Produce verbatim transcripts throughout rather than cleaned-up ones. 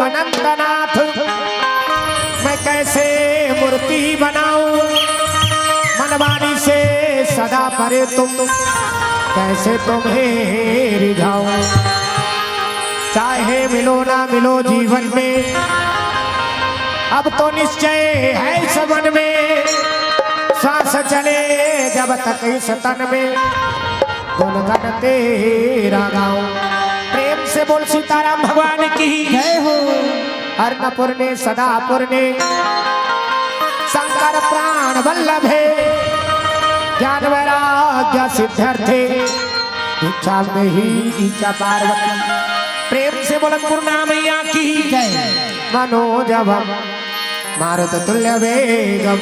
अनंतनाथ, मैं कैसे मूर्ति बनाऊं, मनमानी से सदा परे तुम, कैसे तुम्हें रिझाऊं। चाहे मिलो ना मिलो जीवन में, अब तो निश्चय है इस मन में, श्वास चले जब तक इस तन में, गुणगण तेरा गाऊं। प्रेम से बोल सीताराम भगवान की। जय हो। अन्नपूर्णे सदापूर्णे शंकर प्राण वल्लभे, ज्ञान वैराग्य सिद्ध्यर्थे भिक्षां देहि च पार्वती। प्रेम से बोल अन्नपूर्णा मैया की। जय। मनोजवम मारुततुल्यवेगं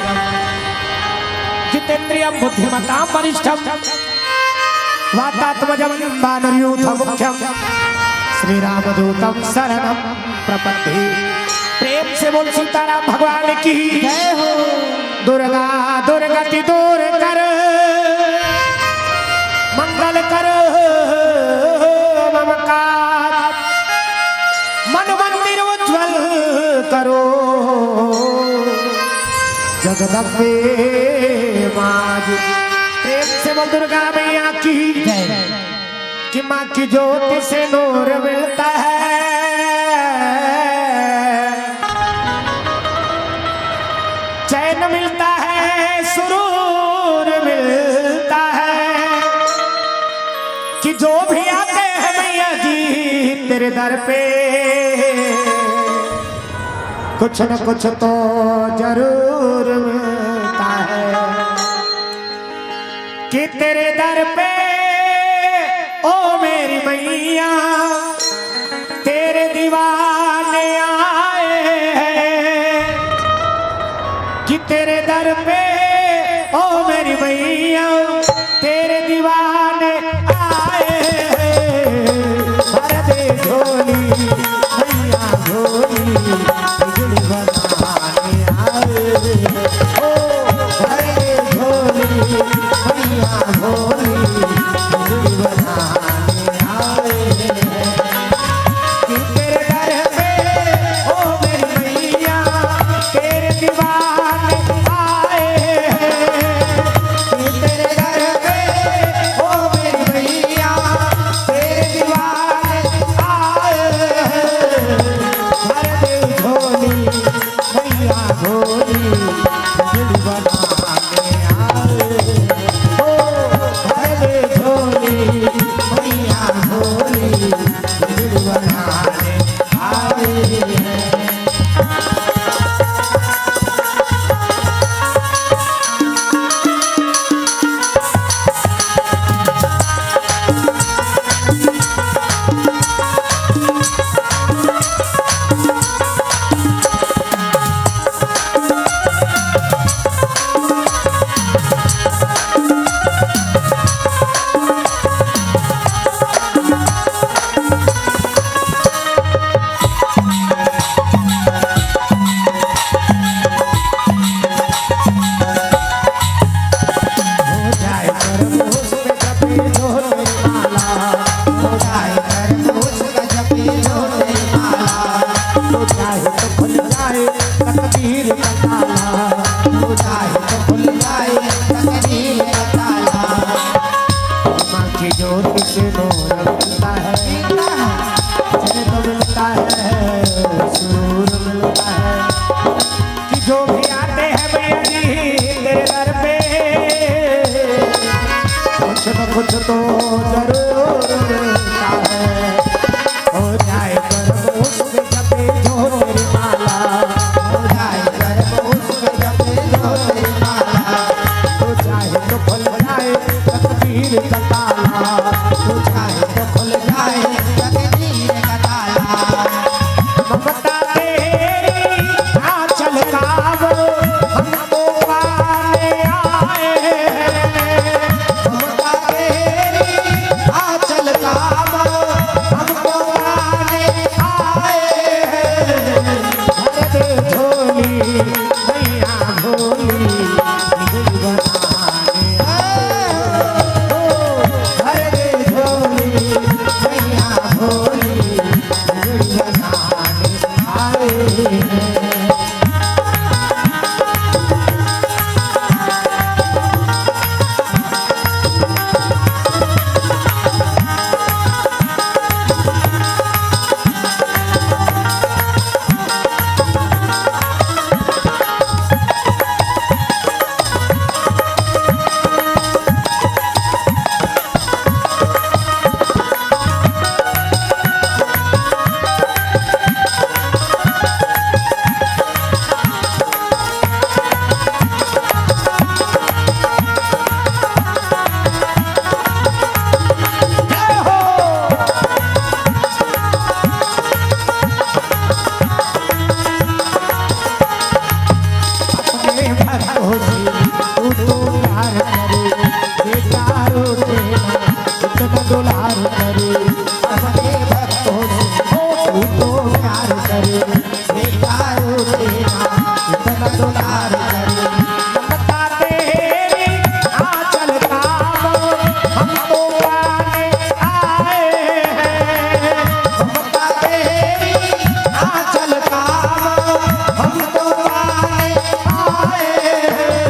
जितेन्द्रियं बुद्धिमतां वरिष्ठं वातात्मजं वानरयूथमुख्यं श्रीरामदूतं शरणं प्रपद्ये। प्रेम से बोल सीताराम भगवान की। जय हो। दुर्गा दुर्गति दूर कर, मंगल कर मम काज, मन मंदिर उज्जवल करो जगदम्बे माँ जी। प्रेम से बोल दुर्गा मैया की। जय। कि माँ की ज्योति से नूर मिलता है, चैन मिलता है, सुरूर मिलता है। कि जो भी आते हैं मैया जी तेरे दर पे, कुछ न कुछ तो जरूर मिलता है। कि तेरे दर पे, ओ मेरी मैया, तेरे दीवाने आए हैं। कि तेरे दर पे, ओ मेरी मैया, तेरे दीवाने आए हैं। भर दे झोली मैया भोली, बिजली बनाने आए हैं। ओ भर दे झोली मैया भोली, बिजली बनाने आए हैं। कि तेरे दर पे, ओ मेरी मैया, तेरे दीवाने आए हैं। कि तेरे दर पे, ओ मेरी मैया, तेरे दीवाने आए हैं। भर दे झोली मैया भोली, दिल बनाने आए। ओ भर दे झोली मैया भोली, दिल बनाने आए। कि जो भी आते हैं मैया जी तेरे दर पे, कुछ न कुछ तो जरूर मिलता है। हो जाए गर्भ उसमें जपे जो तेरी माला, हो जाए गर्भ उसमें जपे जो तेरी अपने भक्तों से तू तो प्यार करे, बेटा रो तेरा इतना दुलार करे। अपने भक्तों से तू तो प्यार करे, बेटा रो तेरा इतना दुलार करे। ममता तेरी आंचल का हम तो पाने आए हैं। ममता तेरी आंचल का हम तो पाने आए हैं।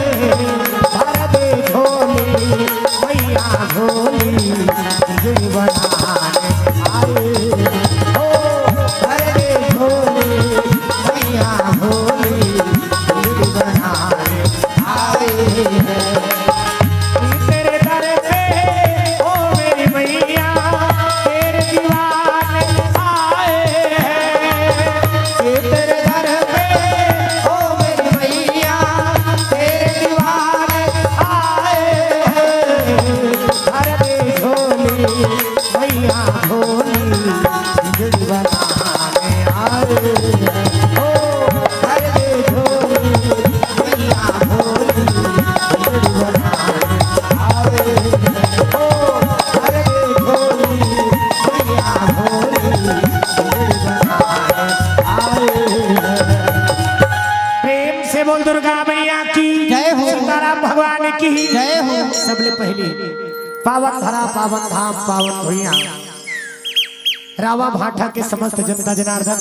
भर दे झोली मैया भोली, बिजली बनाने आए हैं। ओ भर दे झोली मैया भोली, बिजली बनाने आए हैं। तेरे दर पे, ओ मेरी मैया, तेरे दीवाने आए हैं। तेरे दर पे, ओ मेरी मैया, तेरे दीवाने आए हैं। भर दे झोली मैया भोली, बिजली बनाने आए हैं। ओ भर दे झोली मैया भोली, बिजली बनाने आए हैं। ओ भर दे झोली मैया भोली, बिजली बनाने आए हैं। प्रेम से बोल दुर्गा मैया की जय हो। सीताराम भगवान की जय हो। सबले पहले पावन धरा, पावन धाम, पावन भुइयां, रावा भाठा के समस्त जनता जनार्दन,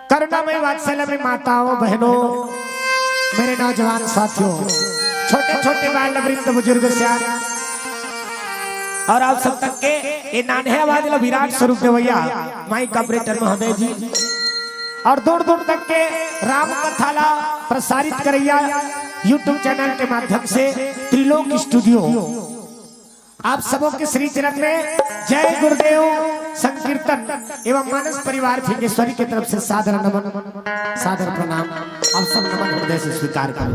करुणामय वात्सल्य में माताओं, बहनों, मेरे नौजवान साथियों, छोटे छोटे बाल वृद्ध बुजुर्ग सियान और आप सब तक के ये नान्हे आवाज ला विराट स्वरूप देवैया माइक ऑपरेटर महोदय जी और दूर दूर तक के राम कथा ला प्रसारित करैया YouTube चैनल के माध्यम से त्रिलोक स्टूडियो, आप सबों के श्री चरण में जय गुरुदेव संकीर्तन एवं मानस परिवार फिंगेश्वरी की तरफ से सादर नमन, सादर प्रणाम। आप सब नमन हृदय से स्वीकार करो।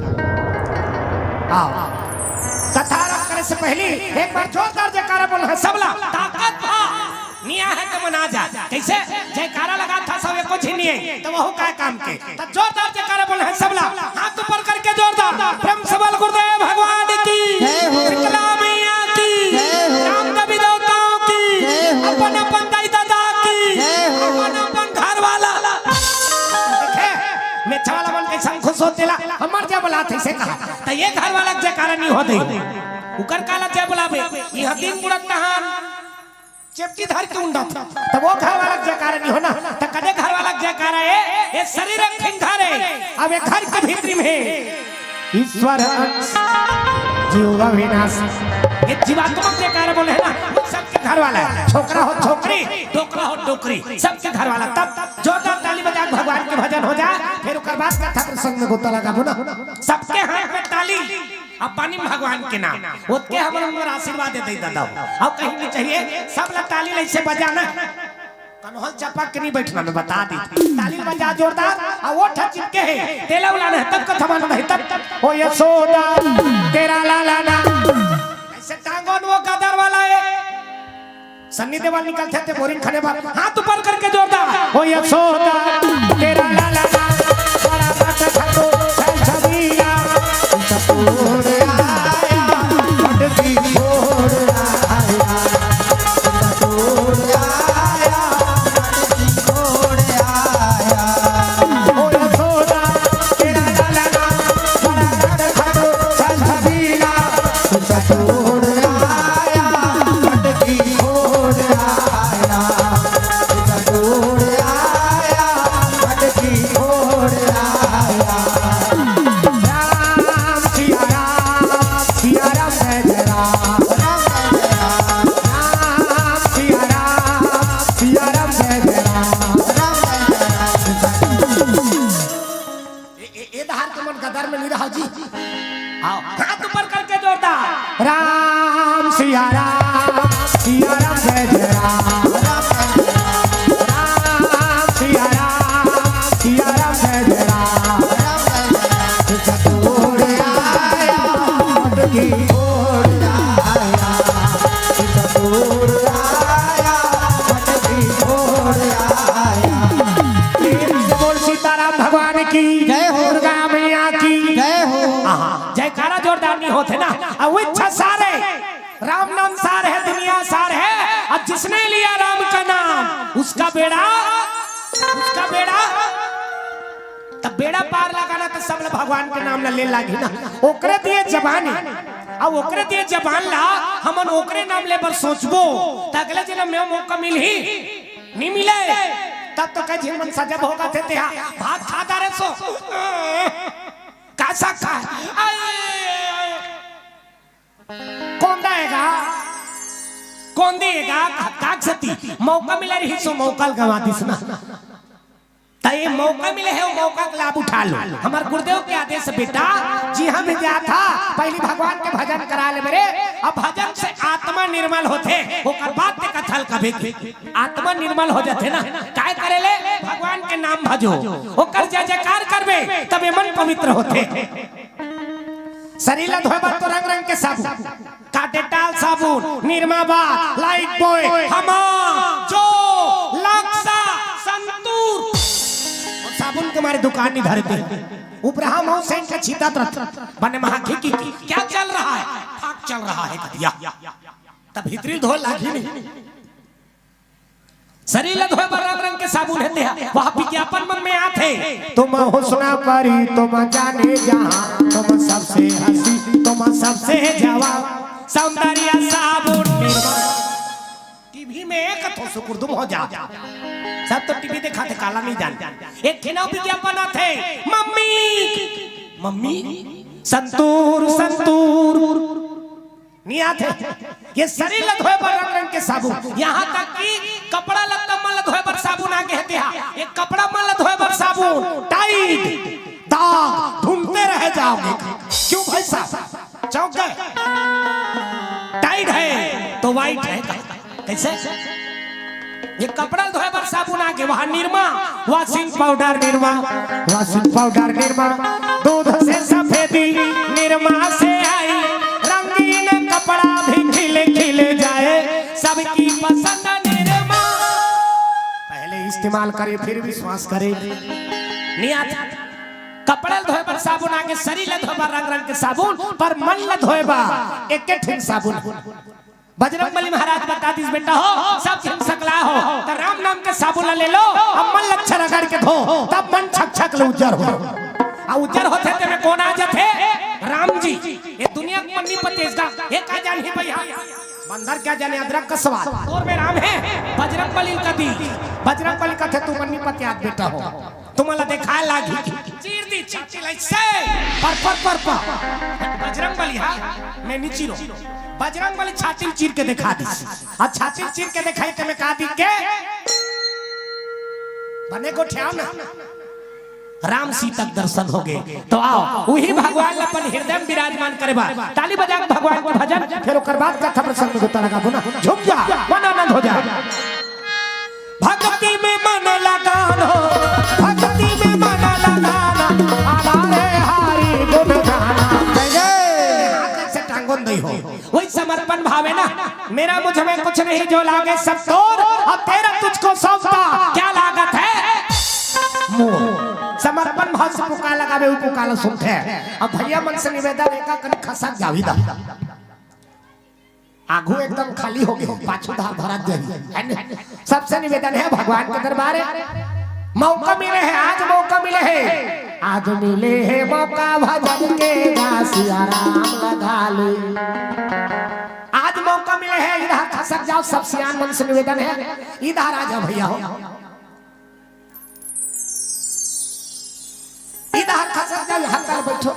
आओ, कथा आरंभ करे से पहले एक बार जोरदार जयकारा बोलना है सबला। ताकत भा निया है तो मना जा। कैसे जयकारा लगा था सब, एको झिन नहीं है, तो वहू काय काम के। तो जोरदार जयकारा बोल है सबला, हाथ ऊपर करके जोरदार प्रेम से बोल गुरुदेव भगवान की, जय हो। शीतला मैया की, जय हो। राम देवी देवताओं की, जय हो। अपन अपन दाई दादा की, जय हो। अपन अपन घर वाला। देखे, मेछा वाला मन कैसन खुश होते ला, हमर जय बोला थे से कहा, तो ये घर वाला के जयकारा नहीं होते, उकर काला जय बोलाबे, ये हदीन बुढ़त तहान। चेपटी धर के उंडा था। तब वो घर वाला के जयकारा नहीं होना, तो कदे घर वाला के जयकारा है, ये शरीर एक ठिन घर है, अब ये घर के भीतरी में ईश्वर अंश, जीव अविनाश, ये जीवात्मा के जयकारा बोले है ना, वो सबके घर वाला है। छोकरा हो छोकरी, डोकरा हो डोकरी, सबके घर वाला। तब जोरदार ताली बजा के भगवान के भजन हो जाए, फिर ओकर बाद कथा प्रसंग में गोता लगाबो ना। सबके हाथ में ताली, अब पानी भगवान के नाम, ओतके हमन उनकर आशीर्वाद दे दादा। अब कहीं भी चाहिए, सब ला ताली ले से बजाना। कनहल चपक के नहीं बैठना, मैं बता दी। ताली बजा जोरदार, आ वो ठक चिपके है, तेला उलाना है, तब कथा मानना है, तब। ओ यशोदा, तेरा लाला ना। ऐसे टांगों वो गदर वाला है। सन्नी देवल निकलथे ते बोरिंग खने बर। हाथ ऊपर करके जोरदार। ओ यशोदा, तेरा लाला ना, बड़ा बात था तो, चल छबीला। सतोड़ आया, मटकी फोड़ आया। सतोड़ आया, मटकी फोड़ आया। ओ यशोदा, तेरा लाला ना, बड़ा बात था तो, चल छबीला। सतोड़ आया, मटकी फोड़ आया। सतोड़ आया, नहीं रहा जी। आओ, हाथ ऊपर करके जोरदार। राम सिया राम, सिया राम जय जय राम। राम सिया राम, सिया राम जय जय राम। राम जय जय राम। बोल सीताराम भगवान की, जय हो। दुर्गा मैया की। जय हो। आहा, जयकारा जोरदार नहीं होते ना। अब वो इच्छा सार है, राम नाम सार है, दुनिया सार है। अब जिसने लिया राम का नाम, उसका बेड़ा, उसका बेड़ा, तब बेड़ा पार लगाना तो सब ला भगवान के नाम ला ले लागी ना। ओकरे दिए जबान है, अब ओकरे दिए जबान ला हमन ओकरे नाम ले बर सोचबो, त अगले जन्म में मौका मिलही, नहीं मिले। तब तो कई झिन मन सजब होगा थे, तेहा भात खा डारे सो। का सा खा? कोंदा हेगा, कोंदी हेगा, काग सती मौका मिले रही सो मौका ल गवा दिस ना। त ये मौका मिले है, वो मौका का लाभ उठा लो। हमार गुरुदेव के आदेश से बेटा, जिहाँ भी जाथा, पहली भगवान के भजन करा ले मेरे। अब भजन से आत्मा निर्मल होथे, ओकर बाद ते कथा ल कबे के आत्मा निर्मल हो जाथे ना। काय करे ले? भगवान के नाम भजो, ओकर जय जयकार करबे, तबे मन पवित्र होथे। शरीर ला धोए बर तो रंग रंग के साबुन, का डेटॉल साबुन, निरमा बार, लाइफ बॉय, हमाम, जो, लक्सा, संतूर। अउ साबुन के मारे दुकान नहीं धरे थे। उपराहा मऊ सेंट के छीता तरत। बने महा की, की, की, क्या चल रहा है? फाक चल रहा है कतिया। तब भीतरी धोए लागी नहीं। शरीर ला धोए बर रंग रंग के साबुन हे तेहा, वह विज्ञापन मन में आथे। तुम हुस्न परी तुम जाने जहां, तुम सबसे हंसी तुम सबसे जवान, सौंदर्य साबुन निर्मा। टीवी में एक तो सुकुरदुम हो जा, सब तो टीवी दिखाथे, काला नहीं जान। एक ठिना विज्ञापन आथे, मम्मी, मम्मी, संतूर, संतूर। नहीं आथे। ये शरीर ला धोए बर रंग रंग के साबुन, यहाँ तक कि कपड़ा लत्ता मन ला धोए बर साबुन आगे हे तेहा। ये कपड़ा मन ला धोए बर साबुन, टाइड, दाग ढूंढते रह जाओगे। क्यों भाई साहब, चौंक गए? टाइड है तो वाइट है, कैसे? ये कपड़ा धोए बर साबुन आगे, वहाँ Nirma, washing powder Nirma, washing powder Nirma, दूध से सफेदी निरमा से आई, रंगीन कपड़ा भी खिले खिले जाए, सबकी पसंद निरमा। पहले इस्तेमाल करे फिर विश्वास करे। नहीं आता। कपड़ा धोए बर साबुन आगे, शरीर ला धोए बर रंग रंग के साबुन, पर मन ला धोए बर एक ठिन साबुन। बजरंग बली महाराज बता दिस, बेटा हो, सब झन सकला हो, त राम नाम के साबुन ला ले लो, अब मन ला अच्छा रगड़ के धो, तब मन छक छक ले उज्जर हो। आ उज्जर होथे तेमे कोन आ जाथे? राम जी। ये दुनिया के मन्नी पतेसगा, ये का जानही भैया? बंदर क्या जाने अदरक का स्वाद। तोर में राम है, बजरंग बली का दी। बजरंग बली का थे तू मन्नी पतियात बेटा हो। तुम्हाला देखाय लागी। चीर दी छाती ला ऐसे। पर, पर, पर, पर। बजरंग बली, हाँ, मैं नहीं चीरो। बजरंग बली छाती चीर के दिखा दी। और छाती चीर के दिखाई तो मैं कहा दी के? बने को ठ्याव ना। राम सीता के दर्शन हो गए। तो आओ, वही भगवान ला अपन हृदय में विराजमान करे बा। ताली बजा के भगवान के भजन, फिर ओकर बाद कथा प्रसंग में गोता लगाबो ना। झूम जा, मन आनंद हो जाए। भक्ति में मन लगाना, भक्ति में मन लगाना, हमारे हरि गुण गाना। जय जय। हाथ से टांगों दई हो, वही समर्पण भाव है ना। मेरा मुझ में कुछ नहीं, जो लागे सब तोर, और तेरा तुझको सौंपता, क्या लागत है? मोर। समर्पण भाव से पुकार लगावे, वो पुकार सुनते हैं। अब भैया मन से निवेदन, एका कन खसक जावी दा। आगू एकदम खाली हो गए, पाछू धार धरा जाही, है न? सबसे निवेदन है, भगवान के दरबार है, मौका मिले है, आज मौका मिले है, आज मिले है मौका भजन के, गा सिया राम लगा ले। आज मौका मिले है, इधर खसक जाओ, सब सियान मन से निवेदन है, इधर आ जाओ भैया हो। इधर खसक जाओ, यहाँ पर बैठो।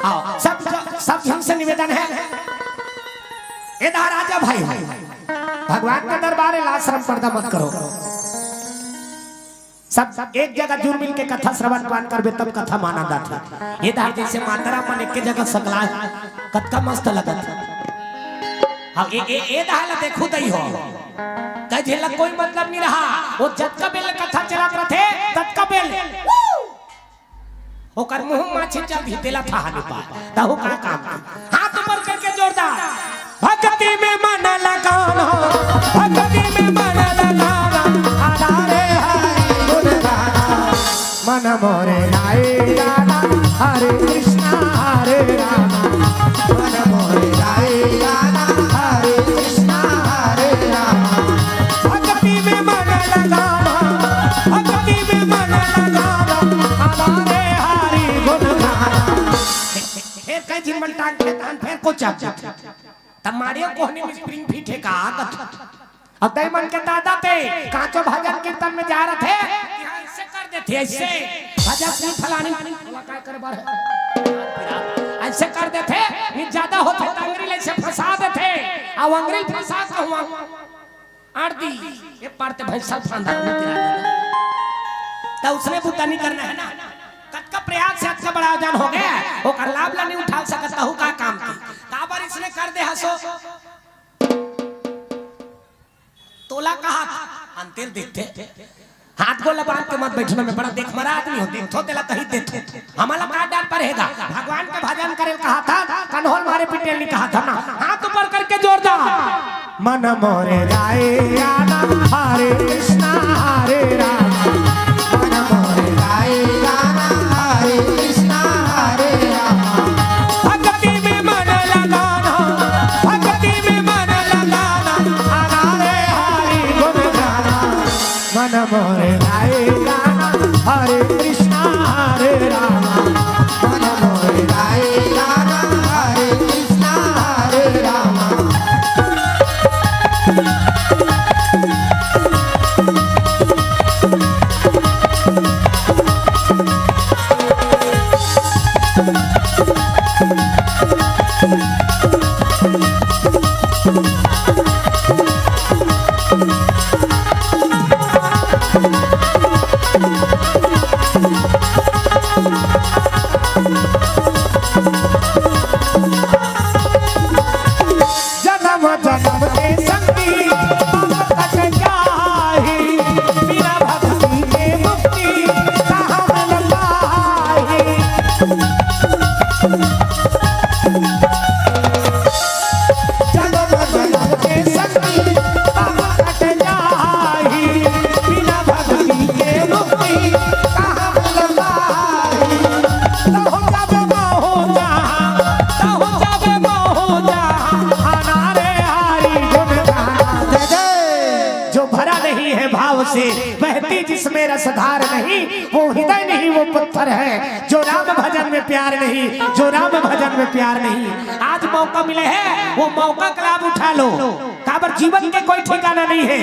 आओ, सब, सब झन से निवेदन है, इधर आ जाओ भाई। भगवान का दरबार है, लाज शर्म पर्दा मत करो। सब एक जगह जुर मिल के कथा श्रवण पान करबे, तब कथा म आनंद आथे। ये डहर जइसे माता राम मन एके जगह सकलाय, कतका मस्त लगत हे। हाँ, ए, ए, ए डहर ला देखहू दई हो, कई झन ला कोई मतलब नइ रहा। वो जतका बेल कथा चलत रथे, ततका बेल ओकर मुंह माछी चल दिही, तेला थाहा नइ पाय। तहू का काम के। हाथ ऊपर करके जोरदार। भक्ति में मन लगाना, भक्ति में मन लगाना। हरा रे हरि गुण गाना। मन मोरे गाए गाना, हरे कृष्णा हरे रामा। मन मोरे गाए गाना, हरे कृष्णा हरे रामा। भक्ति में मन लगाना, भक्ति में मन लगाना। हरा रे हरि गुण गाना। फेर कई झिन मन टांग के तहन फेर कोचा। तब मारियो कोहनी में spring fit हे का आदत। अब दई मन के दादा ते कांचो भजन कीर्तन में जा रथे, यहाँ ऐसे कर देथे, ऐसे। भजन सुन फलानी, फला काय कर बर है? ऐसे कर देथे, नि ज्यादा होथे त अंगरी ले से फंसा देथे। अब अंगरी फंसा कहूँ आड़ दी, ये पार ते भैंसा फांदा नहीं तेरा। त उसने बुता नहीं करना है ना। कतका प्रयास से अतका बड़ा जान हो गया, ओकर लाभ ला नहीं उठा सकत, तहू का काम की। काबर इसने कर दे हसो? तोला कहा था, अंतेल देखथे। हाथ गोला बांध के मत बैठना, मैं बड़ा देख मरा आदमी हो, देखथो तेला कही देथो। हमला का डर पड़ेगा? भगवान के भजन करे कहा था, कन्होल मारे पिटेल नहीं कहा था ना। हाथ ऊपर करके जोरदार। मन मोरे गाए गाना, हरे कृष्णा हरे राम। मन मोरे गाए गाना, हरे कृष्णा हरे राम। भक्ति में मन लगाना, भक्ति में मन लगाना। हरा रे हरि गुण गाना। मन मोरे गाए गाना, हरे कृष्णा हरे रामा। मन मोरे गाए गाना, हरे कृष्णा हरे रामा। जन्म जन्म के संगी अब कट जाही, बिना भक्ति के मुक्ति कहाँ मिल पाही। जन्म जन्म के संगी अब कट जाही, बिना भक्ति के मुक्ति कहाँ मिल पाही। तहु जब महु जहाँ, तहु जब महु जहाँ, हरा रे हरि गुण गाना। जय जय। जो भरा नहीं है भाव से, बहती जिसमें रसधार नहीं, वो हृदय नहीं, वो पत्थर है। जो राम भजन में प्यार नहीं, जो राम भजन में प्यार नहीं। आज मौका मिले है, वो मौका का लाभ उठा लो। काबर जीवन के कोई ठिकाना नहीं है।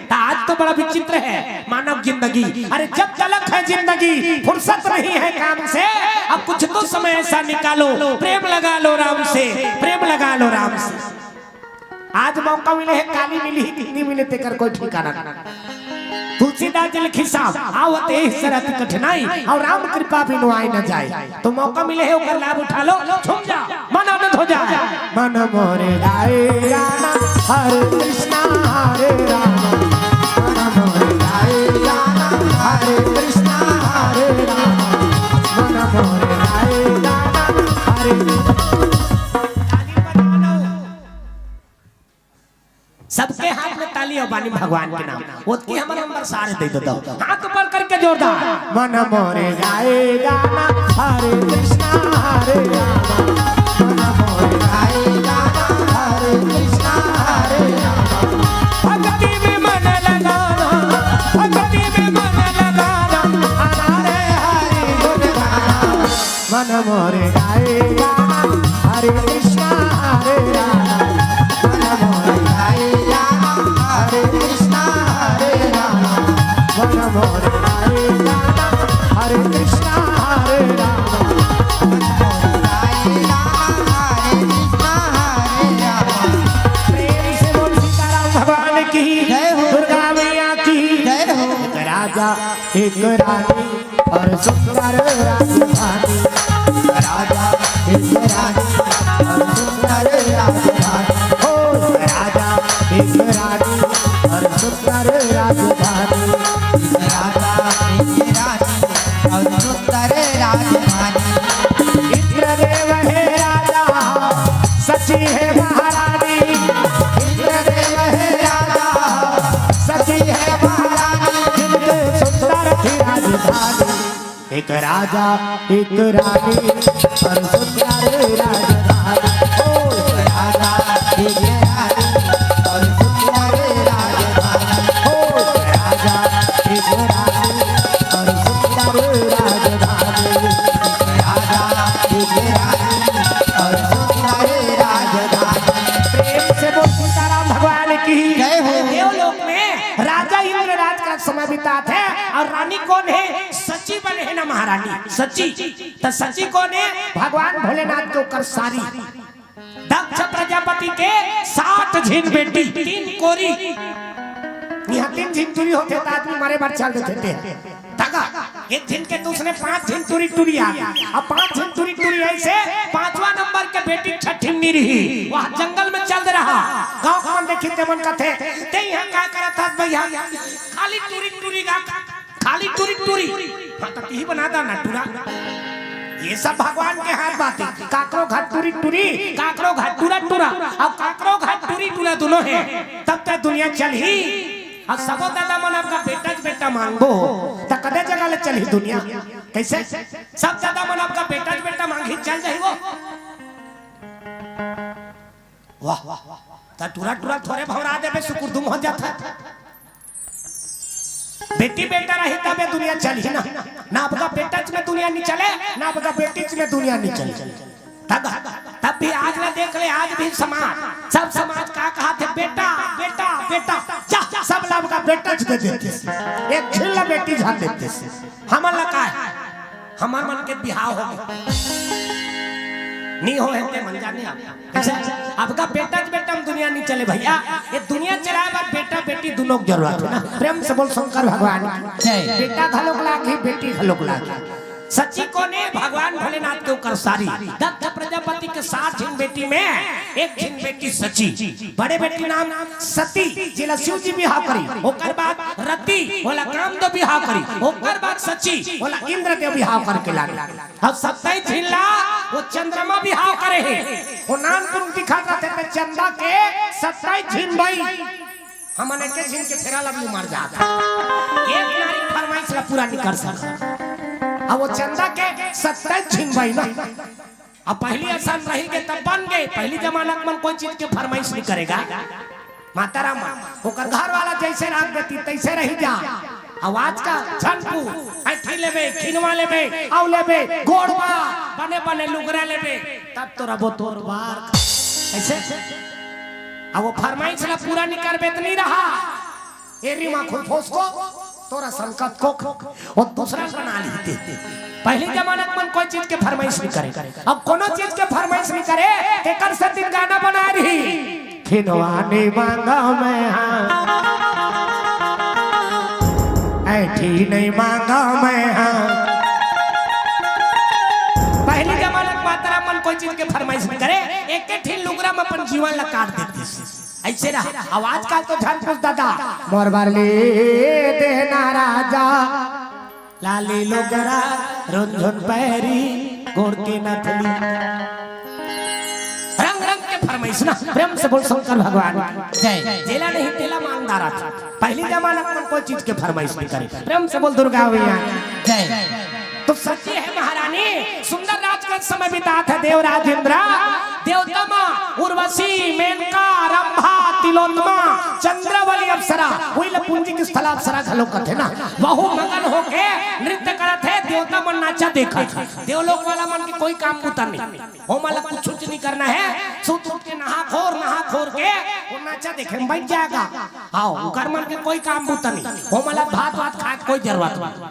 त आज तो बड़ा विचित्र है मानव जिंदगी। अरे जब तलक है जिंदगी, फुर्सत नहीं है काम से, अब कुछ तो समय ऐसा निकालो, प्रेम लगा लो राम से, प्रेम लगा लो राम से। आज मौका मिले है, काली मिली कि नहीं मिले, तेकर कोई ठिकाना नहीं। तुलसीदास जी लिखिस, आवत एहि सर अति कठिनाई, अउ राम कृपा बिनु आए न जाए। तो मौका मिले है, ओकर लाभ उठा लो, झूम जा, मन आनंद हो जाए। मन मोरे गाए गाना, हरे कृष्णा हरे राम। मन मोरे गाए गाना, हरे कृष्णा हरे राम। मन मोरे गाए गाना, हरे। ताली बजा लो। सबके हाथ में ताली अउ बानी भगवान के नाम। ओतकी हमर नंबर सारे दे दो। हाथ ऊपर करके जोरदार। मन मोरे गाए गाना, हरे कृष्णा हरे राम। मन मोरे गाए गाना, हरे कृष्णा हरे राम। भक्ति में मन लगाना, भक्ति में मन लगाना, हमारे हरि गुण गाना। मन मोरे गाए गाना, हरे कृष्णा हरे राम। मन मोरे गाए गाना, हरे कृष्णा हरे राम। मन मोरे गाए गाना, हरे कृष्णा हरे राम। मन मोरे गाए गाना, हरे कृष्णा हरे राम। प्रेम से बोल सीताराम भगवान की, जय हो। दुर्गा मैया की, जय हो। राजा एक रानी और सुंदर राजधानी। राजा एक रानी और सुंदर राजधानी। हो राजा एक रानी और सुंदर राजधानी। राजा एक रानी और सुंदर राजधानी। इंद्रदेव है राजा, सची है महारानी। इंद्रदेव है राजा, सची है महारानी। जिनके सुंदर थी राजधानी। एक राजा एक रानी और सुंदर राजधानी। ओ राजा एक रानी और सुंदर राजधानी। ओ राजा एक रानी और सुंदर राजधानी। राजा एक रानी और सुंदर राजधानी। प्रेम से बोल सीताराम भगवान की। जय हो। देवलोक में राजा इंद्र राज का समय बितात है और रानी कौन है? सची बने है ना महारानी, सची। त सची कोन हे? भगवान भोलेनाथ के ओकर सारी। दक्ष प्रजापति के सात झिन बेटी, तीन कोरी। इहाँ तीन झिन टूरी होथे त आदमी मरे बर चल देथे। तगा, एक झिन के दूसरे पांच झिन टूरी टूरी आ गया। अब पांच झिन टूरी टूरी ऐसे पांचवा नंबर के बेटी छठी में नहीं रही। वह जंगल में चल दे रहा। गांव के मन देखी ते मन कथे, "ते इहाँ का करत हस भैया? खाली टूरी टूरी गा।" खाली टूरी टूरी। हाँ, तो तिही बना दा ना टूरा। ये सब भगवान के हाथ बात हे। काकरो घर टूरी टूरी, काकरो घर टूरा टूरा, अउ काकरो घर टूरी टूरा दोनों हे, तब तक दुनिया चलही। अउ सबो दादा मन आपका बेटा च बेटा मांगबो, त कते जगह ले चलही दुनिया? कैसे? सब दादा मन आपका बेटा च बेटा मांगही, चल जाही वो। वाह, त टूरा टूरा थोरे भौरा देबे, सुकुर दुम हो जाता। बेटी बेटा रही तबे दुनिया चलही ना। ना आपका बेटा च में दुनिया नहीं चले, ना आपका बेटी च में दुनिया नहीं चले। तब, तब भी आज ना देख ले, आज भी समाज, सब समाज का कहा थे, "बेटा, बेटा, बेटा।" जा, सब ला आपका बेटा च दे देते। एक झिन ला बेटी झन देते। हमन ला का हे? हमर मन के बिहाव हो गे। नी हो हे ते मन जाने आप। अच्छा, आपका बेटा च बेटा में दुनिया नहीं चले भैया। ये दुनिया चलाए बर बेटा बेटी दोनों की जरूरत हे ना। प्रेम से बोल शंकर भगवान की। जय। बेटा घलोक लागही, बेटी घलोक लागही। सची कोन हे? भगवान भोलेनाथ के ओकर सारी। दक्ष प्रजापति के सात झिन बेटी में एक झिन बेटी सची। बड़े बेटी नाम सती, जेला शिव जी बिहाव करी। ओकर बाद रति, ओला कामदेव बिहाव करी। ओकर बाद सची, ओला इंद्रदेव बिहाव करके लाने। अब सत्ताईस झिन ला वो चंद्रमा बिहाव करे हे। वो नानकुन दिखा जाथे ते चंदा के सत्ताईस झिन बई। हमन एके झिन के फेरा ला भी मर जात। एक नारी फरमाइश ला पूरा नहीं कर सका। अब वो चंदा के सत्ताईस झिन बई ना। अब पहली असन रही के तब बन गए। पहली जमाना के मन कोई चीज के फरमाइश नहीं करेगा। माता राम, ओकर घर वाला जैसे राख देती तैसे रही जा। अब आज का झनपू, ऐठी लेबे, खिनवा लेबे, आउ लेबे, गोड़वा, बने बने लुगरा लेबे, तब तो रबो तोर बार। ऐसे? अब वो फरमाइश ला पूरा नहीं करबे त नहीं रहा। एरी मा खुद फोस को, तोरा संकट को, वो दूसरा बना लेते। पहली जमाना के मन कोई चीज के फरमाइश नहीं करे। अब कोनो चीज के फरमाइश नहीं करे, तेकर से दिन गाना बना रही। खिनवा नहीं मांगा मैं हाँ, ऐठी नहीं मांगा मैं हाँ। पहली जमाना के माता राम मन कोई चीज के फरमाइश नहीं करे, एक के ठिन लुगरा में अपन जीवन ला काट देती। ऐसे रहा। अब आजकल तो झन पूछ दादा, मोर बर ले देना राजा, लाली लुगरा, रुनझुन पैरी, गोड़ के नथली। रंग रंग के फरमाइश ना, प्रेम से बोल शंकर भगवान की। जय। जेला नहीं तेला मांगदारा था। पहली जमाना में कोई चीज के फरमाइश नहीं करे। प्रेम से बोल दुर्गा मैया की। जय। तो सची है महारानी, सुंदर राज का समय बितात है देवराज इंद्रा। देवता माँ उर्वशी, मेनका, रंभा, तिलोत्तमा, चंद्रावली अप्सरा, वही ला पुंजिक स्थला अप्सरा घलो कथे ना, वहू मगन होके नृत्य करत हे, देवता मन नाचा देखत हे। देवलोक वाला मन के कोई काम बुता नहीं, ओमन ला कुछ नहीं करना है, सुत उठ के नहा खोर, नहा खोर के वो नाचा देखे में बैठ जाएगा। हाँ, उकर मन के कोई काम बुता नहीं, ओमन ला भात वात खाए के कोई जरूरत नहीं।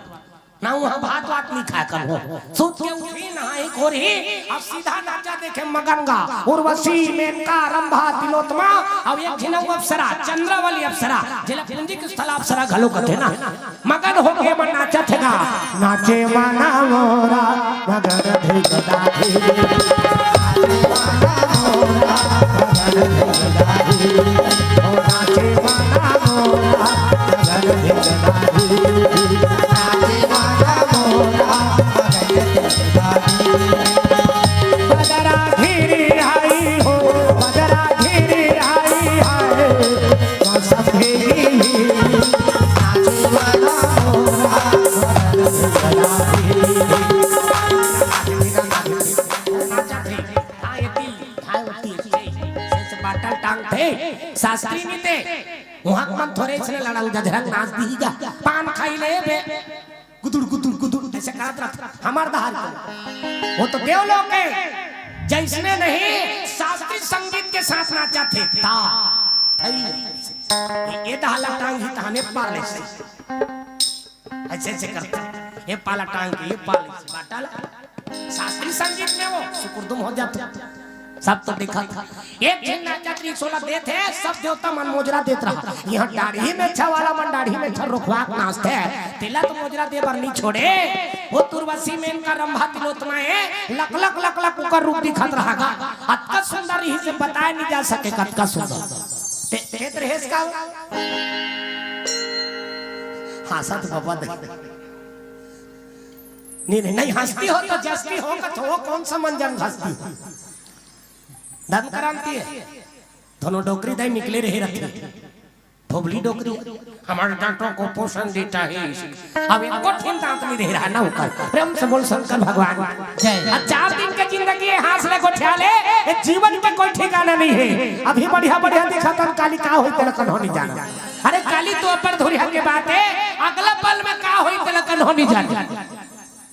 ना उहाँ भात वात नहीं खाए कन हो। सुत के उठही, नहाही खोरही, अब सीधा नाचा देखे मगन गा। उर्वशी, मेनका, रंभा, तिलोत्तमा, अब एक झिन अउ अप्सरा, चंद्रावली अप्सरा, जेला पुंजिक स्थल अप्सरा घलो कथे ना। मगन होके मन नाचत हे गा। नाचे मना मोरा, मगन धिक दाही। नाचे मना मोरा, मगन धिक दाही। ओ नाचे मना मोरा, मगन धिक दाही। बदरा घिरी आई हो, बदरा घिरी आई हाय, मौसम भीगी। हाँ, ये ती, हाँ, ये ती, से, से, से बाटल टांगथे, शास्त्री नीते, उहाँ मन थोरे इसने लड़ंग जझरंग नाच दीही गा, पान खाई ले बे। गुदुर, गुदुर, गुदुर, ऐसे करत रहत, हमर दहार के। वो तो देवलोक के, जैसने नहीं, शास्त्रीय संगीत के साथ नाचथे। ता, थई, ये, ये दहाला टांग ही तहने पाले से। ऐसे, ऐसे करते। ये पाला टांग के, ये पाले से, बाटल। शास्त्रीय संगीत में वो सुकुरदुम हो जाते। सब तो देखत हे। एक झिन नाचत रहिस, ओला देत हे, सब देवता मन मोजरा देत रहा। इहाँ दाढ़ी मेछा वाला मन दाढ़ी मेछा रोखवा के नाचथे, तेला तो मोजरा दे बर नी छोड़े। वो उर्वशी, मेनका, रंभा, तिलोत्तमा ए, लक लक लक लक ओकर रूप दिखत रहा गा। अतका सुंदर रहिस, बताए नी जा सके, कतका सुंदर। ते, ते रहेस का? हाँ, सत बाबा दे। नहीं, नहीं, नहीं, हंसती हो तो जस्ती हो, कथो, कौन सा मंजन हंसती हो? दंत क्रांति हे। दोनों डोकरी दाई निकले रहे रथे। भोबली डोकरी। हमारे दांतों को पोषण देता है। अब एको ठिन दांत नहीं रहे रहा ना ओकर। प्रेम से बोल शंकर भगवान। जय। आ चार दिन के जिंदगी हे, हाँस ले गोठिया ले, ये जीवन के कोई ठिकाना नहीं है। अभी बढ़िया बढ़िया दिखत हन, काली का होई तेला कन्हो नहीं जाना। अरे काली तो अब्बड़ धुरिहा के बात हे, अगला पल में का होई तेला कन्हो नहीं जाना।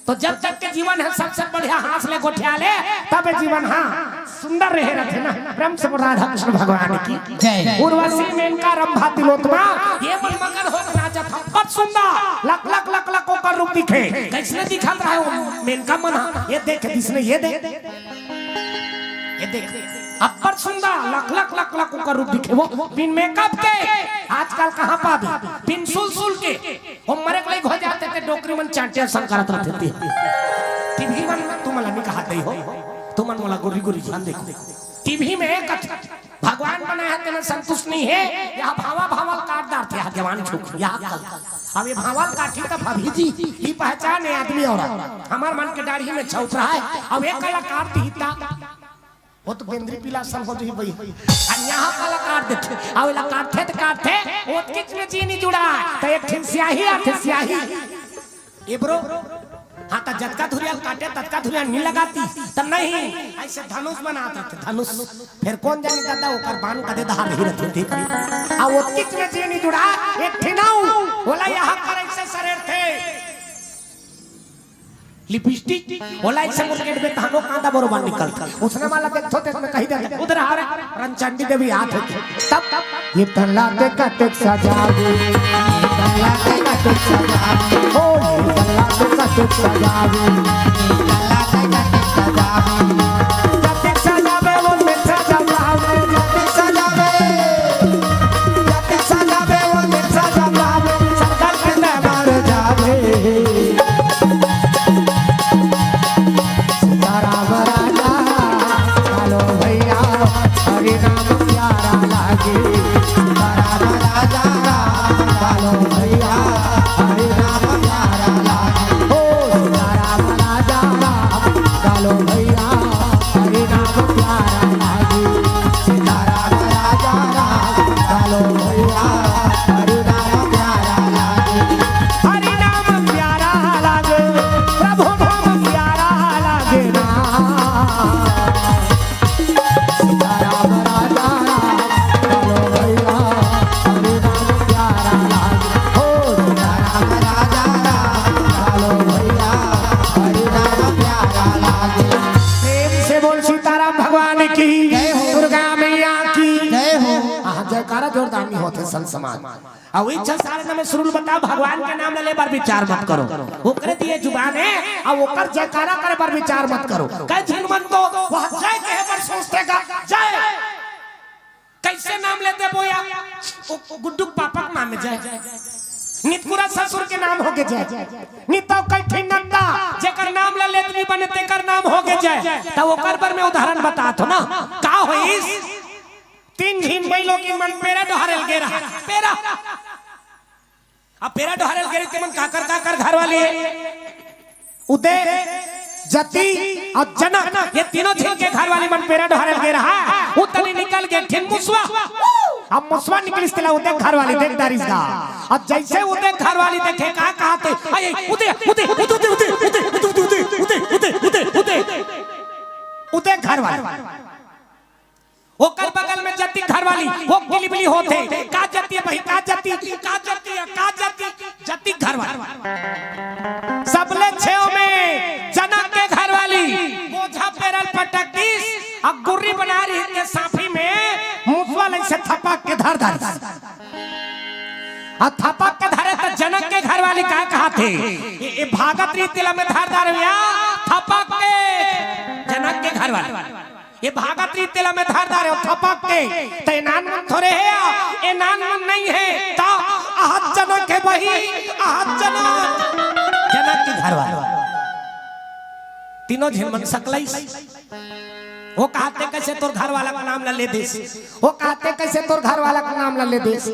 तो जब तक के जीवन हे, सबसे बढ़िया हाँस ले गोठिया ले, तब जीवन, हाँ, सुंदर रहे रथे ना। प्रेम से बोल राधा कृष्ण भगवान की। जय। उर्वशी, मेनका, रंभा, तिलोत्तमा, ये मन मगन हो के नाचत हे। बहुत सुंदर, लक लक लक लक ओकर रूप दिखे। कैसने दिखत रहे वो मेनका मन, हाँ, ये देख, इसने ये देख, ये देख, अब्बड़ सुंदर, लक लक लक लक ओकर रूप दिखे। वो बिन मेकअप के, आजकल कहाँ पाबे, बिन सुल सुल के, ओ मरे के लइक हो जाथे ते डोकरी मन चांटिया संग करत रथे ते। टीवी मन तुमन ला नी कहत हो, तुमन मोला गोरी गोरी झन देखो। टीवी में एक भगवान बनाए हे, तेन संतुष्ट नहीं हे, यहाँ भावा भावल काट डारथे, यहाँ जवान छोकरी, यहाँ कल। अब ये भावल काटी त भाभी जी, ये पहचान हे आदमी औरत। हमर मन के दाढ़ी मेछा उतरा हे, अब एक कला काट दी ता। वो तो बेंदरी पीला सन हो जही बई। आ यहाँ कला काट देथे। आ ओला काटथे त काटथे, ओतकिच में जी नी जुड़ा। त एक ठिन स्याही आथे, स्याही। ए bro, हाँ, त जतका धुरिया काटे, ततका धुरिया नी लगाती। त नहीं, ऐसे धनुष बनात रथे, धनुष। फेर कोन जानी दादा, ओकर बान कदे दहार रही रथे, देख रही। आ ओतकिच में जी नी जुड़ा, एक ठिन अउ, ओला यहाँ कर ऐसे सरेरथे। लिपस्टिक, ओला एक से मुरकेट में तहनो कांदा बरोबर निकल। उसने वाला देखथो, देख में कही दे, उधर आ रहा, रंचंडी देवी हाथ है। तब, तब, ये तल्ला ते कतेक सजावे, ये तल्ला ते कतेक सजावे, ओ, ये तल्ला ते कतेक सजावे, ये तल्ला ते कतेक सजावे। कतेक सजावे, वो ते सजावे, कतेक सजावे। सजावे वो निशा जमावे, सरकार के दरबार जावे। सीताराम राजा, कालो भैया, हरि नाम प्यारा लागे। सीताराम राजा, कालो भैया, हरि नाम प्यारा लागे। ओ सीताराम राजा, राम जयकारा जोरदार नहीं होथे संत समाज। अउ इच्छा सारे न में सुरुल बता, भगवान के नाम ले, ले बर विचार मत करो। ओकरे दिए जुबान हे, अउ ओकर जयकारा करे बर विचार मत करो। कई झिन मन तो वह जय कहे बर सोचथे गा, जय। कइसे नाम लेथे बोया? ओ, ओ गुड्डू के पापा के नाम में जय। नितकुरा ससुर के नाम होगे जय। नितौ कइठी नत्ता, जेकर नाम ल लेत नी बने, तेकर नाम होगे जय। त ओकर बर में उदाहरण बतात हों ना। का होइस? तीन झिन बइलो के मन पेरा डोहारे ल गे रहा। पेरा। अब पेरा डोहारे ल गे रही, तेमन काकर, काकर घर वाली हे? उदय, जति अउ जनक, ये तीनों झिन के घर वाली मन पेरा डोहारे ल गे रहा। ओ तनी निकल गे, ठिन मुसवा। अब मुसवा निकलिस तेला उदय घर वाली देख डारिस गा। अब जइसे उदय घर वाली देखे, का कहत हे, अये, उदय, उदय, उदय, उदय, उदय घर वाली। ओकर बगल में जति घर वाली, वो किलिबिली होथे। का जति हे भाई, का जति, का जति हे, का जति, जति घर वाली। सबले छेव में जनक के घर वाली, बोझा पेरा ल पटक दिस, अउ गुर्री बना रही के साफी में मुसवा ल अइसे थपक के धर धर। अउ थपक के धरे त जनक के घर वाली का कहत हे, ए, ए भागत रही तेला में धर धर या थपक के। जनक के घर वाली, ए भागत रही तेला में धर धर या थपक के। त ए नान मन थोरे हे या, ए नान मन नहीं हे। त अहत जनक हे बही, अहत जनक। जनक के घर वाली। तीनों झिन मन सकलाइस। वो कहत हे कइसे तोर घर वाला के नाम ल ले देस। वो कहत हे कइसे तोर घर वाला के नाम ल ले देस।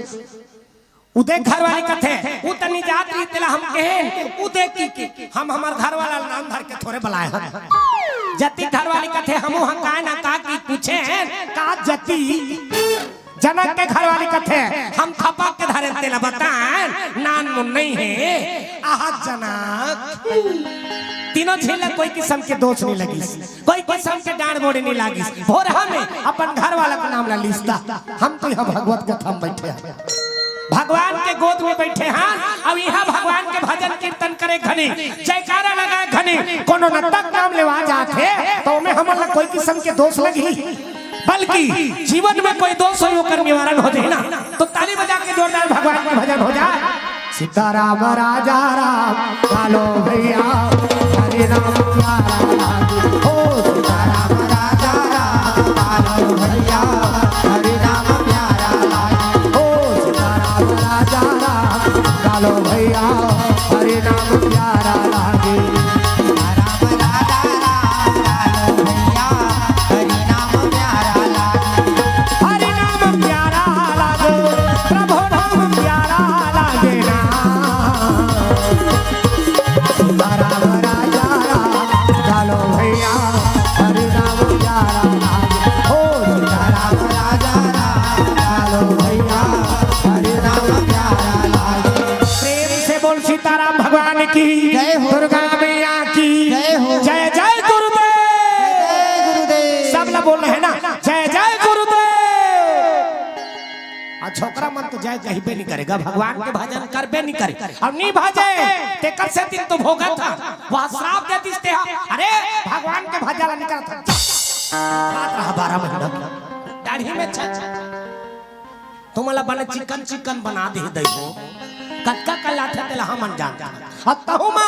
उदय घर वाली कथे, ओ तनी जात रही तेला हम कहेन, उदय की, की, हम हमर घर वाला ल नाम धर के थोरे बलाए हन। जति घर वाली कथे, हमू ह काय ना का की पूछेन, का जति? जनक के घर वाली कथे, हम थपक के धरेन तेला बताएन, नान मुन नहीं हे, अहत जनक। तीनों झिन ल कोई किसम के दोष नहीं लगिस। कोई किसम के डांड़ बोड़े नहीं लागिस। भोरहा में अपन घर वाला के नाम ला लिसता। हम तो इहाँ भगवत कथा में बइठे हन, भगवान के गोद में बइठे हन, अउ इहाँ भगवान के भजन कीर्तन करे घनी, जयकारा लगाए घनी, कोनो नत्ता के नाम लेवा जात हे, त ओमे हमन ला कोई किसम के दोष लगही? बल्कि जीवन में कोई दोष होही, ओकर निवारण हो जाही ना। तो ताली बजा के जोरदार भगवान के भजन हो जाए। सीताराम राजा राम, कालो भैया, हरे राम प्यारा लागे। ओ सीताराम राजा राम, कालो भैया, हरे राम प्यारा लागे। ओ सीताराम राजा राम, कालो भैया, हरे राम प्यारा लागे। सीताराम राजा राम, कालो भैया, हरे राम प्यारा लागे। हरि नाम प्यारा लागे, प्रभु नाम प्यारा लागे ना। सीताराम राजा राम, कालो भैया, हरि नाम प्यारा लागे। ओ सीताराम राजा राम, कालो भैया, हरि नाम प्यारा लागे। प्रेम से बोल सीताराम भगवान की, जय हो। दुर्गा मैया की, जय हो। जय जय गुरुदेव। जय गुरुदेव। सब ला बोलना हे ना, जय जय गुरुदेव। अउ छोकरा मन तो जय कहिबे नहीं करे गा, भगवान के भजन करबे नहीं करे। अउ नहीं भजे, तेकर सेती तो भोगत हे। वह श्राप दे दिस ते हा, अरे भगवान के भजन ला नहीं करत हा, जा। बात रहा बारह महीना। दाढ़ी में छा, छा, छा। तुमन ला बने चिकन चिकन बना देही दई हो। कतका कलाथे तेला हमन जानथन। अउ तहूँ मा,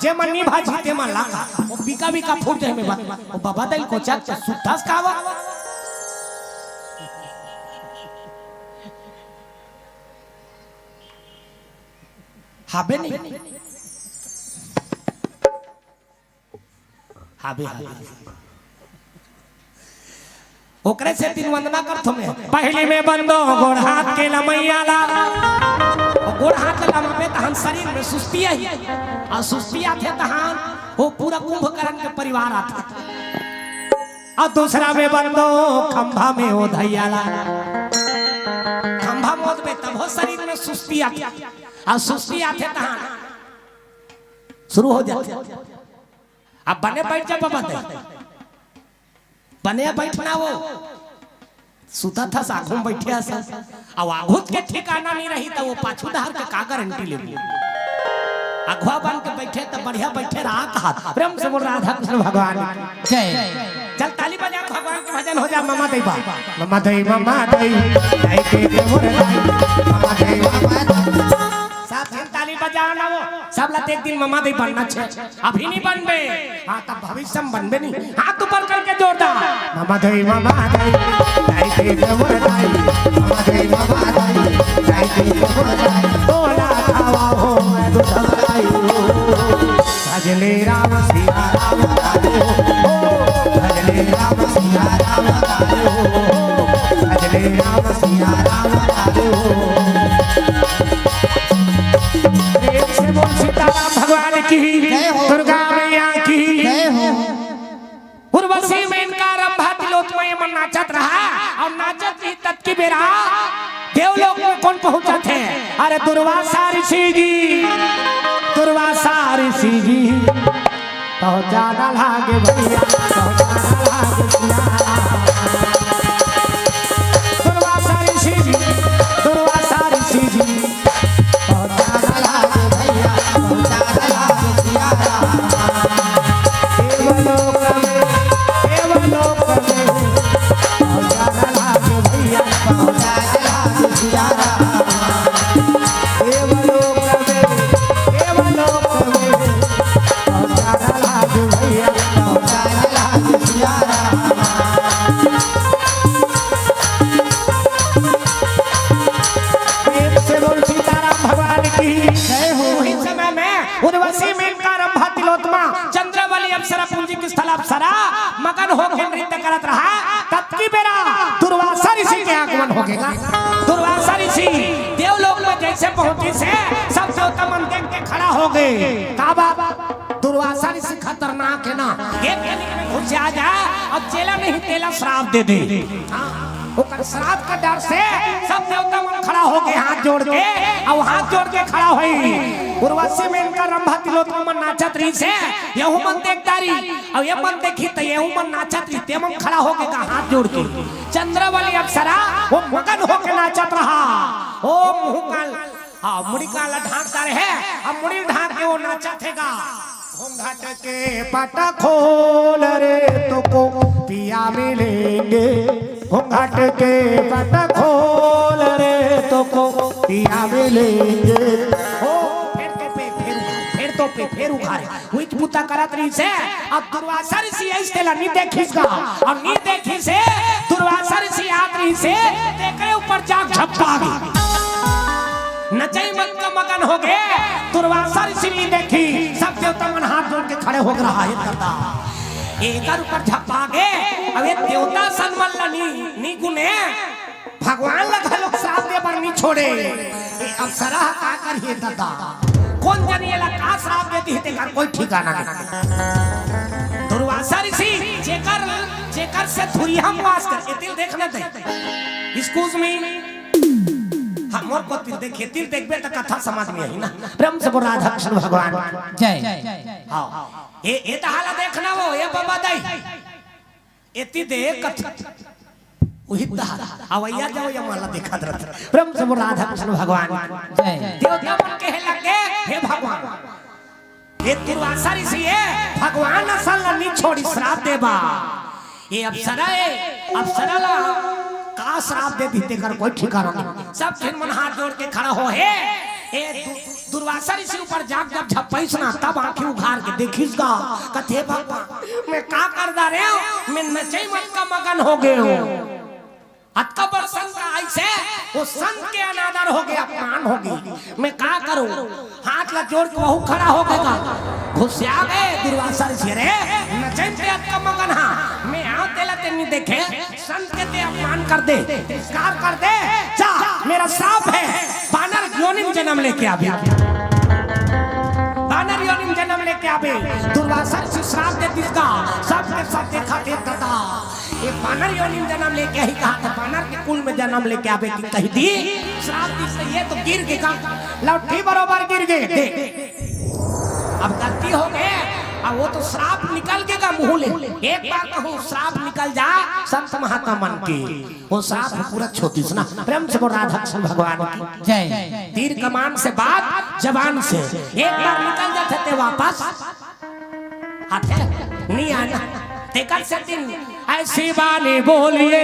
जे मन नहीं भाजी, ते मन ला का। ओ बिका बिका फूट जाही में बा-, ओ बाबा दई ल कोचत के सुतस का वा? हाबे नहीं। हाबे, हाबे। ओकरे सेती वंदना करथों मैं। पहिली में बंदों गोड़ हाथ के लमइया ला। गोड़ हाथ के लमाबे तहन शरीर में सुस्ती आही। अउ सुस्ती आथे तहन ओ पूरा कुंभकर्ण के परिवार आथे। अउ दूसरा में बंदों खंभा में ओ धइया ला। खंभा में ओदबे तभो शरीर में सुस्ती आथे। अउ सुस्ती आथे तहन शुरू हो जाथे। अब बने बइठ जा बाबा दई। बने बइठना वो। सुतत हस, आघू में बइठे हस। अउ आघू के ठिकाना नहीं रही त ओ पाछू डहर के का गारंटी लेबू? अघवा बन के बइठे त बढ़िया बइठे रहा कहत। प्रेम से बोल राधा कृष्ण भगवान की। जय। चल ताली बजा, भगवान के भजन हो जा। ममा दई बा, ममा दई, ममा दई, दई के दे मोर दई, ममा दई, ममा दई। सब झन ताली बजा ना वो, सब ला तो एक दिन ममा दई बनना छे। अभी नहीं बनबे, हाँ, तब भविष्य में बनबे नहीं। हाथ ऊपर करके जोरदार। ममा दई, ममा दई, दई के दे मोर दई, ममा दई, ममा दई, दई के दे मोर दई। तोला खावा हो मैं दूध मलाई हो। भजले राम सिया राम तारे हो, भजले राम सिया राम तारे हो, भजले राम सिया राम तारे हो। प्रेम से बोल सीताराम भगवान की, जय हो। दुर्गा मैया की। जय हो। उर्वशी, मेनका, रंभा, तिलोत्तमा ये मन नाचत रहा अउ नाचत रही ततकी बेरा देवलोक में कोन पहुंचत हे? अरे दुर्वासा ऋषि जी, दुर्वासा ऋषि जी पहुंचाना लागे भैया, पहुंचाना लागे भैया। दुर्वासा ऋषि जी, दुर्वासा ऋषि जी पहुंचाना लागे भैया, पहुंचाना लागे सिया राम। देवलोक में, देवलोक में पहुंचाना लागे भैया, पहुंचाना लागे सिया राम। देवलोक में, देवलोक में पहुंचाना लागे भैया, पहुंचाना लागे सिया राम। प्रेम से बोल सीताराम भगवान की। जय हो। उही समय में उर्वशी, मेनका, रंभा, तिलोत्तमा, चंद्रावली अप्सरा, पुंजिक स्थल अप्सरा मगन होके नृत्य करत रहा। ततकी बेरा दुर्वासा ऋषि के आगमन होगे गा। दुर्वासा ऋषि देवलोक में जैसे पहुंचिस हे, सब देवता मन देख के खड़ा होगे। का बात? दुर्वासा ऋषि खतरनाक हे ना, एक कनिक में घुसिया जाय, अब जेला नहीं तेला श्राप दे दे। हाँ, ओकर श्राप का डर से सब देवता मन खड़ा होके हाथ जोड़ के, अउ हाथ जोड़ के खड़ा होई। उर्वशी, मेनका, रंभा, तिलोत्तमा मन नाचत रहिस हे, यहू मन देख डारिस, अउ ये मन देखिस त यहू मन नाचत रहिस, ते मन खड़ा होके गा हाथ जोड़ के। चंद्रावली अप्सरा वो मगन होके नाचत रहा। ओ मुंह कान, हाँ, मुड़ी कान ला ढांक डारे हे, अब मुड़ी ढांक के वो नाचत हे गा। घूंघट के पट खोल रे, तोको पिया मिलेंगे। घूंघट के पट खोल रे, तोको पिया मिलेंगे। ओ, फेर तो पे, फेर उघार, फेर तो पे, फेर उघार। उहिच बुता करत रहिस हे, अब दुर्वासा ऋषि आइस तेला नी देखिस गा, अउ नी देखिस हे, दुर्वासा ऋषि आत रहिस हे, तेकरे ऊपर जाके झपटा गे। नचई मत का मगन होगे, दुर्वासा ऋषि नी देखिस, सब देवता मन हाथ जोड़ के खड़े होगे रहा, हे दादा। एकर ऊपर झपटा गे, अब ये देवता सन मन ला नी, नी गुने, भगवान ला घलो श्राप दे बर नी छोड़े। ए अप्सरा ह का करही दादा? कोन जनी एला का श्राप दे दिही तेकर कोई ठिकाना नहीं। दुर्वासा ऋषि जेकर, जेकर से धुरिहा वास कर, एती ल देखना दे। Excuse me। हाँ, मोर कोती ल देख, एती ल देखबे त कथा समझ में आही ना। प्रेम से बोल राधा कृष्ण भगवान। जय। हाँ। ए, ए तहा ला देखना वो, ए बाबा दाई। एती देख, उही तहा, अवइया जवइया मन ला देखत रहिथे। प्रेम से बोल राधा कृष्ण भगवान। जय। देवता मन कहे लगे, हे भगवान, ये दुर्वासा ऋषि हे, भगवान असन ला नी छोड़िस श्राप दे बर। ये अप्सरा हे, अप्सरा ला का श्राप दे दिही तेकर कोई ठिकाना नहीं। सब झन मन हाथ जोड़ के खड़ा होहे। ए दु-, दुर्वासा ऋषि ऊपर जाके जब झपइस ना, तब आंखी उघार के देखिस गा, कथे, "बाबा, मैं का कर डारेंव? मैं नचई मत का मगन होगेंव।" अतका बड़ संत आइस हे, वो संत के अनादर होगे, अपमान होगे। मैं का करूं? हाथ ला जोड़ के वहू खड़ा होगे गा। घुसिया गे दुर्वासा ऋषि, "अरे, नचई म ते अतका मगन हा, मैं आंव तेला ते नी देखेंव।" संत के ते अपमान कर दे, तिरस्कार कर दे, जा, मेरा श्राप हे, बानर योनि म जन्म लेके आबे। बानर योनि म जन्म लेके आबे। दुर्वासा ऋषि श्राप दे दिस गा, सबके सब देखत हे, दादा, ये बानर योनि म जन्म लेके आही कहा, त बानर के कुल में जन्म लेके आबे कि कहि दिस, श्राप दिस हे, ये तो गिर गे गा, लट्ठी बरोबर गिर गे। दे। अब गलती होगे, अब वो तो श्राप निकल गे गा मुंह ले। एक बार कहूं, श्राप निकल जा संत महात्मा मन के, वो श्राप पूरा छोड़िस ना। प्रेम से बोल राधा कृष्ण भगवान की। जय। तीर कमान से बात जबान से एक बार निकल जाथे ते वापस आथे नी आना। तेकर सेती ऐसी बानी बोलिए,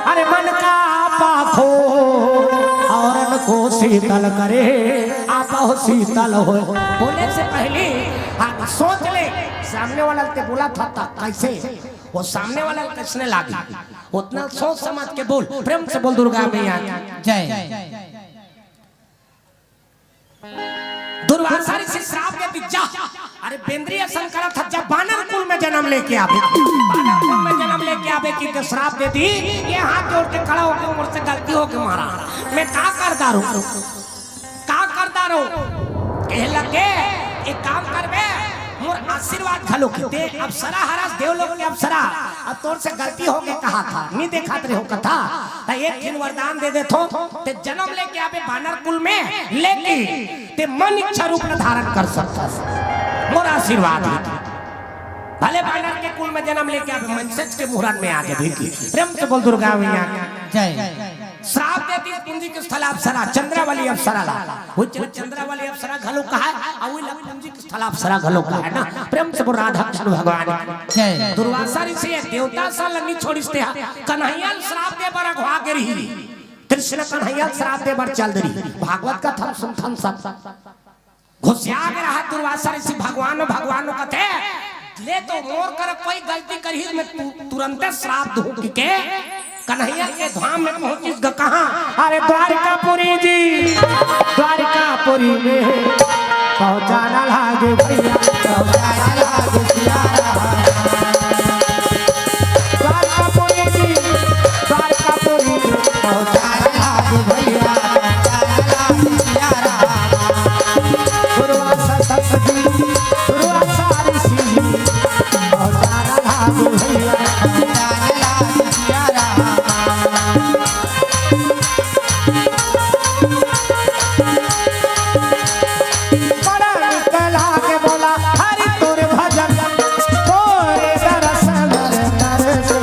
अरे मन का पाखो, औरन को शीतल करे, आप शीतल हो। बोले से पहले आप सोच ले, सामने वाला ते बोला था, था कैसे, वो सामने वाला कैसने लागी, उतना सोच समझ के बोल। प्रेम से बोल दुर्गा मैया की। जय। दुर्वासा ऋषि श्राप दे दी, जा, अरे बेंद्री असन करत ह, जा बानर कुल में जन्म लेके आबे, बानर कुल में जन्म लेके आबे कि के श्राप दे दी। ये हाथ जोड़ के खड़ा होके, मोर से गलती होके महाराज, मैं का कर डारूं, का कर डारूं? कहे लगे, एक काम करबे, मोर आशीर्वाद घलो की दे, अप्सरा हरस, देवलोक के अप्सरा, अब तोर से गलती होके कहा था, नहीं देखा तेरे हो कथा, त एक दिन वरदान दे देथो, ते जन्म लेके आबे बानर कुल में, लेकिन ते मन इच्छा रूप में धारण कर सकथस। मोर आशीर्वाद हे। भले बानर के कुल में जन्म लेके आबे, मनसेच के मुहूर्त में आ जाबे की। प्रेम से बोल दुर्गा मैया की। जय। श्राप देती पुंजिक स्थल अप्सरा, चंद्रावली अप्सरा ला। वो चल-, चंद्रावली अप्सरा घलो कहा है, अउ ला पुंजिक स्थल अप्सरा घलो कहा है ना। प्रेम से बोल राधा कृष्ण भगवान की। जय। दुर्वासा ऋषि हे, देवता सा ल नी छोड़िस ते हा। कन्हैया ल श्राप दे बर अघवा गे रही। कृष्ण कन्हैया ल श्राप दे बर चल दे रही। भागवत कथा सुनथन सब। घुसिया गे रहा दुर्वासा ऋषि, भगवान, भगवान कथे, ले तो मोर कर कोई गलती करही, मैं तु-, तुरंते श्राप दूं कि के। कन्हैया के धाम में पहुंचिस ग कहां? अरे द्वारिकापुरी जी, द्वारिकापुरी में पहुंचाना लागे भैया, पहुंचाना लागे सिया राम। द्वारकापुरी जी, द्वारकापुरी में पहुंचाना लागे भैया, पहुंचाना लागे सिया राम। दुर्वासा सत जी, दुर्वासा ऋषि जी, पहुंचाना लागे भैया, पहुंचाना लागे सिया राम। बड़ा निक लागे मोला हरि तोर भजन, तोरे दरस बर तरसे।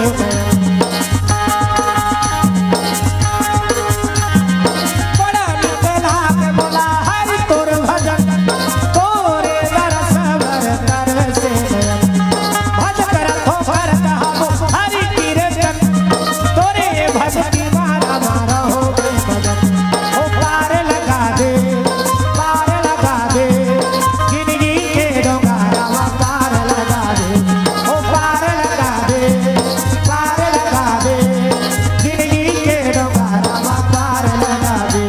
बड़ा निक लागे मोला हरि तोर भजन, तोरे दरस बर तरसे। भज करत हो करत हबो हरि कीरतन, तोरे भजन मारा मारा हो गए मगन। ओ पार लगा दे, पार लगा दे, जिंदगी के डोंगरवा पार लगा दे। ओ पार लगा दे, पार लगा दे, जिंदगी के डोंगरवा पार लगा दे।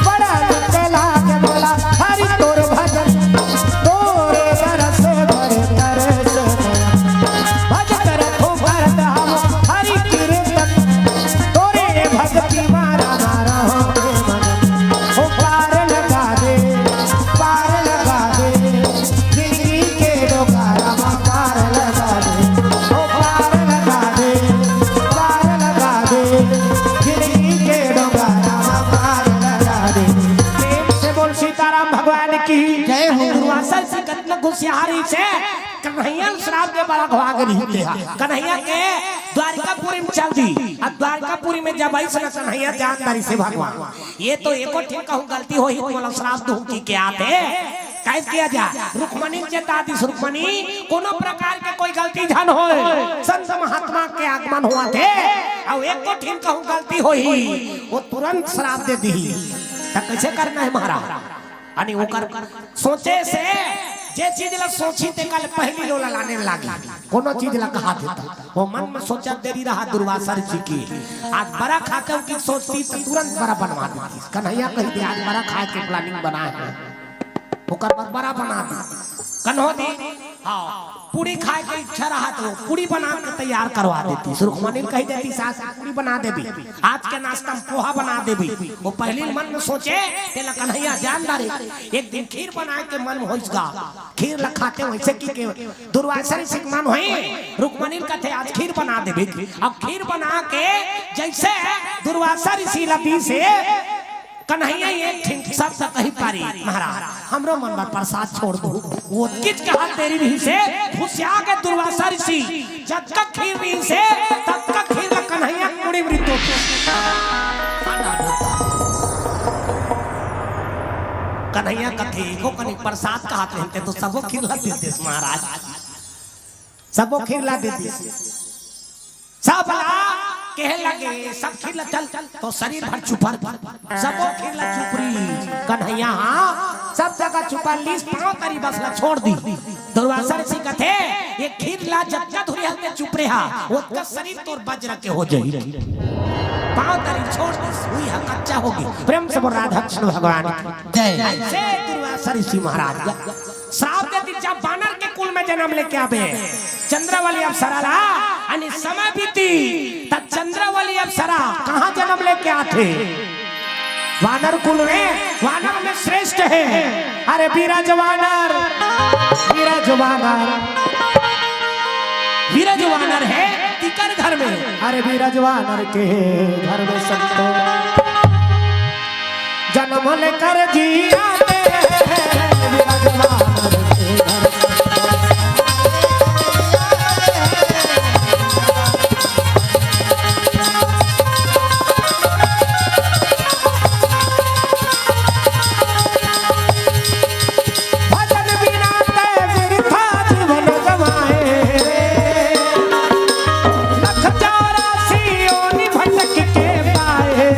बड़ा निक लागे मोला हरि तोर भजन, तोरे दरस बर तरसे। भज करत हो करत हबो हरि कीरतन, तोरे भक्ति मारा मारा हो गए मगन। ओ पार लगा दे, पार लगा दे, जिंदगी के डोंगरवा पार लगा दे। ओ पार लगा दे, पार लगा दे, जिंदगी के डोंगरवा पार लगा दे। प्रेम से बोल सीताराम भगवान की। जय हो। दुर्वासा ऋषि कतना होशियारी से कन्हैया ल श्राप दे बर अघवा गे रहिस ते हा। कन्हैया के द्वारिकापुरी में चल दी। अब द्वारिकापुरी में जब आइस न कन्हैया जान डारिस हे भगवान, ये तो एको ठिन कहूं गलती होही त मोला श्राप दूं कि के आथे। कैसे किया जा? रुक्मणी के चेता दिस, रुक्मणी, कोनो प्रकार के कोई गलती झन होय, संत महात्मा के आगमन होवत हे, अउ एको ठिन कहूं गलती होही, वो तुरंत श्राप दे दिही। त कैसे करना हे महाराज? अने ओकर सोचे से जे चीज ला सोची तेकर ले पहिली लोला लाने लागी। कोनो चीज ला कहा देता, वो मन में सोचा देरी रहा दुर्वासा ऋषि की। आज बड़ा खाते हो कि सोचती तो तुरंत बड़ा बनवा देती। कन्हैया कहि दे, आज बड़ा खाए के planning बना है, ओकर बाद बड़ा बना दी। कन्हो दी हाँ, पूड़ी खाए के इच्छा रहा तो पूड़ी बना के तैयार करवा देतिस। रुक्मणी ल कहि देतिस, "आज पूड़ी बना देबे, आज के नाश्ता में पोहा बना देबे।" वो पहिली मन में सोचे, तेला कन्हैया जान डारे। एक दिन खीर बनाए के मन होइस गा, खीर ल खातेंव, वइसे कहिके दुर्वासा ऋषि के मन होइस, रुक्मणी ल कथे, "आज खीर बना देबे।" अब खीर बना के जइसे दुर्वासा ऋषि ल दिस, कन्हैया एक ठिन शब्द कहि पारिस, "महाराज, हमरो मन बर प्रसाद छोड़ दू।" ओतकीच कहत देरी रिहिसे, भुसिया गे दुर्वासा ऋषि, जतका खीर रिहिसे, ततका खीर ल कन्हैया के मुड़ी म रितो। कन्हैया कथे, "एको कनी प्रसाद कहत रहिते तो सबो खीर ल दे देस महाराज, सबो खीर ल दे देस।" सब ला कहे लगे, "सब खीर ला चल, तो शरीर भर चुपर।" सबो खीर ला चुपरी कन्हैया, हाँ, सब जगह चुपर लिस, पाँव तरी बस ला छोड़ दिस। दुर्वासा ऋषि कथे, "ये खीर ला जतका धुरी हल्के चुपरे हा, ओतका शरीर तोर वज्र के हो जाही।" पाँव तरी छोड़ दिस, हुई हा कच्चा हो गे। प्रेम से बोल राधा कृष्ण भगवान की जय। ऐसे दुर्वासा ऋषि महाराज श्राप दे दिस, "जा बानर के कुल में जन्म लेके आबे।" चंद्रावली अप्सरा ला, अने समय बीती, त चंद्रावली अप्सरा कहाँ जन्म लेके आथे? वानर कुल में, वानर में श्रेष्ठ हे। अरे बीरज वानर, बीरज वानर, बीरज वानर हे तिकर घर में। अरे बीरज वानर के घर में संतो जन्म लेकर जी आते हैं, विराजमान होते हैं। भजन बिना तै बिरथा जीवन गवाए, लख चौरासी योनि भटक के पाए।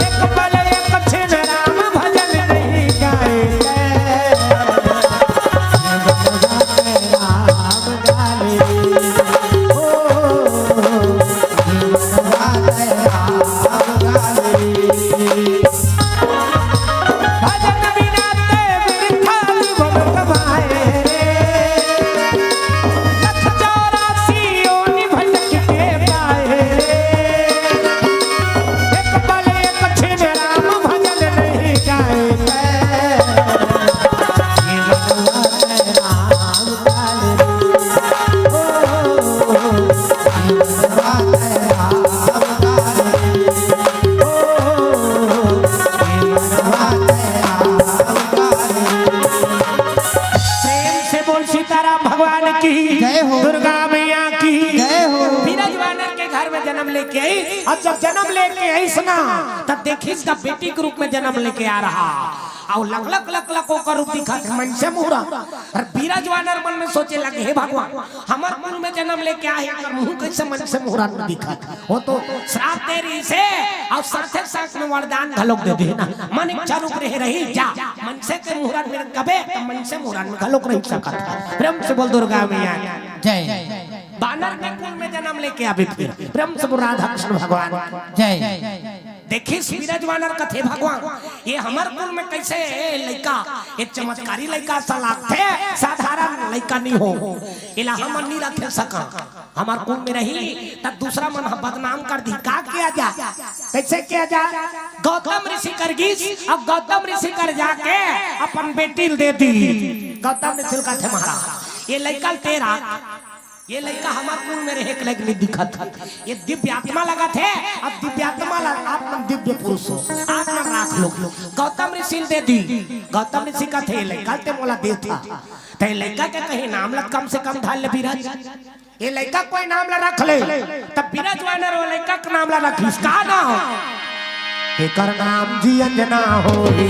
एक पल एक छिन राम भजन नहीं गाए। राम गावे, ओ, राम गावे। भजन बिना तै बिरथा जीवन गवाए। लख चौरासी योनि भटक के पाए। एक पल एक छिन राम भजन नहीं गाए। जीवन राम काल रे। ओ, जीवन राम काल रे। ओ, जीवन राम काल रे। प्रेम से बोल सीताराम भगवान की, जय हो। दुर्गा मैया की, जय हो। बीरज वानर के घर में जन्म लेके आइस, अउ जब जन्म लेके आइस ना, तब देखिस त बेटी के रूप में जन्म लेके आ रहा, अउ लकलक लकलक ओकर रूप दिखत हे, मनसे मुहूरत। अउ बीरज वानर मन में सोचे लगे, "हे भगवान, हमर कुल में जन्म लेके आए हे, एकर मुहूं कइसे मनसे मुहूरत में दिखत?" वो तो श्राप दे रिहिसे, अउ साथे साथ में वरदान घलोक दे दिस ना, "मन इच्छा रूप रहे रही, जा, मनसे के मुहूरत में कबे, त मनसे मुहूरत में घलोक रहि सकत हे।" प्रेम से बोल दुर्गा मैया की जय। बानर के कुल में जन्म लेके आबे फिर, प्रेम से बोल राधा कृष्ण भगवान की जय। देखिस बीरज वानर कथे, "भगवान, ये हमर कुल में कइसे लइका, ये चमत्कारी लइका सा लागथे, साधारण लइका नइ हो, एला हमन नइ रखे सकन।" हमर कुल में रही, त दूसरा मन ह बदनाम कर दिही। का किया जाय? कइसे किया जाय? गौतम ऋषि कर गिस, अब गौतम ऋषि कर जाके अपन बेटी ल दे दिही। गौतम ऋषि ल कथे, "महाराज, ये लइका ल तें रख, ये लइका हमर कुल में रहे के लायक नइ दिखत हे, ये दिव्य आत्मा लगत हे, अब दिव्य आत्मा ला, आप मन दिव्य पुरुष हो, आप मन राख लो।" गौतम ऋषि ल दे दिस। गौतम ऋषि कथे, "ये लइका ल तें मोला दे था, त ये लइका के कहीं नाम ला कम से कम धर ले बीरज।" ये लइका कोई नाम ला रख ले, तब बीरज वानर वो लइका के नाम ला रखिस। का नाम? एकर नाम जी अंजना होही,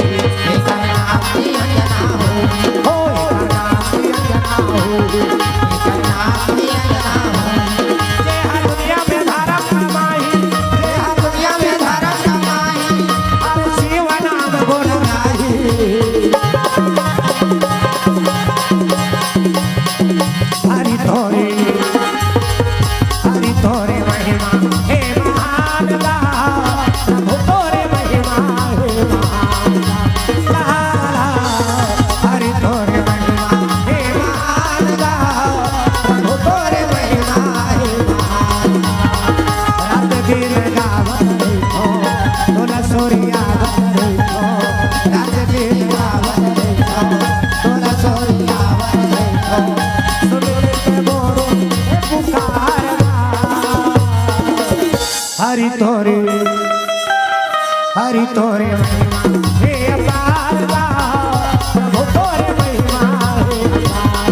एकर नाम जी अंजना होही, ओ एकर नाम जी अंजना होही, एकर नाम जी अंजना होही। जे हा दुनिया में धरम कमाही, जे हा दुनिया में धरम कमाही, अउ शिव नाम गुण गाही। हरि तोरे, हरि तोरे महिमा हे महान गा, प्रभु तोरे महिमा हे महान गा। हरि तोरे महिमा तोरे महिमा हे अपार गा, प्रभु तोरे महिमा हे अपार।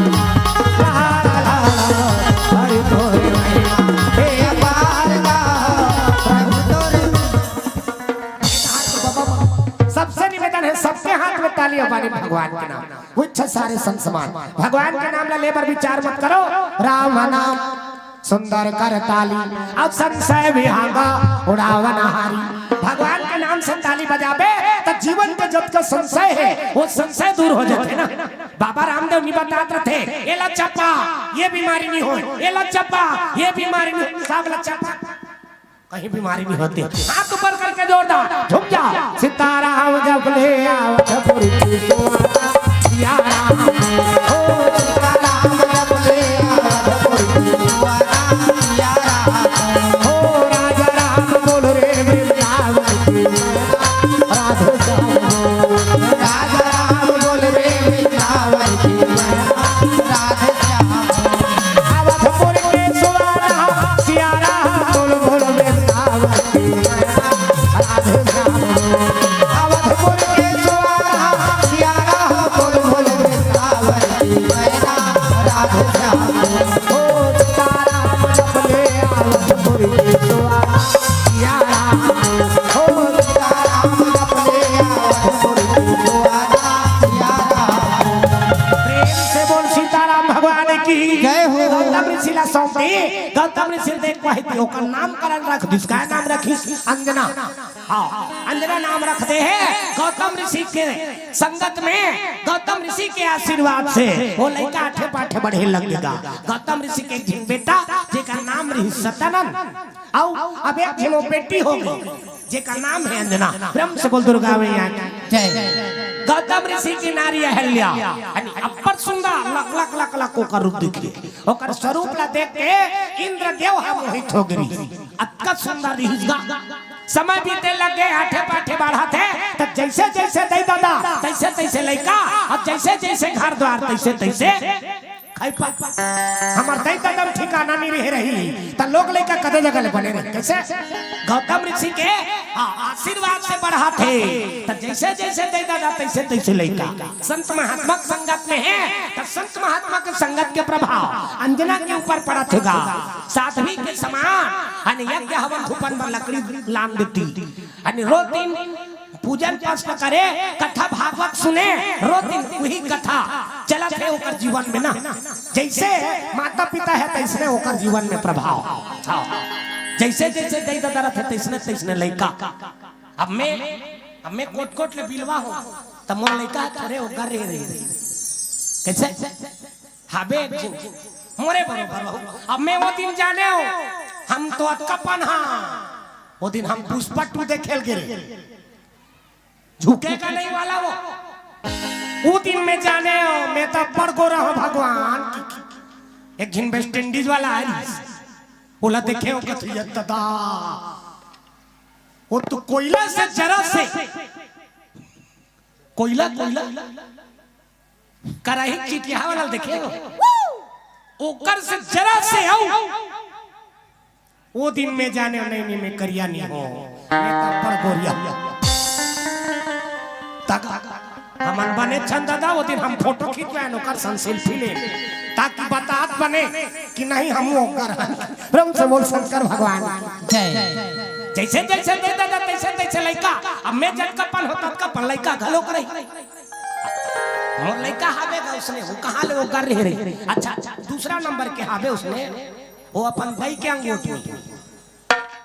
ला, ला, ला, ला, हरि तोरे महिमा हे अपार गा, प्रभु तोरे महिमा। सबसे निवेदन है, सबके हाथ में ताली, हमारे भगवान के नाम। उच्च सारे संसमान, भगवान के नाम ला लेबर विचार मत करो। राम नाम सुंदर कर ताली, अब संशय विहंग उड़ावन हारी। भगवान के नाम से ताली बजाबे त जीवन के जतका संशय हे, वो संशय दूर हो जाथे ना। बाबा रामदेव नी बतात रथे, "एला चपा, ये बीमारी नी होय, एला चपा, ये बीमारी नी होय।" सब ला चपा, कहीं बीमारी नी होथे। हाथ ऊपर करके जोरदार झूम जा। सीताराम जप ले आवत पुरखी सुहाना, सिया राम। ओ सीताराम जप ले आवत पुरखी सुहाना, सिया राम। ओ राजा राम बोल रे वृंदावन की मैना, राधे श्याम। राजा राम बोल रे वृंदावन की मैना, राधे श्याम। अवधपुर के सुहाना सिया राम बोल बोल वृंदावन की मैना, राधे श्याम। अवधपुर के सुहाना सिया राम बोल बोल वृंदावन की मैना, राधे श्याम। ओ सीताराम जप ले अवधपुर के सुहाना सिया राम। ओ सीताराम जप ले अवधपुर के सुहाना सिया राम। प्रेम से बोल सीताराम भगवान की जय हो। गौतम ऋषि ला सौंप दी। गौतम ऋषि देख पाही थी, ओकर नामकरण रख दिस। काय नाम रखिस? अंजना। हाँ, अंजना नाम रख दे हे। गौतम ऋषि के संगत में, गौतम ऋषि के आशीर्वाद से वो लइका आठे पाठे बढ़े लग गा। गौतम ऋषि के एक झिन बेटा, जेकर नाम रहिस सतानंद, अउ अब एक झिन वो बेटी हो गई, जेकर नाम हे अंजना। प्रेम से बोल दुर्गा मैया की जय। गौतम ऋषि की नारी अहल्या, यानी अब्बड़ सुंदर, लक लक लक लक ओकर रूप दिखे। ओकर स्वरूप ला देख के इंद्रदेव ह मोहित हो गिरी। अतका सुंदर रिहिस गा। समय बीते लगे, आठे पाठे बाढ़त हे, त जैसे जैसे दई ददा, तैसे तैसे लइका, अउ जैसे जैसे घर द्वार, तैसे तैसे खाई पा। हमर दई ददा म ठिकाना नी रहे रही, त लोग लइका कते जगह ले बने रहे। कैसे? गौतम ऋषि के, हाँ, आशीर्वाद से बढ़त हे, त जैसे जैसे दई ददा, तैसे तैसे लइका। संत महात्मा के संगत में हे, त संत महात्मा के संगत के प्रभाव अंजना के ऊपर पड़त हे गा। साध्वी के समान, अने यज्ञ हवन धूपन बर लकड़ी लान देती, अने रोज दिन पूजन पाठ करे, कथा भागवत सुने, रोज दिन उही कथा चलत हे ओकर जीवन में ना। जैसे माता पिता हे, तैसने ओकर जीवन में प्रभाव। हाँ। जैसे जैसे दई ददा रथे, तैसने तैसने लइका। अब मैं, अब मैं कोट कोट ले बिलवा हूँ, त मोर लइका थोरे ओकर रे रे। कैसे? हाबे एक झिन मोरे बरोबर हो। अब मैं वो दिन जाने हो, हम तो अतका पन हा। वो दिन हम पुष्पा टू देखे ल गे रहे। झुकेगा नहीं वाला वो। वो दिन मैं जाने हो, मैं तो अब्बड़ गोरा हूँ भगवान की। एक झिन वेस्ट इंडीज वाला आय रिहिस, ओला देखे हो कथी, "ये ददा, वो तो कोयला से जरा से, कोयला, कोयला, कराही चिटिया वाला देखे हो, ओकर से जरा से अउ।" वो दिन में जाने नहीं, नहीं, मैं करिया नहीं हो, मैं तो अब्बड़ गोरिया। तक हमन बने छन ददा, वो दिन हम फोटो खिंचवाएन, ओकर संग सेल्फी ले, ताकि बतात बने कि नहीं हम ओकर हन। प्रेम से बोल शंकर भगवान की। जय। जैसे जैसे दई ददा, तैसे तैसे लइका। अब मैं जतका पन हो, ततका पन लइका घलोक रही। मोर लइका हाबे गा उसने, वो कहाँ ले ओकर रे रही। अच्छा, दूसरा नंबर के हाबे उसने, वो अपन दई के अंगोट में,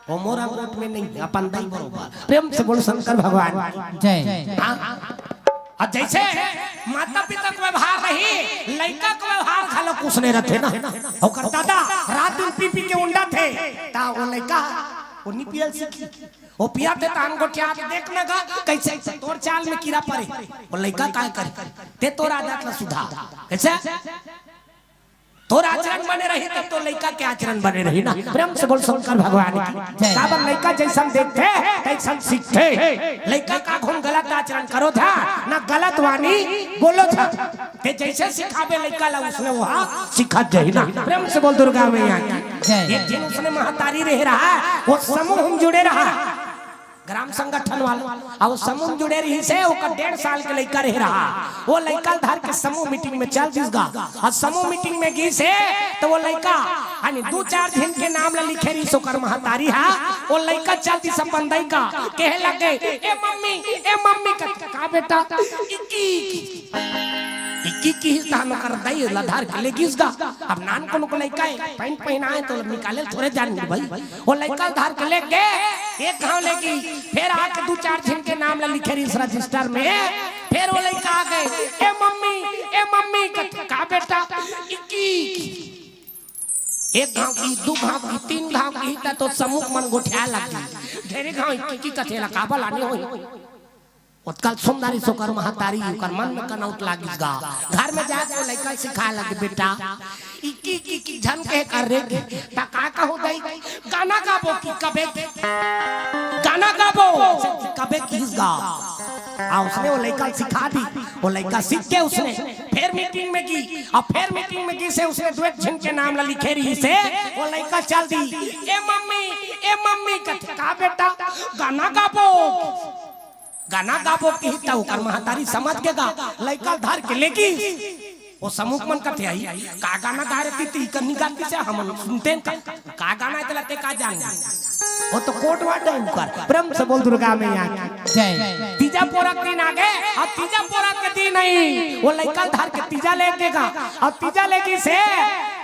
वो मोर अंगोट में नहीं, अपन दई बरोबर। प्रेम से बोल शंकर भगवान की। जय। हाँ? अउ जैसे माता पिता के व्यवहार रही, लइका के व्यवहार घलोक उसने रथे ना। ओकर ददा रात दिन पी पी के उंडथे, त वो लइका वो नी पियल सीखी। वो पियथे त हम गोठिया के देख न गा, कैसे तोर चाल में कीरा परे। वो लइका काय करे? ते तोर आदत ला सुधार। कैसे? तोर आचरण बने रही, तब तो लइका के आचरण बने रही ना। प्रेम से बोल शंकर भगवान की। जय। काबर लइका जैसन देखथे, तैसन सीखथे। लइका का घूम गलत आचरण करो था, ना गलत वाणी बोलो था। ते जैसे सिखाबे लइका ला, उसने वहाँ सिखत जाही ना। प्रेम से बोल दुर्गा मैया की। जय। एक झिन उसने महतारी रहे रहा, वो समूह में जुड़े रहा। ग्राम संगठन वाला, अउ समूह म जुड़े रहिस हे, ओकर डेढ़ साल के लइका रहे रहा। वो लइका ल धर के समूह मीटिंग में चल दिस गा। अउ समूह मीटिंग में गिस हे, त वो लइका, यानी दू चार झिन के नाम ला लिखे रहिस ओकर महतारी हा, वो लइका चल दिस अपन दई का, कहे लगे, "ए मम्मी, ए मम्मी," का, "का बेटा?" "इक्की, इक्की।" इक्की किहिस तहान ओकर दई ला धर के ले गिस गा। अब नानकुन लइका हे, पैंट पहिनाए हे त निकाले ल थोरे जान भाई। वो लइका ल धर के ले गे, एक घांव ले गे, फेर आके दू चार झिन के नाम ला लिखे रहिस रजिस्टर में, फेर वो लइका आ गे, "ए मम्मी, ए मम्मी," का, "का बेटा?" "इक्की।" एक घांव गे, दू घांव गे, तीन घांव गे, त तो समूह मन गोठियाए लग गे। ढेरे घांव इक्की कथे ला काबर लाने होही। ओतका ल सुन डारिस ओकर महतारी, ओकर मन में कनौत लागिस गा। घर में जाके वो लइका ल सिखाए लगे, "बेटा, इक्की, इक्की, इक्की झन कहे कर रे।" "त का कहूं दई?" "गाना गाबो कि कबे कि? गाना गाबो।" कबे किहिस गा। अउ उसने वो लइका ल सिखा दिस, वो लइका सीख गे उसने। फेर मीटिंग में गिस, अउ फेर मीटिंग में गिस हे, उसने दू एक झिन के नाम ला लिखे रहिस हे, वो लइका चल दिस, "ए मम्मी, ए मम्मी," कथे, "का बेटा?" "गाना गाबो।" गाना गाबो किहिस त ओकर महतारी समझ गे गा, लइका ल धर के ले गिस। वो समूह मन कथे, "अई, का गाना गा रे तीती, कन्नी गातिस हे, हमन सुनतेन का, का गाना हे तेला ते का जान?" वो तो कोड वर्ड हे उंकर। प्रेम से बोल दुर्गा मैया की जय। तीजा पोरा के दिन आ गे, अउ तीजा पोरा के दिन हे, वो लइका ल धर के तीजा ले गे गा, अउ तीजा ले गिस हे,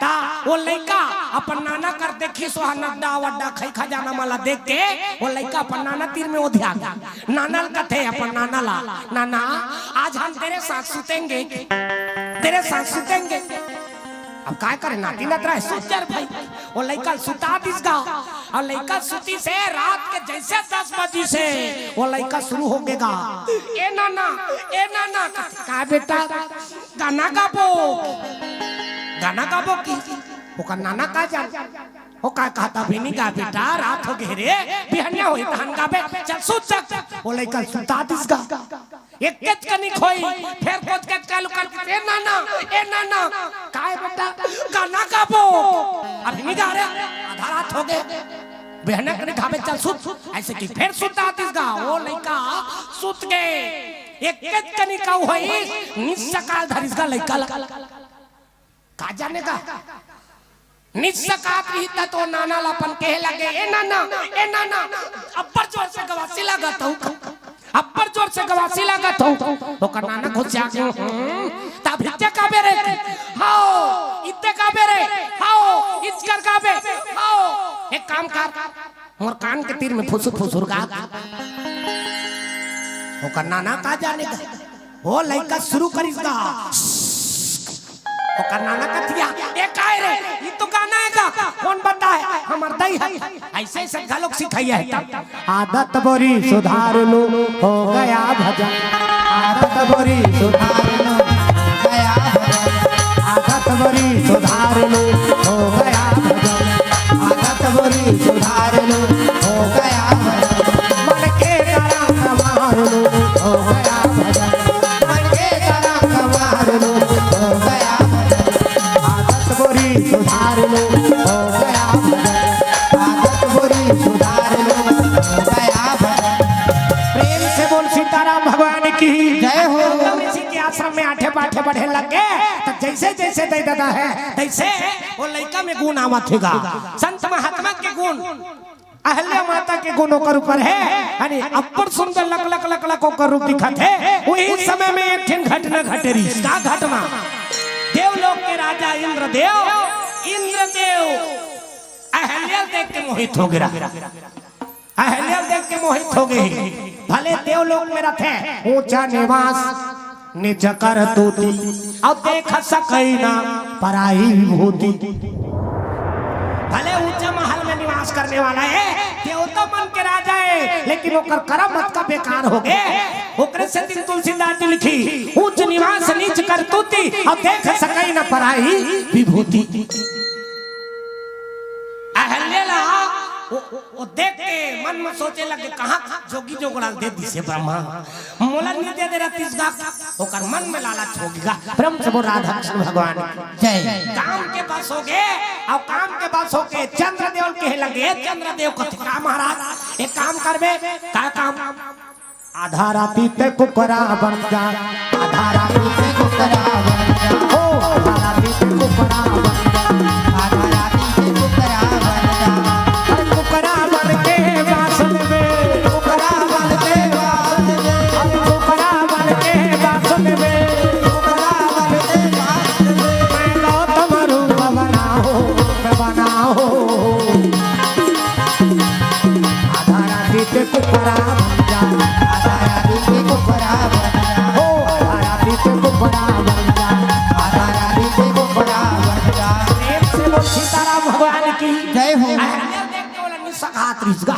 त वो लइका अपन नाना कर देखिस, वहां नड्डा वड्डा खई खजाना मन ला देख के, वो लइका अपन नाना तीर में ओधिया गे। नाना ल कथे अपन नाना ला, "नाना, आज हम तेरे साथ सुतेंगे, तेरे साथ सुतेंगे।" अब काय करे, नाती नतरा हे, सुत जा रे भाई। वो लइका ल सुता दिस गा, अउ लइका सुतिस हे, रात के जइसे दस बजिस हे, वो लइका सुरू हो गे गा, "ए नाना, ए नाना।" "का बेटा?" "गाना गाबो।" "गाना गाबो कि?" ओकर नाना का जान। "ओ का कहत हस, अभी नइ गा बेटा, रात हो गे रे, बिहनिया होही तहन गाबे, चल सुत जा।" वो लइका ल सुता दिस गा। एकेच कनिक होइस, फेर कोचकत चालू कर दिस, "ए नाना, ए नाना।" "काय बेटा?" "गाना गाबो।" "अभी नइ गा रे, आधा रात हो गे, बिहनिया कनिक गाबे, चल सुत।" अइसे कहि फेर सुता दिस गा, वो लइका सुत गे। एकेच कनिक होइस, निस्सकाल धरिस गा लइका ला। का जाने का? निस्सकात रही त तो नाना ला अपन कहे लगे, "ए नाना, ए नाना, अब्बड़ जोर से गवासी लागत हूं, अब्बड़ जोर से गवासी लागत हूं।" ओकर नाना घुसिया के, "हम्म, तब इत्ते काबे रे?" "हाओ, इत्ते काबे रे?" "हाओ, इचकर काबे?" "हाओ।" "एक काम कर, मोर कान के तीर में फुसुर फुसुर गा।" ओकर नाना का जाने का? वो लइका सुरू करिस गा। ओकर नाना कथिस, "ए काय रे? ई तो गाना हे गा। कोन बताय? हमर दई हे।" अइसे अइसे घलोक सिखइया हे। आदत बोरी सुधार लो, हो गया भजन। आदत बोरी सुधार लो, हो गया भजन। आदत बोरी सुधार लो, हो गया भजन। आदत बोरी सुधार लो, हो गया भजन। मन के तरंग मार लो, हो गया भजन। मन के तरंग मार लो, हो गया भजन। आदत बोरी सुधार लो, हो गया भजन। आदत बोरी सुधार लो, हो गया भजन। प्रेम से बोल सीताराम भगवान की जय हो। गौतम ऋषि के आश्रम में आठे बाठे बढ़े लग गे, त जइसे जइसे दई ददा हे, तइसे वो लइका में गुण आवत हे गा। संत महात्मा के गुण, अहल्या माता के गुण ओकर ऊपर हे, यानी अब्बड़ सुंदर लक लक लक लक ओकर रूप दिखत हे। उही समय में एक ठिन घटना घटे रहिस। का घटना? देवलोक के राजा इंद्रदेव, इंद्रदेव अहल्या ल देख के मोहित हो गे रहा। अहल्या ल देख के मोहित हो गे। भले देवलोक में रथे, ऊंचा निवास, नीच करतूती, अउ देख सकय न पराई विभूति। भले ऊंचा महल में निवास करने वाला हे, देवता मन के राजा हे, लेकिन ओकर करम अतका बेकार हो गे। ओकरे सेती तुलसीदास जी लिखिस, "ऊंच निवास नीच करतूती, अउ देख सकय न पराई विभूति।" अहल्या ला वो, वो, वो देख के मन में सोचे लगे, "कहां जोगी जोगड़ा ल दे दिस हे ब्रह्मा, मोला नइ दे दे रहतिस गा।" ओकर मन में लालच हो गे गा। प्रेम से बोल राधा कृष्ण भगवान की जय। काम के बस हो गे, अउ काम के बस हो के चंद्रदेव ल कहे लगे, "चंद्रदेव कथे का महाराज, एक काम करबे, का काम? आधा राती ते कुकरा बन जा, आधा राती ते कुकरा बन जा, हो, आधा राती ते कुकरा बन जा, आधा राती ते कुकरा बन जा। अरे कुकरा बन के बास देबे, कुकरा बन के बास देबे, अरे कुकरा बन के बास देबे, कुकरा बन के बास देबे। मैं गौतम रूप बनाओ, रूप बनाओ। आधा राती ते कुकरा बन जा, आधा राती ते कुकरा बन जा, हो, आधा राती ते कुकरा बन जा, आधा राती ते कुकरा बन जा। प्रेम से बोल सीताराम भगवान की जय हो। अहिल्या देख के बोला, "नि सका हाथ रिस गा।"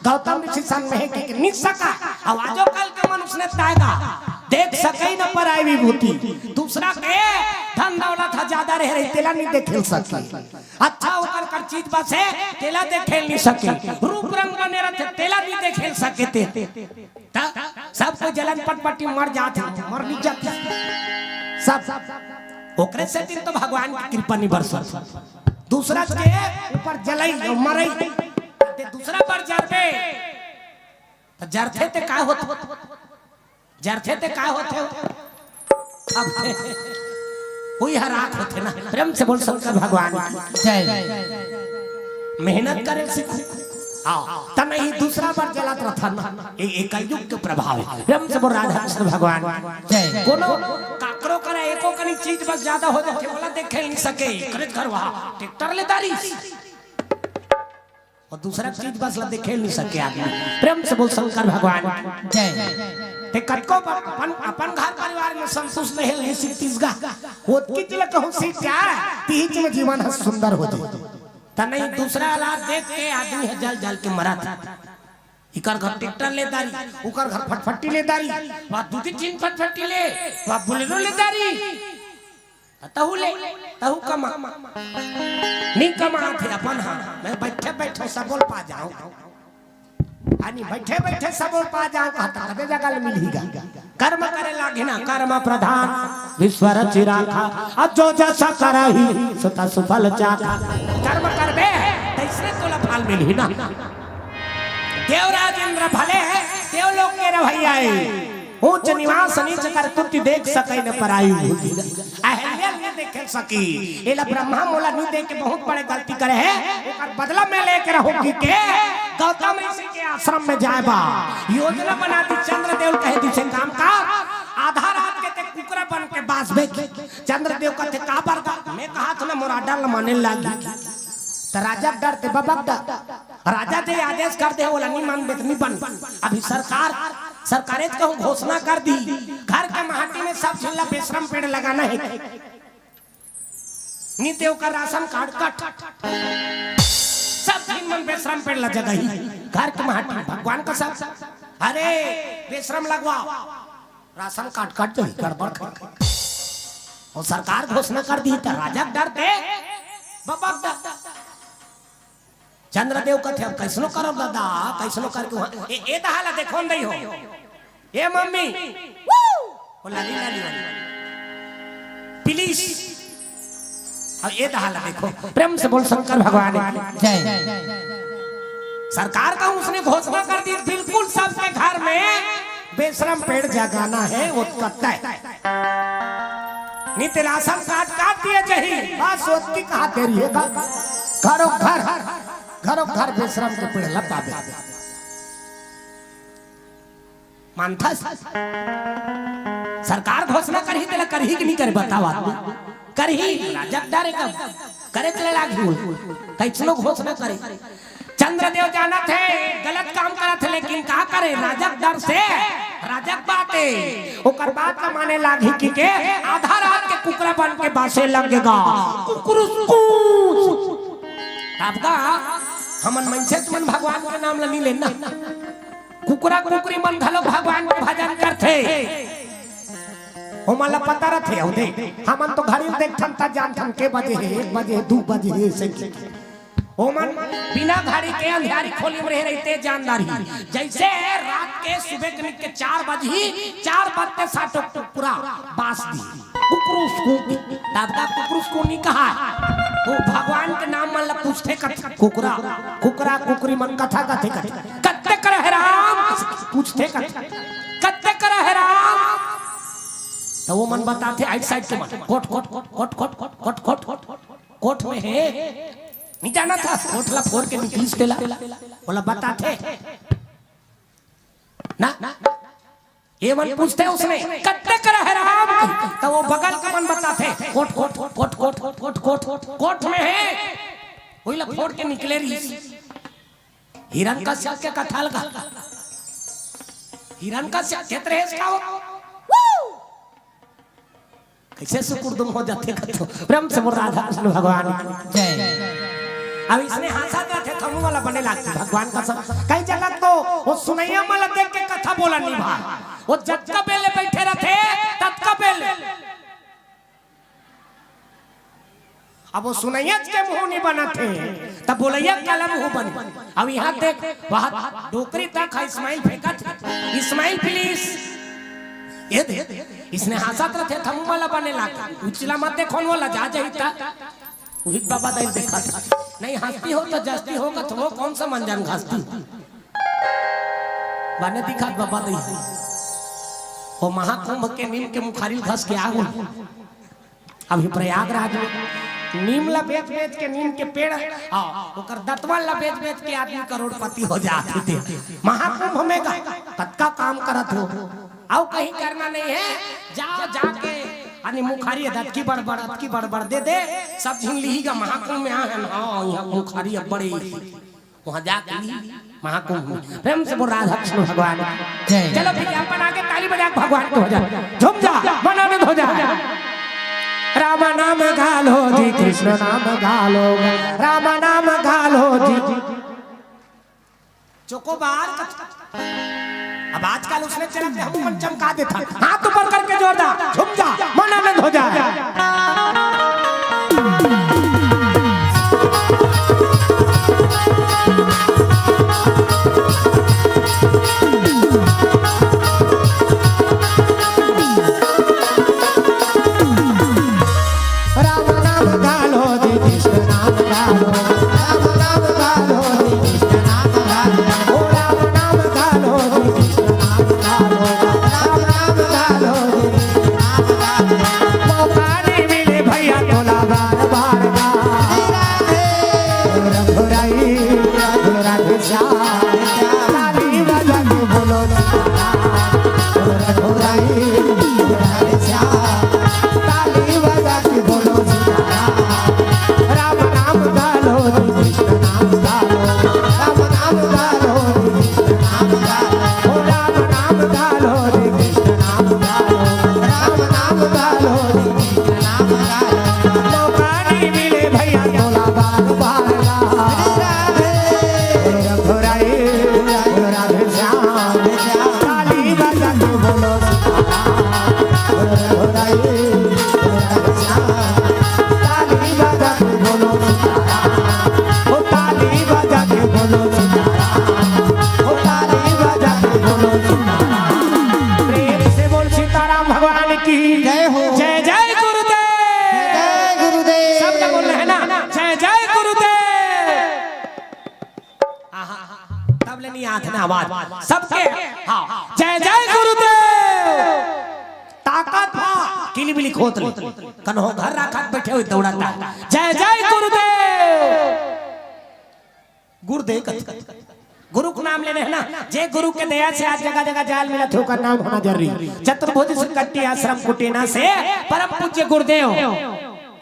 गौतम ऋषि सन में है कि नि सका। अब आजो कल के मनुष्य ने तायदा देख सके न पराई विभूति। दूसरा के धन दौलत ह ज्यादा रहे रही, तेला नि देखेल सके। अच्छा ओकर कर चीज बस है, तेला देखेल नि सके। रूप रंग बने रहते, तेला नि देखेल सके ते। त सब कोई जलन पटपटी मर जात है, मर नि जात। सब ओकरे से दिन तो भगवान की कृपा नि बरसत। दूसरा के ऊपर जलई अउ मरई, ते दूसरा पर जरबे, त जरथे ते का होत? जरथे ते का होथे? अब कोई हराक होथे ना। प्रेम से बोल शंकर भगवान की जय। मेहनत करे सीखो। आओ, त नहीं दूसरा बार जलत रथा ना। ये, ये कलयुग के प्रभाव है। प्रेम से बोल राधा कृष्ण भगवान की जय। कोनो काकरो करा एको कनी चीज बस ज्यादा हो जाथे, बोला देखे नहीं सके। करे घर वहा ट्रैक्टर ले दारी। अउ दूसरा चीज बस ला देखे नहीं सके आदमी। प्रेम से बोल शंकर भगवान की जय। ते कतको अपन, अपन घर परिवार में संतुष्ट नहीं, नहीं सीखतीस गा। ओतकी ला कहूँ सीख जा, तीच में जीवन ह सुंदर हो जाए। त नहीं दूसरा ला देख के आदमी ह जल जल के मरत। इकर घर ट्रैक्टर ले दारी, उकर घर फटफटी ले दारी, वहाँ दू तीन फटफटी ले, वहाँ बोलेरो ले दारी। तहू ले, तहू कमा। नी कमाथे अपन हा, मैं बैठे बैठे सबोल पा जाऊं। आनी बैठे बैठे सबोल पा जाऊं, कहा त कदे जगह ले मिलही गा। कर्म करे लागे ना, कर्म प्रधान विश्व रचि राखा। अब जो जैसा करही, सो तस फल चाखा। कर्म करबे, तैसने तोला फल मिलही ना। देवराज इंद्र भले है, देवलोक के रहैया है। ऊंच निवास नीच कर तुति, देख सकै न पराई भूति। अहिल्या नी देखे सकी, एला ब्रह्मा मोला नी देख के बहुत बड़े गलती करे है, ओकर बदला मैं लेके रहूंगी के गौतम ऋषि के आश्रम में जाए बा। योजना बना दी, चंद्रदेव कहे दी से काम का, आधा रात के ते कुकरा बन के बास बेच। चंद्रदेव कहते का बरदा, मैं कहा था ना मोर आर्डर ल माने लागी। त राजा के डर ते बबक डर। राजा दे आदेश कर दे, ओला नी मानबे त नी बन। अभी सरकार, सरकारे त कहूँ घोषणा कर दी, घर के माटी में सब झिल्ला बेशरम पेड़ लगाना है। नी ते ओकर राशन कार्ड कट। सब झिन मन बेशरम पेड़ ला जगही। घर के माटी, भगवान का सब। अरे, बेशरम लगवा। राशन कार्ड कट जाही, गड़बड़ कर। अउ सरकार घोषणा कर दी त राजा के डर ते बबक डर। चंद्रदेव कथे, "अब कैसनो करो दादा, कैसनो करके वहाँ, ए, ए दहा ला देखो न दई हो। ए मम्मी, ओ लाली, लाली, लाली। प्लीज।" अब ए दहा ला देखो, प्रेम से बोल शंकर भगवान की जय। सरकार का उसने घोषणा कर दी, बिल्कुल सबके घर में बेशरम पेड़ जगाना है, ओतका तय। नी ते राशन कार्ड काट दिए जाही, बस ओतकी कहा देरी है का? घरो घर, घरो घर बेशरम के पेड़ लगा दे। मानथस? सरकार घोषणा करही, तेला करही कि नहीं करे, बताओ आदमी। करही, राजा के डर हे का? करे चले लागी बोल। कैसनो घोषणा करे। चंद्रदेव जानत हे, गलत काम करत हे, लेकिन का करे? राजा के डर से, राजा के बात हे। ओकर बात ला माने लागी कि के आधा रात के कुकरा बन के बासे लग गे गा। कुकुरुस कूस। अब का हमन मनसे मन भगवान के नाम ला नहीं लेना। कुकरा कुकरी मन घलो भगवान के भजन करथे। ओमन ला पता रथे, अउ दे, हमन तो घड़ी देखथन त जानथन के बजे हे, एक बजे हे, दू बजे हे, अइसे के। ओमन बिना घड़ी के अंधियारी खोली में रहे रहिथे, जान डारही। जइसे रात के सुबह के निक के चार बजही, चार बजते साठो कुकरा बास दी। कुकरुस कुकु, दादा कुकरुस को नहीं कहा। वो भगवान के नाम मन ला पूछथे कथे, कुकरा, कुकरा कुकरी मन कथा कथे कथे। कते पूछथे कथे, "कत्ते करा हे राम?" त वो मन बताथे, आइट साइड के मन, "कोट, कोट, कोट, कोट, कोट, कोट, कोट, कोट, कोट में हे।" नहीं जाना था, कोट ला फोर के निकलिस तेला, बोला बताथे ना। ये मन पूछथे उसने, "कत्ते करा हे राम?" त वो बगल के मन बताथे, "कोट, कोट, कोट, कोट, कोट, कोट, कोट, कोट में हे।" वही ला फोर के निकले रहिस। हिरण्यकश्यप के कथा लगा। हिरण्यकश्यप खेत रहे इसका वो। वो! कैसे सुकुर दुम हो जाथे कथो। प्रेम से बोल राधा कृष्ण भगवान की। जय। अब इसने हांसत रथे, थमू वाला बने लागथे भगवान का सब। कई जगह तो वो सुनैया मन ला देख के कथा बोला नहीं भा। वो जतका बेले बैठे रथे, ततका बेले। अब वो सुनैया के मुंह नहीं बनत हे, तब बोलैया काला मुंह बनी। अब यहाँ देख, वहाँ डोकरी तक है, इस्माइल फेंकत, "इस्माइल, please।" ये दे, इसने हांसत रथे, थमू वाला बने लाग। उचला मत देखो, वो लजा जाई ता। वही बाबा दाई देखा था। नहीं हंसती हो तो जस्ती होगा, तो वो कौन सा मंजन घसती? बने दिखा बाबा दाई। वो महाकुंभ के नीम के मुखारी घस के आ गई। अभी प्रयागराज में नीम ला बेच बेच के, नीम के पेड़, हाँ, ओकर दतवन ला बेच बेच के आदमी करोड़पति हो जाथे। महाकुंभ में गा, कतका काम करत हो, अउ कहीं करना नहीं है, जाओ जाके, अने मुखारी दतकी बड़बड़, अतकी बड़बड़ दे दे, सब झिन लिही गा, महाकुंभ में आ है ना, हाँ, यहाँ मुखारी अब बड़े वहाँ जाके ली महाकुंभ में। प्रेम से बोल राधा कृष्ण भगवान की। जय। चलो विज्ञापन आके ताली बजा के भगवान को हो जाए। झूम जा, मन आनंद हो जाए। राम नाम गालो जी, कृष्ण नाम गालो, राम नाम गालो जी। चोकोबार। अब आजकल उसने चला के हम अपन चमका देता। हाथ ऊपर करके जोरदार झूम जा, मन आनंद हो जाए। राम नाम गालो जी, कृष्ण नाम गालो। राम नाम गालो जी, कृष्ण नाम गालो। ओ राम नाम गालो जी, कृष्ण नाम गालो। राम नाम गालो जी, कृष्ण नाम गालो। मौका नहीं मिले भैया तोला बार बार गा। रघुराई, रघुराई श्याम, ताली बजा के बोलो सीताराम। रघुराई, रघुराई श्याम, ताली बजा के बोलो सीताराम। राम नाम गालो, कृष्ण नाम गालो, राम नाम गालो, कृष्ण नाम गालो, ओ राम नाम गालो, कृष्ण नाम गालो, राम नाम गालो, कृष्ण नाम गालो। मौका नहीं मिले भैया तोला बार बार गा। राधे, राधे, राधे श्याम, ताली बजा के बोलो सीताराम। ताली बजा के बोलो सीताराम। ओ ताली बजा के बोलो सीताराम। ओ ताली बजा के बोलो सीताराम। प्रेम से बोल सीताराम भगवान की। जय हो। जय जय गुरुदेव। जय गुरुदेव। सब लोग बोल रहे हैं ना, जय जय गुरुदेव। आहा, तब ले नहीं आत ना आवाज सबके। हाँ, जय जय गुरुदेव। ताकत भा किलिबिली खोत ले, कन्हो घर राखत बैठे हुए दौड़ता, जय जय गुरुदेव। गुरुदेव कथे, गुरु के नाम लेने है ना, जे गुरु के दया से आज जगह जगह जाल मिलत हे, ओकर नाम होना जरूरी। चतुर्भुज श्री कंठी आश्रम कुटेना से परम पूज्य गुरुदेव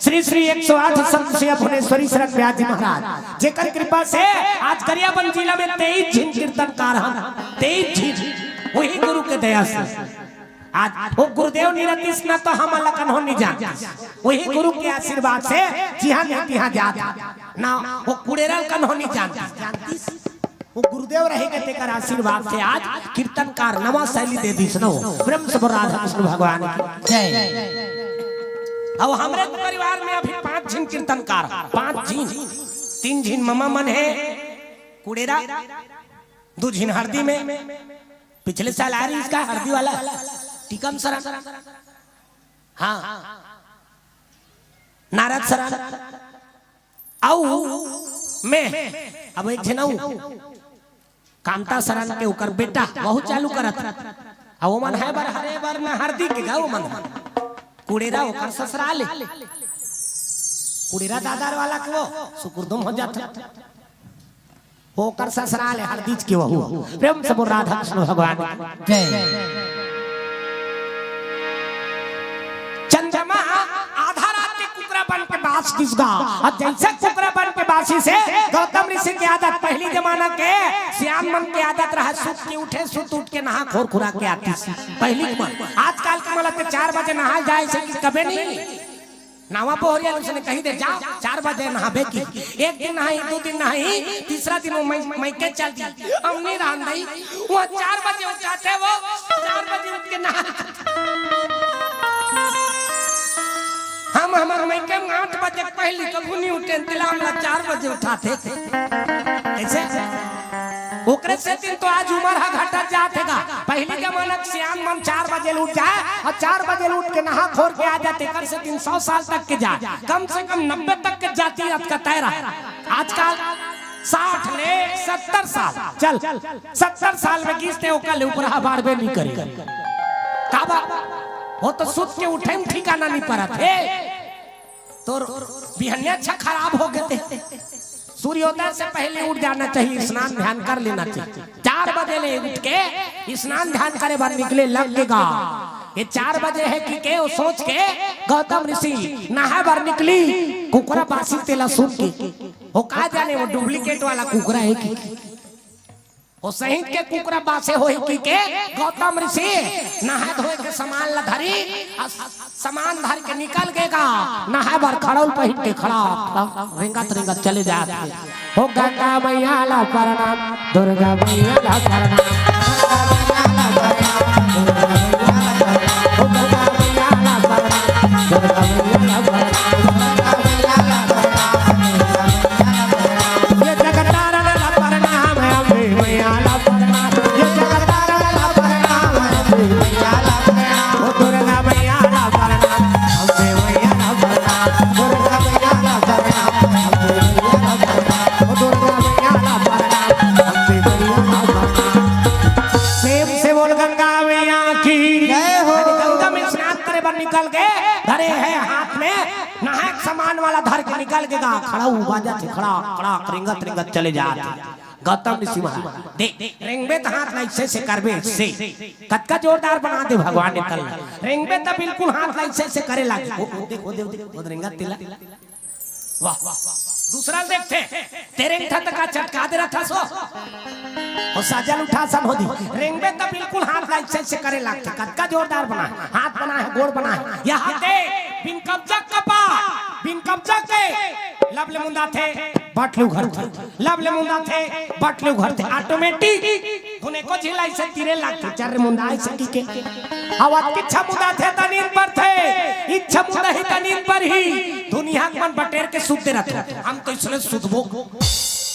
श्री श्री एक सौ आठ संत से भुवनेश्वरी शरण व्यास जी महाराज, जेकर कृपा से आज गरियाबंद जिला में तेईस झिन कीर्तनकार हन, तेईस झिन, वही गुरु के दया से। आज वो गुरुदेव निरतीस ना तो हम अलकन हो नहीं जानते, वही गुरु के आशीर्वाद से जिहाँ नहीं तिहाँ जात ना, वो कुड़ेरा कन हो नहीं जानते, जानतीस? वो गुरुदेव रहे के तेकर आशीर्वाद से आज कीर्तनकार नवा शैली दे दीस नो। प्रेम से बोल राधा कृष्ण भगवान की। जय। अब हमरे परिवार में अभी पांच झिन कीर्तनकार, पांच झिन, तीन झिन ममा मन है कुड़ेरा, दू झिन हरदी में, पिछले साल आ रही इसका हरदी वाला टीकम सरन, हाँ, नारद सरन, अउ मैं, अब एक झन अउ, कांता सरन के ओकर बेटा वहू चालू करत। अउ ओमन हे बर हरे बर न हरदी के गा ओमन। कुड़ेरा ओकर ससुराल हे। कुड़ेरा दादर वाला के वो सुकुरदुम हो जात। ओकर ससुराल हे हरदीच के वहू। प्रेम से बोल राधा कृष्ण भगवान की। जय। चंद्रमा आधा रात के कुकरा बन के बास दिस गा। अउ जइसे कुकरा बन के बासी से गौतम ऋषि के आदत, पहिली जमाना के सियान मन के आदत रहा, सुत के उठे, सुत उठ के नहा खोर खुरा के आतिस। पहिली के मन, आजकल के मन ल ते चार बजे नहा जाए से कि कबे नहीं। नावा पोहरिया उसने कही दे, "जाओ, चार बजे नहाबे की।" एक दिन नहाही, दू दिन नहाही, तीसरा दिन वो मइके चल दी। हम नहीं रहन दई। वो चार बजे उठाथे, वो चार बजे उठ के नहा। हम हमर मइके में आठ बजे पहिली कभू नहीं उठे, तेला हमला चार बजे उठाथे। कइसे? ओकरे सेती तो आज उमर ह घटत जात हे गा। पहिली जमाना के सियान मन चार बजे ले उठ जाए अउ चार बजे ले उठ के नहा खोर के आ जाए, तेकर सेती सौ साल तक के जाए, कम से कम नब्बे तक के जाति अतका तय रहा। आजकल साठ ले सत्तर साल, चल, सत्तर साल में गिस ते ओकर ले ऊपर ह बाढ़बे नहीं करे। काबर? वो तो सुत के उठे में ठिकाना नहीं परत हे। तोर बिहनिया अच्छा खराब हो गे ते। सूर्योदय से पहिली उठ जाना चाहिए, स्नान ध्यान कर लेना चाहिए। चार बजे ले उठ के स्नान ध्यान करे बर निकले लग गे गा। ये चार बजे हे कि के, वो सोच के गौतम ऋषि नहाए बर निकली, कुकरा बासी तेला सुन के। वो का जाने वो duplicate वाला कुकरा हे कि। वो सही के कुकरा बासे होही कि के गौतम ऋषि नहाए धोए के समान ल धरी, अउ समान धर के निकल गे गा। नहाए बर खड़उल पहिर के खड़ा, खड़ा, रेंगत रेंगत चले जात हे। हो गंगा मइया ला परनाम, दुर्गा मइया ला परनाम। ये जगतारण ला परनाम हे, अम्बे मइया ला परनाम। ये जगतारण ला परनाम हे, अम्बे मइया ला परनाम। ओ दुर्गा मइया ला परनाम, अम्बे मइया ला परनाम। दुर्गा मइया ला परनाम, अम्बे मइया ला परनाम। ओ दुर्गा मइया ला परनाम, अम्बे मइया ला परनाम। प्रेम से बोल गंगा मइया की जय हो। गंगा में स्नान करे बर निकल गे, धरे हे हाथ में नहाए के समान वाला धर के निकल गे गा। खड़ा हुआ जात हे, खड़ा, खड़ा, रेंगत, रेंगत चले जात हे। गौतम ऋषि महाराज, दे, रेंगबे त हाथ ला अइसे से करबे, से। कतका जोरदार बना दे भगवान ने तल। रेंगबे त बिल्कुल हाथ ला अइसे से करे लागे। ओ, ओ, देख, ओ, देख, ओ, देख, ओ, रेंगत तेला। वाह, वाह, वाह। दूसरा देखथे, ते रेंगथा त का चटका दे रहा था सो। ओ सजल उठा सन हो दी। रेंगबे त बिल्कुल हाथ ला अइसे से करे लागथे। कतका जोरदार बना हे, हाथ बना हे, गोड़ बना हे। यहाँ दे, बिन कब्जा कपा, बिन कब्जा के, लब ले मुंदाथे, बट ले उघरथे। लब ले मुंदाथे, बट ले उघरथे। Automatic। धुन एको झिन ला अइसे तीरे लागथे, चर्र मुंदाय सकी के। अउ अतकी इच्छा मुंदाथे त नींद परथे, इच्छा मुंदाही त नींद परही। दुनिया के मन बटेर के सुतते रहिथे। हम तो इसने सुतबो।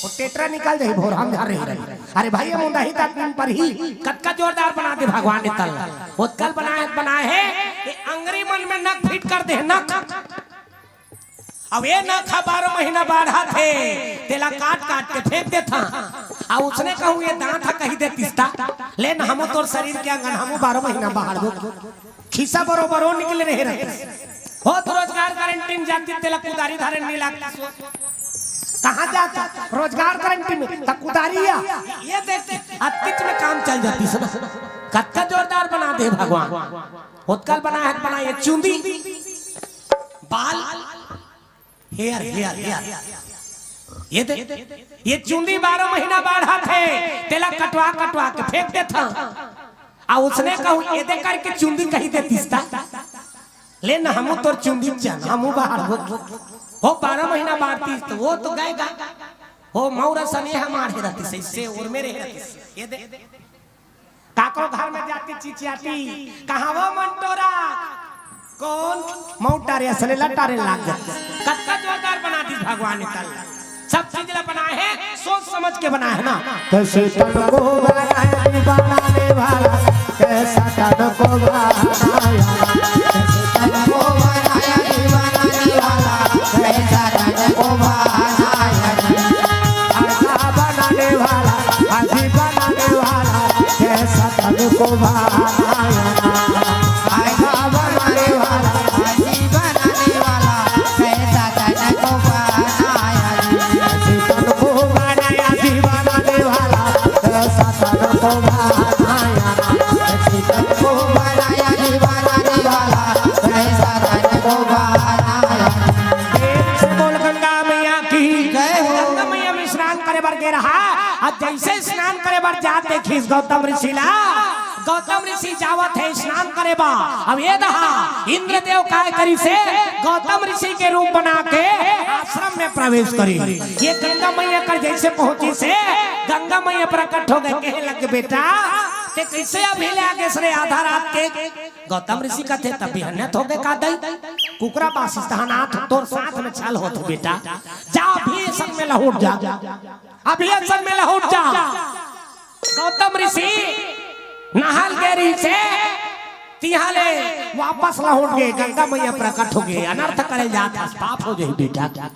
वो टेटरा निकल जाही, भोर हम जा रही रही। अरे भाई, ये मुंदाही त नींद परही। कतका जोरदार बना दे भगवान ने तल। ओतकल बनाए, बनाए हे, ये अंगरी मन में नक फिट कर दे, नक। अब ये नक ह बारह महीना बाढ़त हे, तेला काट काट के फेंक देथा। अउ उसने कहूँ ये दांत ह कही दे तिस्ता, ले न हमू तोर शरीर के अंगन हमू बारह महीना बाढ़बो। खिस्सा बरोबर वो निकले रहे रहते। हो तो रोजगार गारंटी में जाती तेला कुदारी धरे नहीं लागती। कहाँ जाता? रोजगार गारंटी में त कुदारी या। ये देखते अतकिच में काम चल जाती सब। कतका जोरदार बना दे भगवान। ओतकल बना हे, बना ये चुंदी। बाल, हेयर, हेयर, हेयर। ये दे, ये चुंदी बारह महीना बाढ़त हे, तेला कटवा, कटवा के फेंक देथा। अउ उसने कहूँ, ये दे करके चुंदी कही दे तिस्ता। ले न, हमू तोर चुंदी चन, हमू बाढ़बो। हो, बारह महीना बाढ़तीस, त वो तो गए गा। हो, मौरा सने हमारे रहती से, इससे और मेरे रहती से। ये दे। काकरो घर में जाती चिचियाती, "कहाँ वो मंटोरा?" कौन? मौटारे असले लटारे लाग जाती। कतका जोरदार बना दिस भगवान ने तल। सब चीज ला बनाए हे, सोच समझ के बनाए हे ना। कैसे तन को बनाया बनाने वाला, कैसा तन को बनाया। कैसे तन को बनाया बनाने वाला, कैसा तन को बनाया। बनाने वाला, अभी बना को बनाया ना। आएगा बनाने वाला, आजी बनाने वाला, कैसा तन को बनाया जी। चिकन को बनाया जी बनाने वाला, कैसा तन को बनाया ना। चिकन को बनाया जी बनाने वाला, कैसा तन को बनाया। प्रेम से बोल गंगा मैया की जय हो। गंगा मैया में स्नान करे बर गे रहा, अब जैसे स्नान करे बर जात देखिस गौतम ऋषि ला, गौतम ऋषि जावत हे स्नान करे बर। अब ये दहा इंद्रदेव काय करिस हे, गौतम ऋषि के रूप बना के आश्रम में प्रवेश करिस। ये गंगा मैया कर जैसे पहुंचिस हे, गंगा मैया प्रकट हो गे, कहे लगे, "बेटा, ते कैसे अभी ले आगे सरे आधा रात के?" गौतम ऋषि कथे, "तब बिहन्ने होगे का दई, कुकरा बासिस तहन आत, तोर साथ में छल होत हे बेटा, जा अभी संग में लहुट जा, अभी संग में लहुट जा।" गौतम ऋषि नहा ल गे रहिस हे, तिहां ले वापस लहुट गे, गंगा मैया प्रकट हो गे, "अनर्थ करे जात हस, पाप हो जाही बेटा,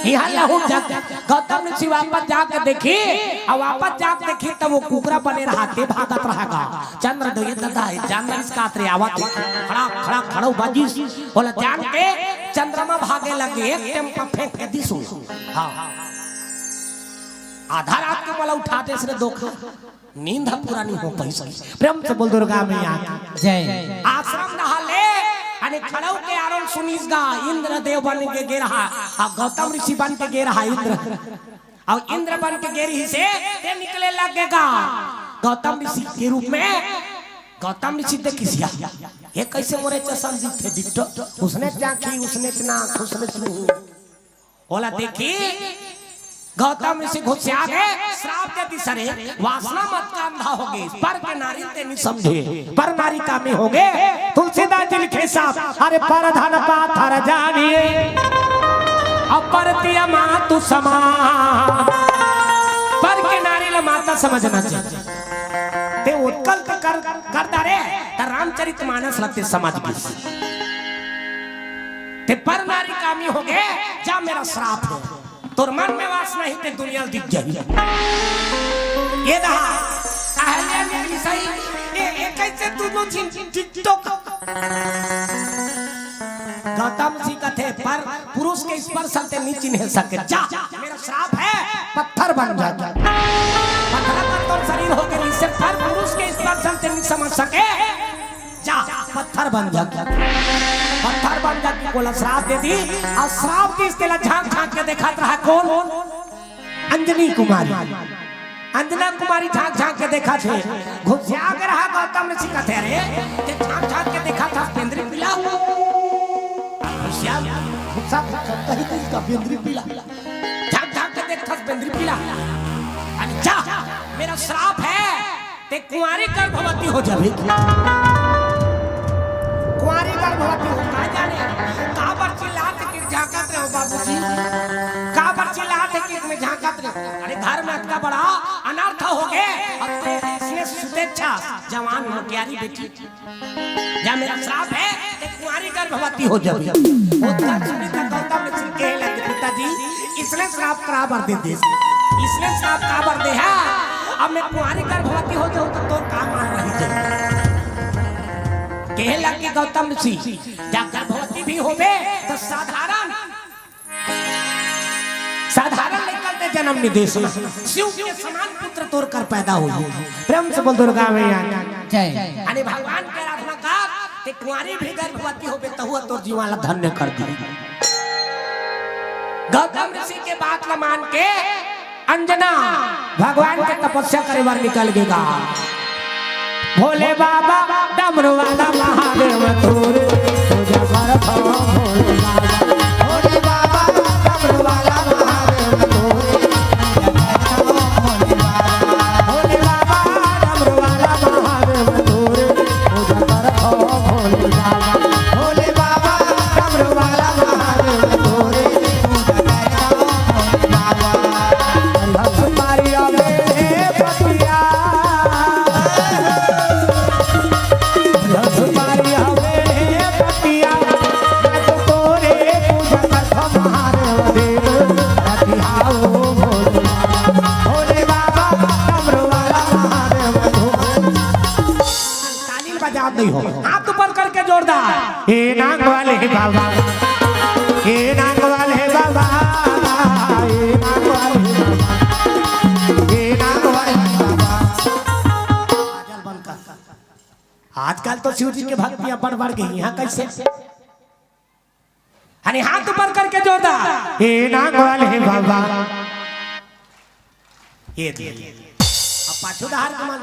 इहां लहुट जा।" गौतम ऋषि वापस जाके देखिस, अउ वापस जाके देखिस त वो कुकरा बने रहा, ते भागत रहा गा। चंद्र दो ये दादा हे, चंद्र इसका आतरे आवत हे, खड़ा, खड़ा, खड़ा बाजिस, ओला जान के चंद्रमा भागे लगे, एक टेम पर फेंक के दिसो। हाँ। आधा रात के मला उठा देस रे धोखा। नींद ह पूरा नहीं हो पाइस। प्रेम से बोल दुर्गा मैया की जय। आश्रम नहा ले, अने खड़ऊ के आरोन सुनिस गा, इंद्रदेव बन के गे रहा, अउ गौतम ऋषि बन के गे रहा इंद्र। अउ इंद्र बन के गे रहिस हे, ते निकले लगे गा गौतम ऋषि के रूप में। गौतम ऋषि देखिस या, ये कैसे मोरे जसन दिखथे डिट्टो, उसने आँखी, उसने नाक, उसने मुंह। ओला देखिस, गौतम ऋषि गुस्सा गे, श्राप दे दिस रे, वासना मत का अंधा हो गे, पर के नारी ल ते नहीं समझे, पर नारी कामी हो गे। तुलसीदास जी लिखे साहब, "अरे पर धन पाथर जानिए, अपर तिय मातु समान।" पर के नारी ल माता समझना चाहिए। ते उत्कल त कर, कर डारे, त रामचरित मानस ल ते समझ गिस। ते पर नारी कामी हो गे, जा मेरा श्राप हे। तोर मन में वासना हे ते दुनिया ल दिख जाही। ये दहा, अहल्या ने भी सही, ये, ये कैसे दोनों झिन टिकटॉक? गौतम जी कथे, पर पुरुष के स्पर्श ल ते नहीं चिन्ह सके। जा, मेरा श्राप हे, पत्थर बन जा। पत्थर पर तोर शरीर हो गे, इससे पर पुरुष के स्पर्श ल ते नहीं समझ सके। जा, पत्थर बन जा। पत्थर बन जा के ओला श्राप दे दिस, अउ श्राप दिस तेला झांक झांक के देखत रहा कोन? अंजनी कुमारी। अंजना कुमारी झांक झांक के देखत हे, गुस्सा गे रहा गौतम ऋषि कथे, "अरे, ते झांक झांक के देखत हस बेंदरी पीला?" गुस्सा, गुस्सा, गुस्सा, कही तो इसका बेंदरी पीला। झांक झांक के देखत हस बेंदरी पीला। अरे जा, मेरा श्राप हे, ते कुंवारी गर्भवती हो जाबे। कुंवारी गर्भवती हो, का जाने, काबर चिल्लात हे कि झांकत रहे हो बाबूजी? काबर चिल्लात हे कि में झांकत रहे हो? अरे घर में अतका बड़ा अनर्थ हो गे, अब ते इसने सुतेच्छा जवान मुटियारी बेटी। जा मेरा श्राप हे, ते कुंवारी गर्भवती हो जाबे। ओतका सुनिस त गौतम ऋषि कहे लगे, "पिताजी, इसने श्राप काबर दे दिस? इसने श्राप काबर दे हे? अब में कुंवारी गर्भवती हो जाहूं त तोर का मान रही जाही?" कहे लगे गौतम ऋषि, जा गर्भवती भी होबे त साधारण साधारण लइका ल ते जनम नहीं दे सकस। शिव के समान पुत्र तोर कर पैदा होही। प्रेम से बोल दुर्गा मैया की जय। अने भगवान के आराधना कर, ते कुंवारी भी गर्भवती होबे तहू तोर जीवन ला धन्य कर दिही। गौतम ऋषि के बात ला मान के अंजना भगवान के तपस्या करे बर निकल गे गा। भोले बाबा डमरू वाला महादेव तोरे पूजा करत हौं भोले बाबा। भोले बाबा डमरू वाला महादेव तोरे पूजा करत हौं भोले बाबा। भोले बाबा डमरू वाला महादेव तोरे पूजा करत हौं भोले बाबा। भोले बाबा डमरू वाला महादेव तोरे पूजा करत हौं भोले बाबा। हंस मारी आवे हे पतिया। हंस मारी आवे हे पतिया। मैं तो तोरे नहीं हो। हाथ ऊपर करके जोरदार। ए नांग वाले बाबा, ए नांग वाले बाबा, ए नांग वाले बाबा, ए नांग वाले बाबा। आजकल तो शिव जी के भक्तियां बढ़ बढ़ गई, यहाँ कैसे? अरे हाथ ऊपर करके जोरदार। ए नांग वाले बाबा। ये दे। अब पाछू डहार के मन।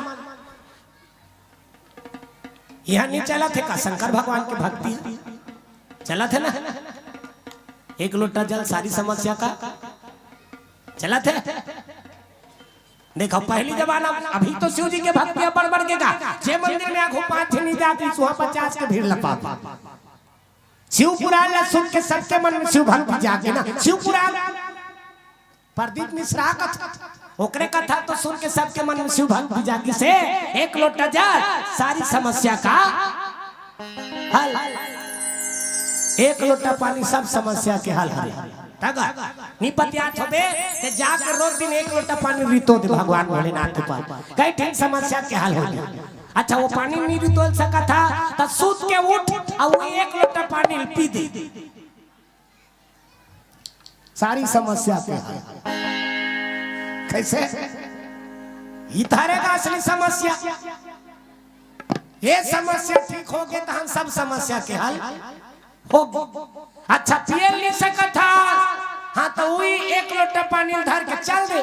यह नहीं चलत हे का शंकर भगवान के भक्ति? चलत हे ना? एक लोटा जल सारी समस्या का चलत हे। देखो पहली जमाना, अभी तो शिव जी के भक्तियां बढ़ बढ़ के का, जे मंदिर में आखो पांच छह नहीं जाती, सुहा पचास के भीड़ लपा। शिव पुराण ला सुन के सबके मन में शिव भक्ति जागे ना। शिव पुराण प्रदीप मिश्रा कथा, ओकरे कथा तो सुन के सबके मन में शिव भक्ति जागे से एक लोटा जल सारी समस्या का हल। एक लोटा पानी सब समस्या के हल हरे। तगा निपतियात होबे ते जाके रोज दिन एक लोटा पानी रितो दे भगवान भोलेनाथ के पास, कई ठिन समस्या के हल हो जाए। अच्छा, वो पानी नहीं रितोल सकत था, त सूत के उठ और वो एक लोटा पानी पी दे, सारी समस्या के हल। कैसे? इधरे का असली समस्या, ये समस्या ठीक हो गए तो हम सब समस्या के हल हो गए। अच्छा, पिए नहीं सकत था, हाँ, तो वही एक लोटा पानी धर के चल दे,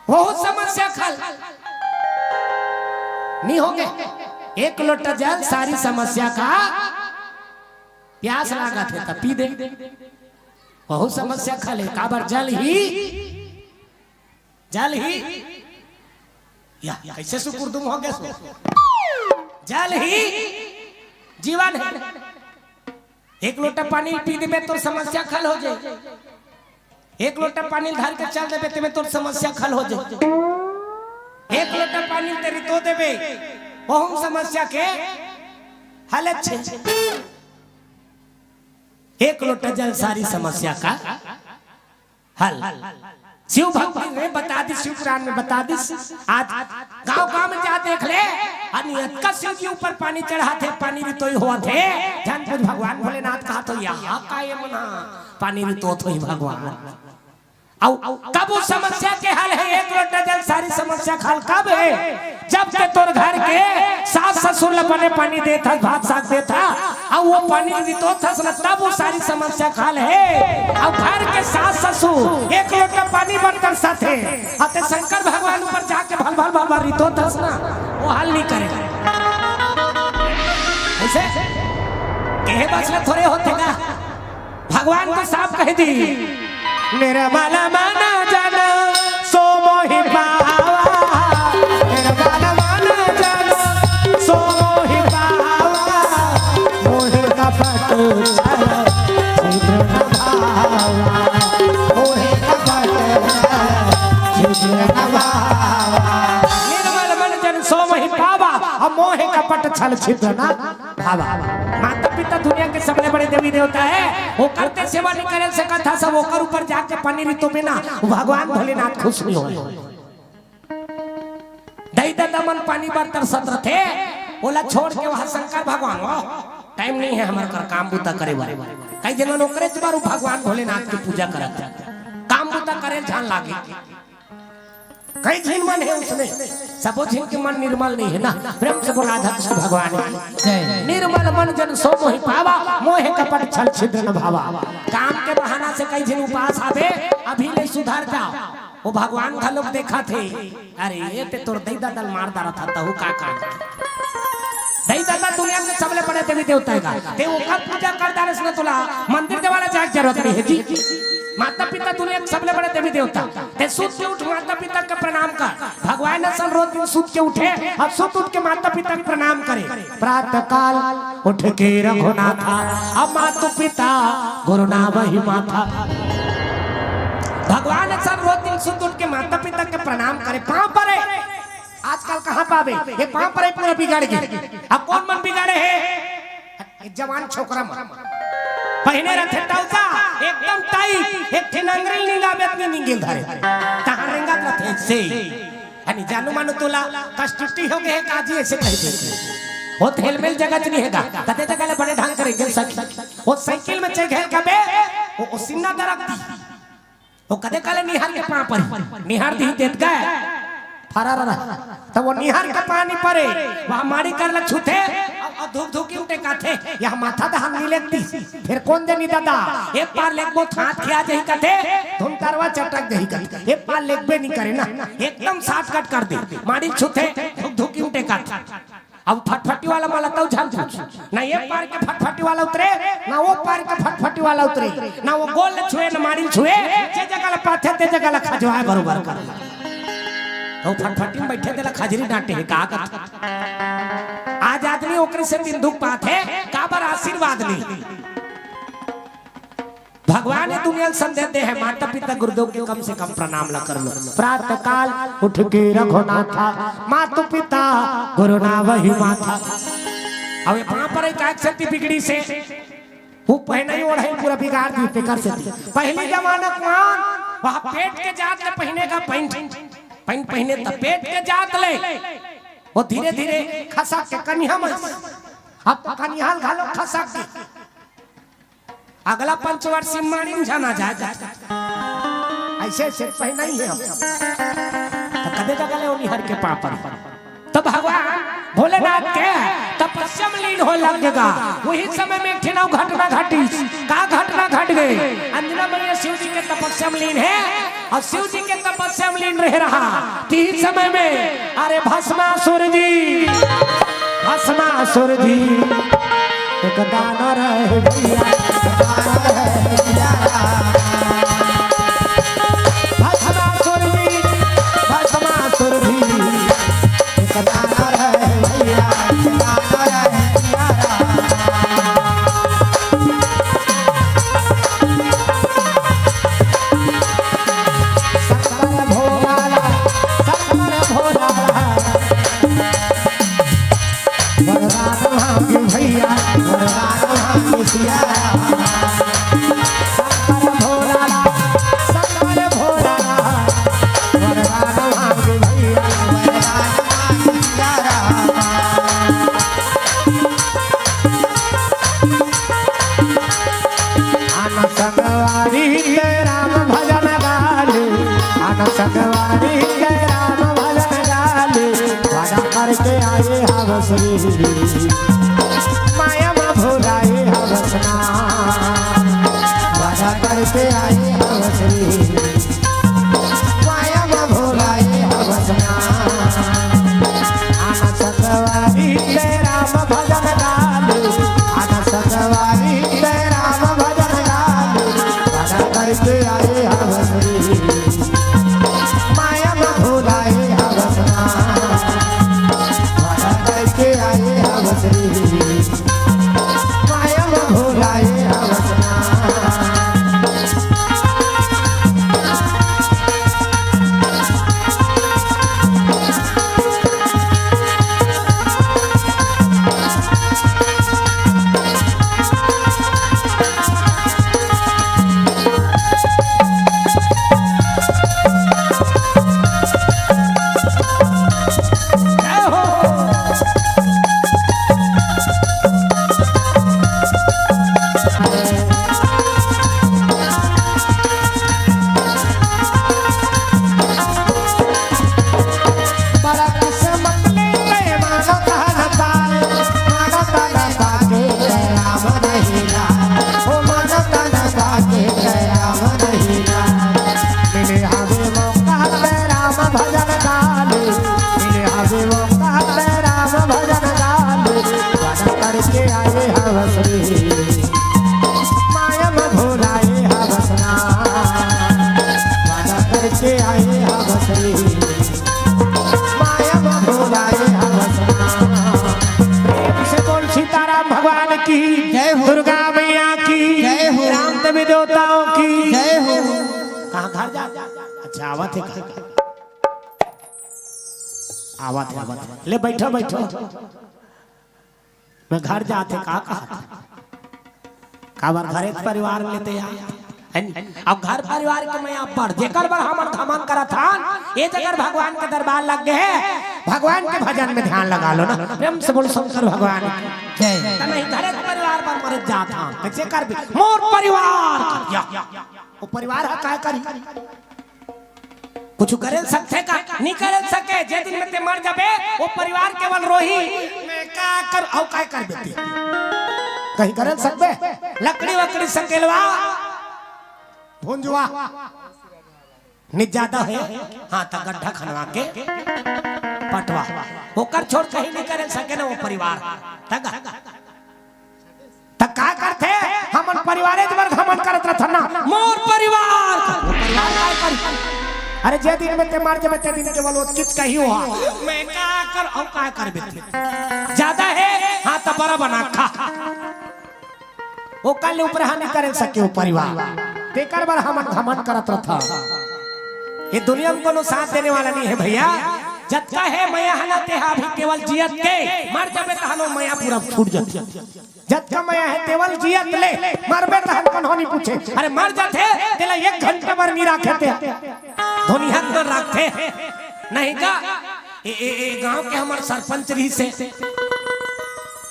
बहुत समस्या खल नहीं हो गए। एक लोटा जल सारी समस्या का, प्यास लागत है तो पी दे, बहुत समस्या खल है। काबर जल ही, जल ही, या कैसे सुकुरदुम हो गए सो? जल ही जीवन है। एक लोटा पानी पी देबे तोर समस्या खल हो जाए। एक लोटा पानी धर के चल देबे तेमे तोर समस्या खल हो जाए। एक लोटा पानी तेरी तो देबे, ओहम समस्या के हल अच्छे। एक लोटा जल सारी समस्या का हल। शिव भक्ति में बता दिस, शिव पुराण में बता दिस। आज गांव गांव में जा देख ले, अनि अतका शिव जी ऊपर पानी चढ़ाथे, पानी रितोई होथे, झन पूछ भगवान भोलेनाथ कहा तो यहाँ का ये मना पानी रितोत होई भगवान। अउ कब वो समस्या के हल है, एक लोटा जल सारी समस्या के हल कब है? जब ते तोर घर के सास ससुर ल बने पानी देत हस, भात साग देत हस, अउ वो पानी रितोत हस न, तब वो सारी समस्या के हल है। अउ घर के सास ससुर एक लोटा पानी बर तरसत हे, अउ ते शंकर भगवान ऊपर जाके भल भल भल भल रितोत हस न, वो हल नहीं करे। ऐसे कहे बस में थोड़े होथे का। भगवान तो साफ कह दी, निर्मल मन जन सो मोहि पावा, निर्मल मन जन सो मोहि पावा, मोहि कपट छल छिद्र न भावा, मोहि कपट छल छिद्र न भावा। निर्मल मन जन सो मोहि पावा, अब मोहि कपट छल छिद्र न भावा। माता पिता दुनिया के सबले बड़े देवी देवता है, ओकर ते सेवा नहीं करे सकत हस, सब ओकर ऊपर जाके पानी रितोबे ना, भगवान भोलेनाथ खुश नहीं होए। दई ददा मन पानी बर तरसत रथे, ओला छोड़ के वहां शंकर भगवान, "ओ, टाइम नहीं है हमर कर काम बूता करे बर।" कई जन मन ओकरे बर भगवान भोलेनाथ की पूजा करत हे, काम बूता करे ध्यान लागे। कई झिन मन है उसने, सबो झिन के मन निर्मल नहीं है ना। प्रेम से बोल राधा कृष्ण भगवान की। जय। निर्मल मन जन सो मोहि पावा, मोहि कपट छल छिद्र न भावा। काम के बहाना से कई झिन उपास आवे, अभी ले सुधर जाओ। वो भगवान घलोक देखत हे, अरे ये ते तोर दई ददा ल मार डारत हस, तहू का काम? दई ददा दुनिया में सबले बड़े देवी देवता हे गा, ते ओकर पूजा कर डारेस न, तोला मंदिर देवाला जाए के जरूरत नहीं है जी। माता पिता दुनिया के सबले बड़े देवी देवता, ते सुत के उठ माता पिता के प्रणाम कर। भगवान असन रोज दिन सुत के उठे, अब सुत उठ के माता पिता के प्रणाम करे। प्रातः काल उठ के रघुनाथा, अब मातु पिता गुरु नावहि माथा। भगवान असन रोज दिन सुत उठ के माता पिता के प्रणाम करे, पांव परे। आजकल कहां पाबे, ये पांव परे पूरा बिगाड़ गए। अब कौन मन बिगाड़े हे? एक जवान छोकरा मन पहिने रथे टौसा, एकदम टाइट, एक ठिन अंगरी ल निंगाबे त नी निंगिल धरे। तहां रेंगत रथे से। यानी जानू मानू तोला कष्टुट्टी हो गए हे काजी, ऐसे कह देथे। वो हेलमेल जगह च नहीं हे गा, कते जगह ले बड़े ढंग करे गेल सखी। वो साइकिल में चढ़ गए कबे, वो, वो सिन्ना दरक दी। वो कते काले निहार के पाँव परी, निहार दी देत गए। फरार रहा। तो वो निहार के पाँव नहीं परे, वहाँ माड़ी कर ल छूथे, और, और धुक धुक उठे काथे, यह माथा दहन नहीं लेती। फिर कोन जनी दादा, एक पार लेगबो त हाथ खिया जही कथे, धुन तरवा चटक जही कथे, एक पार लेगबे नहीं करे ना, एकदम shortcut कर दे, माड़ी छूथे, धुक धुक उठे काथे। अब फटफटी वाला मला तउ झन पूछ, ना ये पार के फटफटी वाला उतरे, ना वो पार के फटफटी वाला उतरे, ना वो गोल छुए, ना माड़ी छुए, जे जगह ला पाथे, ते जगह ला खजवाए बरोबर कर। तो फटफटी में बैठे तेला खजरी डांटे हे, का कथे? आज आदमी ओकरे से दिन दुख पाथे, काबर आशीर्वाद नहीं। भगवान ये दुनिया ल संदेश दे हे, माता पिता गुरुदेव के कम से कम प्रणाम ला कर लो। प्रातः काल उठ के रघुनाथा, मातु पिता गुरु नावहि माथा। अब ये पाँव परे का सेती बिगड़ी से, वो पहना ही ओढ़ाई पूरा बिगाड़ दी, तेकर सेती। पहली जमाना कुआन, वहाँ पेट के जात ले पहने का पैंट, पैंट पहने त पेट के जात ले, वो धीरे धीरे खसक के कनिहा में, अब तो कनिहा ल घलो खसक दी। अगला पंचवर्षी माड़ी में झन आ जाए, ऐसे ऐसे पहना ही हे हम। तो कते जगह ले वो निहार के पाँव परे। तो भगवान भोलेनाथ के तपस्या में लीन हो लग गा। वही समय में एक ठिन अउ घटना घटिस। का घटना घट गए? अंजना मैया शिव जी के तपस्या में लीन हे, और शिव जी के तपस्या में लीन रह रहा। तीन समय में, अरे भस्मासुर जी, भस्मासुर जी, एक दाना रहे भैया, एक दाना रहे भैया। भस्मासुर जी, भस्मासुर जी, एक दाना रहे भैया, एक दाना रहे भैया। शंकर भोला, शंकर भोला। वरदान मांगी भैया, वरदान मांगी सिया राम। शंकर भोला, शंकर भोला, वरदान मांगी भैया, वरदान मांगी सिया राम। आन संगवारी के राम भजन गाली, आन संगवारी के राम भजन गाली, वादा करके आए हव श्री, माया में भुलाए हव स्नान। वादा करके आए हव श्री, माया में भुलाए हव स्नान। आन संगवारी के राम भजन गाली, आन संगवारी के राम भजन गाली, वादा करके आए हव श्री, माया में भुलाए हव स्नान। वादा करके आए हव श्री, माया में भुलाए हव स्नान। प्रेम से बोल सीताराम भगवान की, जय हो। दुर्गा मैया की, जय हो। राम देवी देवताओं की, जय हो। कहाँ घर जा? अच्छा, आवत हे का? आवत हे, आवत हे। ले बैठो, बैठो। मैं घर जात हे का कहत हे? काबर घरे के परिवार में ते आ? है नी? अब घर परिवार के मया अब्बड़, जेकर बर हमन धमन करत हन, ए जगह भगवान के दरबार लग गे हे, भगवान के भजन में ध्यान लगा लो ना। प्रेम से बोल शंकर भगवान की। जय। त नहीं घरे परिवार बर मरे जात हन, त जेकर भी मोर परिवार, या, वो परिवार ह काय करी? कुछ करे ल सकथे का? नहीं करे ल सके। जे दिन में ते मर जाबे, वो परिवार केवल रोही। मैं का कर, अउ काय करबे ते? कहीं करे ल सकबे? लकड़ी वकड़ी सकेलवा, भुंजवा, निज जादा हे, हाँ, त गड्ढा खनवा के पटवा। ओकर छोड़ कहीं नहीं करे ल सके ना वो परिवार। तक त का करथे? हमन परिवारे बर घमंड करत रथन ना, मोर परिवार। परिवार काय करही? अरे, जे दिन में ते मर जाबे, ते दिन केवल ओतकिच कही हो। मैं का कर, अउ का करबे ते? जादा हे, हाँ, त बड़ा बना खा। ओकर ले ऊपर हानि करे सके वो परिवार। तेकर बर हमन घमंड करत रथन। ये दुनिया में कोनो साथ देने वाला नहीं है भैया। जतका हे मया हना तेहा अभी केवल जियत के, मर जाबे तहनो मया पूरा छूट जाथे। जतका मया हे तेवल जियत ले, मरबे तहन कोनो नहीं पूछे। अरे मर जाथे, तेला एक घंटा बर नहीं राखे ते। धोनिहत मन राखथे। नहीं का? ए, ए, ए गांव के हमर सरपंच रहिसे,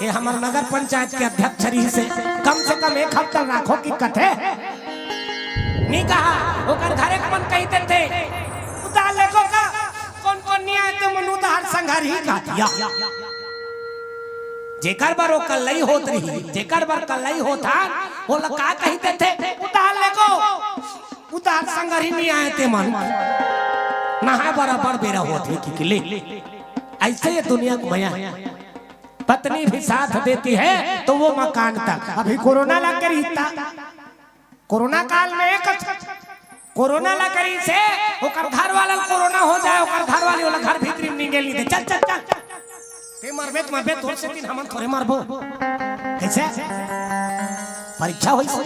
ए हमर नगर पंचायत के अध्यक्ष रहिसे, कम से कम एक हफ्ता राखो कि कथे। नहीं कहा, ओकर घरे के मन कही देथे, उतार लेगो का, कोन कोन नहीं आए ते मन उतार संघार ही कहा दिया। जेकर बर वो कल्लई होत रही, जेकर बर कल्लई होत हन, ओला का कही देथे? उतार लेगो, उतार संगरी नहीं आए ते मन। नहाए बराबर बेरा होत हे कि ले। ऐसे ये दुनिया को मया है। पत्नी भी साथ देती है तो वो मकान तक। अभी कोरोना लग के रही था, कोरोना काल में एक कोरोना ला करी से ओकर घर वाला ल कोरोना हो जाए, ओकर घर वाली वाला घर भीतरी में निंगे ली दे। चल, चल, चल। ते मरबे त मरबे, तोर से दिन हमन थोरे मरबो। कैसे? परीक्षा होई से।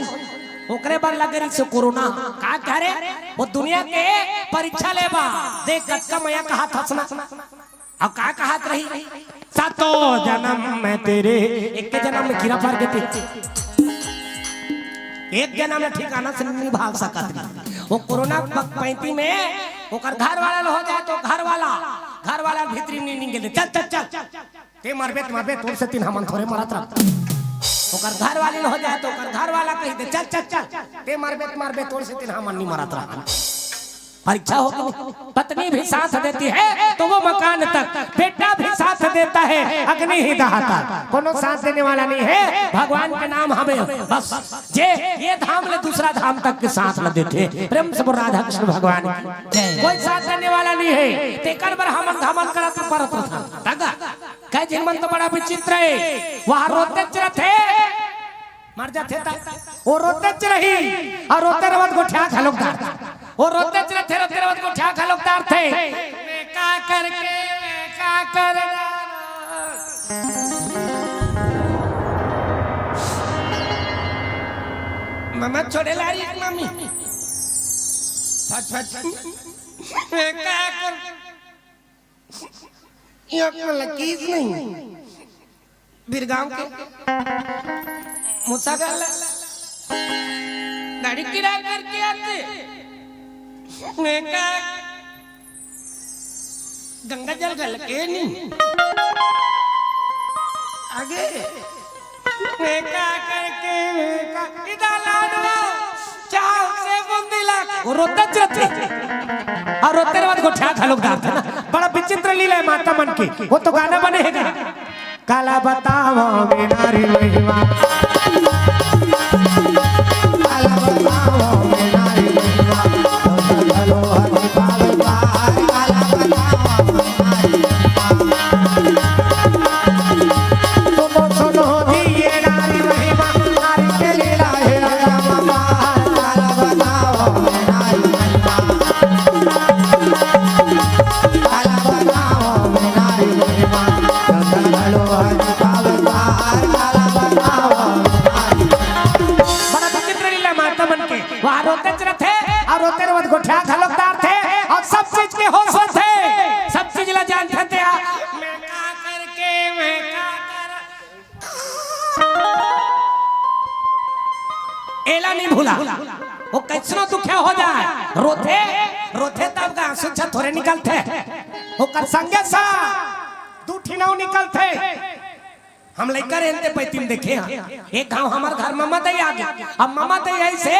ओकरे बर लगे रही से कोरोना। का करे? वो दुनिया के परीक्षा लेबा। देख कतका मया कहा था सुना। अब का कहत रही? सातों जन्म में तेरे, एक के जन्म में कीड़ा पार के ते, एक जन्म में ठिकाना से नहीं भाग सकत रही। वो कोरोना प-, पैंती में ओकर घर वाला ल हो जाए तो घर वाला, घर वाला भीतरी नहीं निकले। चल, चल, चल। ते मरबे त मरबे, तोर से तीन हमन थोरे मरत रह। ओकर घर वाली ल हो जाए तो ओकर घर वाला कही दे, "चल, चल, चल।" ते मरबे त मरबे, तोर से तीन हमन नहीं मरत रह। परीक्षा हो गई। पत्नी भी साथ देती है तो वो मकान तक, बेटा भी साथ देता है अग्नि ही दहाता। कोनो साथ देने वाला नहीं है, भगवान के नाम हमें बस। जे ये धाम ले दूसरा धाम तक के साथ न देते। प्रेम से बोल राधा कृष्ण भगवान की। जय। कोई साथ देने वाला नहीं है। तेकर बर हमन धमन करत परत रथन। तगा। कई झिन मन तो बड़ा विचित्र है। वहाँ रोते रथे। मर जाथे त ओ रोतेच रही, अउ रोते रवत गोठिया घलोक डारथे। ओ रोतेच रथे, रोते रवत गोठिया घलोक डारथे। मैं का करके, मैं का कर डारव? ममा छोड़े ला रही मम्मी। फट फट। मैं का कर, ये अपना लकीज नहीं। बिरगांव के मुसागर ला दाढ़ी किराया करके आते। मैं का गंगा जल गल के नहीं आगे। मैं का करके, मैं का इदा लाडवा चाव से बुंदी ला। वो रोता चलते। अउ रोते रवत गोठिया घलोक डारथे ना। बड़ा विचित्र लीला है माता मन की। वो तो गाना बने हे ना। काला बतावो मैं नारी महिमा। काला बतावो मैं नारी महिमा। हो जाए, रोथे, रोथे तब का आंसू छा थोरे निकलथे, ओकर संगे सा दू ठिन अउ निकलथे। हम लइका रहन ते पैती म देखे हन, एक घांव हमर घर ममा दई आगे। अब ममा दई अइसे,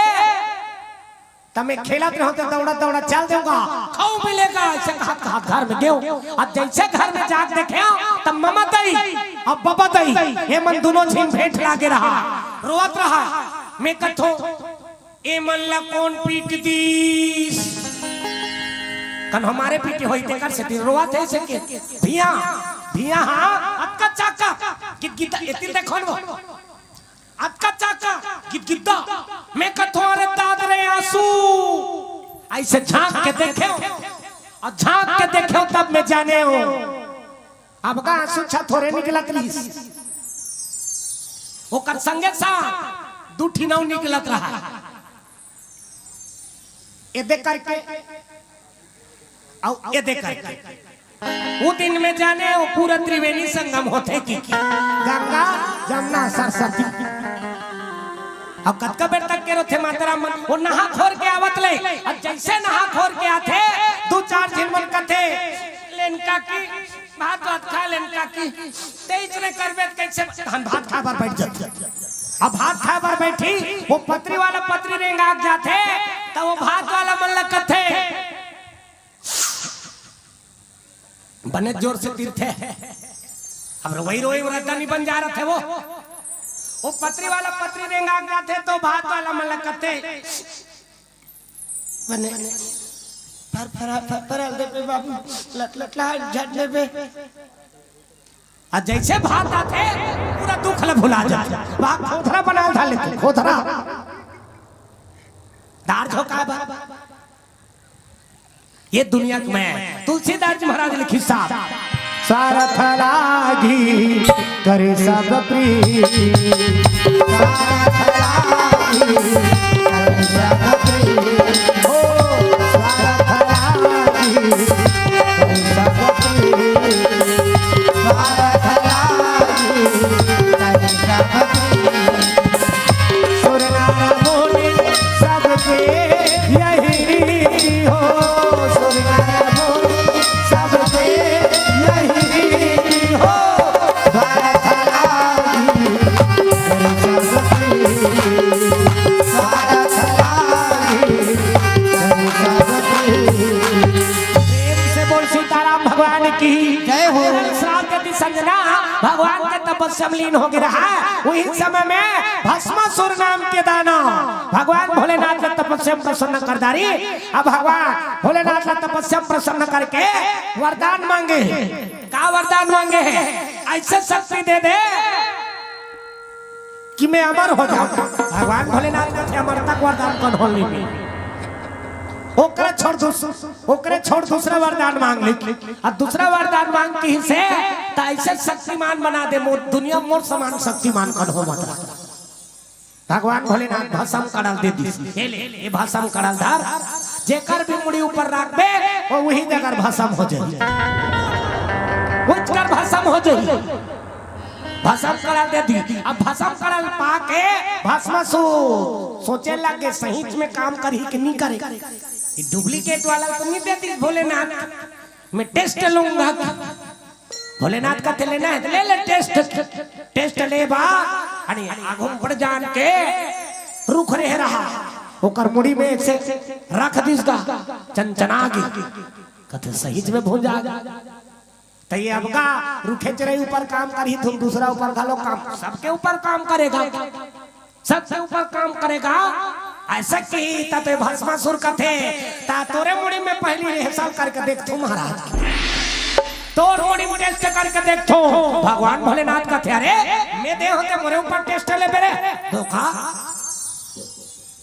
त मैं खेलत रहंव ते दौड़त दौड़त चल देंव गा, खाऊ मिलेगा, अइसे कहत कहत घर में गेंव। अब जइसे घर में जाके देखेंव, त ममा दई, अब बबा दई, ए मन दूनों झिन भेंट लागे रहा, रोवत रहा। मैं कथों, ए मन ला कोन पीट दिस? कन हमारे पीटे होही तेकर सेती रोवत हे अइसे के। भिया, भिया हा, अतका चाका, गिदगिदा, एती देखो न वो। अतका चाका, गिदगिदा, मैं कथों अरे दाद रे आंसू। अइसे झांक के देखेंव, अउ झांक के देखेंव तब मैं जानेंव। अब का आंसू छा थोरे निकलत रहिस, ओकर संगे सा दू ठिन अउ निकलत रहा। एदे करके, अउ एदे करके। उ दिन में जानेंव पूरा त्रिवेणी संगम होथे कि, कि गंगा, जमुना, सरस्वती। अउ कतका बेर तक के रोथे माता राम मन, वो नहा खोर के आवत ले, अउ जइसे नहा खोर के आथे, दू चार झिन मन कथे, लेन काकी, भात वात खा लेन काकी, तेइच ने करबे त कइसे हम भात खाए बर बइठ जाथे। अब भात खाए बर बइठी, वो पतरी वाला पतरी रेंगा के जाथे, त वो भात वाला मन ल कथे, बने जोर से तीरथे। अब रोवई रोवई रद्दा नइ बन जा रथे वो। वो पतरी वाला पतरी रेंगा के जाथे, त भात वाला मन ल कथे, बने, फर, फर, फर, फरल देबे बाबू, लट, लट, लट, झट लेबे। अउ जइसे भात आथे, पूरा दुख ल भुला जाथे। वहाँ खोथरा बना था लेकिन खोथरा। दार झोंका बा। ये दुनिया में तुलसीदास जी महाराज लिखिस साहब। स्वारथ लागी करी सब प्रीति। स्वारथ लागी करी सब प्रीति। ओ स्वारथ लागी करी सब प्रीति। स्वारथ लागी करी सब प्रीति। सुर नर मुनि सबके यही रीति हो, सुर नर मुनि सबके यही रीति हो। स्वारथ लागी करी सब प्रीति, स्वारथ लागी करी सब प्रीति। प्रेम से बोल सीताराम भगवान की जय हो। श्राप यदि संजना भगवान के तपस्या में लीन हो गे रहा, वही समय में भस्मासुर नाम के दानव भगवान भोलेनाथ के तपस्या में प्रसन्न कर डारिस। अब भगवान भोलेनाथ के तपस्या में प्रसन्न करके वरदान मांगे। का वरदान मांगे हे? अइसे शक्ति दे दे कि मैं अमर हो जाऊं। भगवान भोलेनाथ कथे अमरता के वरदान कौन हो लेबे? ओकरे छोड़ दूस-, ओकरे छोड़ दूसरा वरदान मांग ले। अउ दूसरा वरदान मांग किहिसे, त अइसे शक्तिमान बना दे, मोर दुनिया मोर समान शक्तिमान कौन हो बता। भगवान भोलेनाथ भसम कड़ा ल दे दिस। ए ले, ए भसम कड़ा ल धर, जेकर भी मुड़ी ऊपर राखबे, वो उही जगह भसम हो जाही। उचकर भसम हो जाही। भसम कड़ा ल दे दिस। अब भसम कड़ा ल पाके भस्मासुर सोचे लगे, सहीच में काम करही कि नइ करे। ये duplicate वाला तो नइ दे दिस भोलेनाथ, मैं test लूंगा। भोलेनाथ कथे लेना हे त ले ले test, test ले बा। अरे आगू म बड़ जान के रुख रेहे रहा, ओकर मुड़ी में से रख दिस गा, चनचना गे। कथे सहीच में भूंजा गे। त ये अब का रुखे चिरई ऊपर काम करही, धुन दूसरा ऊपर घलो काम, सबके ऊपर काम करेगा। सबके ऊपर काम करेगा। अइसे किही त तोला भस्मासुर कथे, त तोरे मुड़ी में पहिली rehearsal करके देखथों महाराज। तोर मुड़ी में test करके देखथों। भगवान भोलेनाथ कथे, अरे, मैं दे हों ते मोरे ऊपर test लेबे रे? धोखा।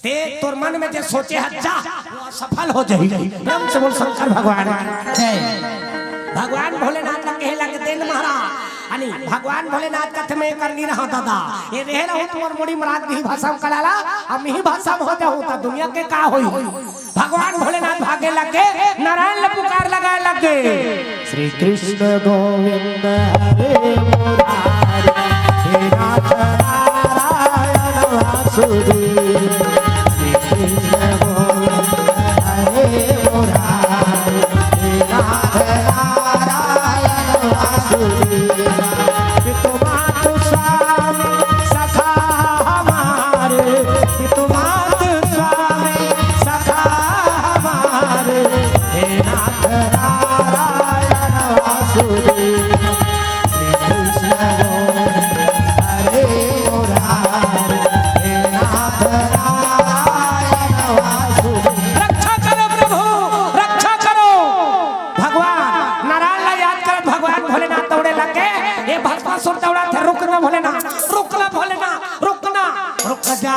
ते तोर मन में जे सोचे हस, जा, वो असफल हो जाही। प्रेम से बोल शंकर भगवान की जय। भगवान भोलेनाथ ला कहे लगे देन महाराज, अनी भगवान भोलेनाथ कथे मैं कर नइ रहा दादा, ये रहे रहूं त मोर मुड़ी म राख दिही भसम कड़ा ला, अउ इही भसम हो जाहूं त दुनिया के का होही। भगवान भोलेनाथ भागे लगे, नारायण ला पुकार लगाए लगे। श्री कृष्ण गोविंद हरे मुरारी, हे नाथ नारायण वासुदेव। श्री कृष्ण गोविंद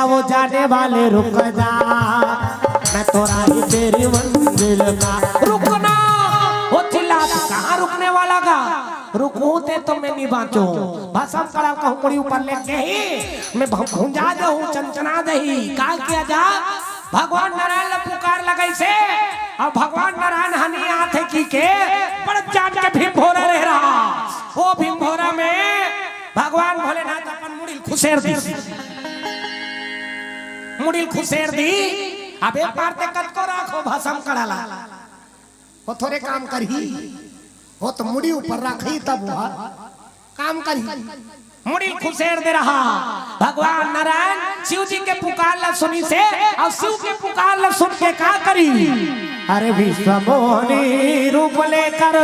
ओ जाने वाले रुक जा, मैं तो राही तेरी मंजिल का। रुकना, ओ चिल्ला, कहाँ रुकने वाला का? रुकहूँ ते तो मैं नहीं बाँचों। भसम कड़ा ल कहूँ मुड़ी ऊपर लेग जाही, मैं भ-, भुंजा जाहूँ, चनचना जाही। का किया जा? भगवान नारायण ला पुकार लगाइसे, अउ भगवान नारायण ह नइ आत हे कहिके बड़ जान के भीम भोरा रह रहा। ओ भीम भोरा में भगवान भोलेनाथ अपन मुड़ी ल खुसेर दिस। मुड़ी ल खुसेर दिस। अब ए पार ते कतको राखो भसम कड़ा ला, ओ थोरे काम करही। ओ तो मुड़ी ऊपर राखही तब ओ काम करही। मुड़ी ल खुसेर दे रहा। भगवान नारायण शिव जी के पुकार ला सुनिसे, अउ शिव के पुकार ला सुन के का करिस? अरे विश्व मोहनी रूप लेकर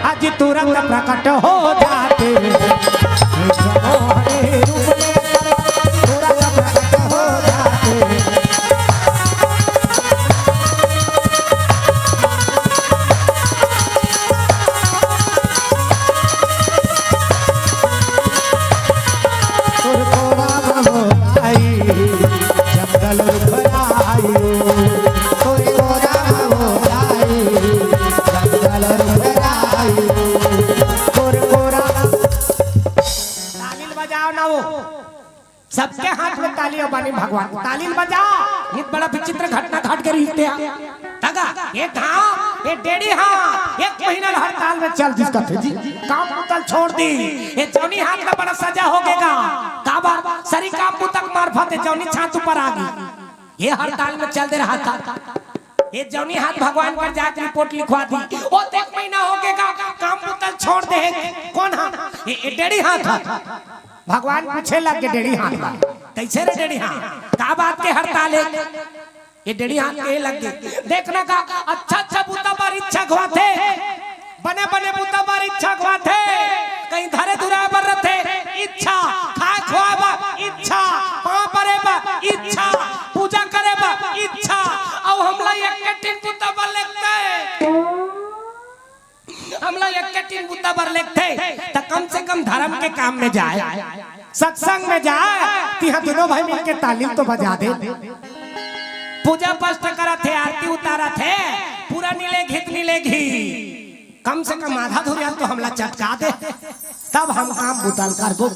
आज तुरंत प्रकट हो जाते, विश्व मोहनी रूप लेकर तुरंत प्रकट हो जाते। तोर कोरा में हो आई, जंगल रुख आई। तोर कोरा में हो आई, जंगल रुख आई। तोर कोरा। ताली ल बजाव ना वो। सबके हाथ में ताली अउ बानी भगवान। ताली ल बजा। नित बड़ा विचित्र घटना घट के रहिस ते। तगा, ए घांव, ए डेढ़ी हांथ, एक महीना ल हड़ताल में चल दिस कथे जी। काम बुता ल छोड़ दिस। ए जौनी हाथ ला बड़ा सजा होगे गा। काबर? सरी काम बुता के मार्फत ए जौनी छांत ऊपर आ गे। ए हड़ताल में चल दे रहा था। ए जौनी हाथ भगवान कर जाके रिपोर्ट लिखवा दिस। ओ त एक महीना होगे गा, काम बुता ल छोड़ दे हे। कोन हा? ए, ए डेढ़ी हांथ हा। भगवान पूछे लग गे डेढ़ी हांथ ला, "कइसे रे डेढ़ी हांथ, का बात के हड़ताल हे?" ए डेढ़ी हांथ कहे लग गे, "देखना का, अच्छा अच्छा बुता बर इच्छा अघवाथे, बने बने बुता बर इच्छा अघवाथे, कहीं धरे धुराए बर रथे इच्छा, खाए खुआए बर इच्छा, पांव परे बर इच्छा, पूजा करे बर इच्छा, अउ हमला एक्के ठिन बुता बर लेगथे।" हमला एक्के ठिन बुता बर लेगथे, त कम से कम धरम के काम में जाए, सत्संग में जाए, तिहां दूनों भाई मिलके ताली तो बजा दे। पूजा पाठ करत हे, आरती उतारत हे, पूरा नइ लेगही त नइ लेगही, कम से कम आधा धुरिया तो हमला चटका दे, तब हम काम बुता ल करबो।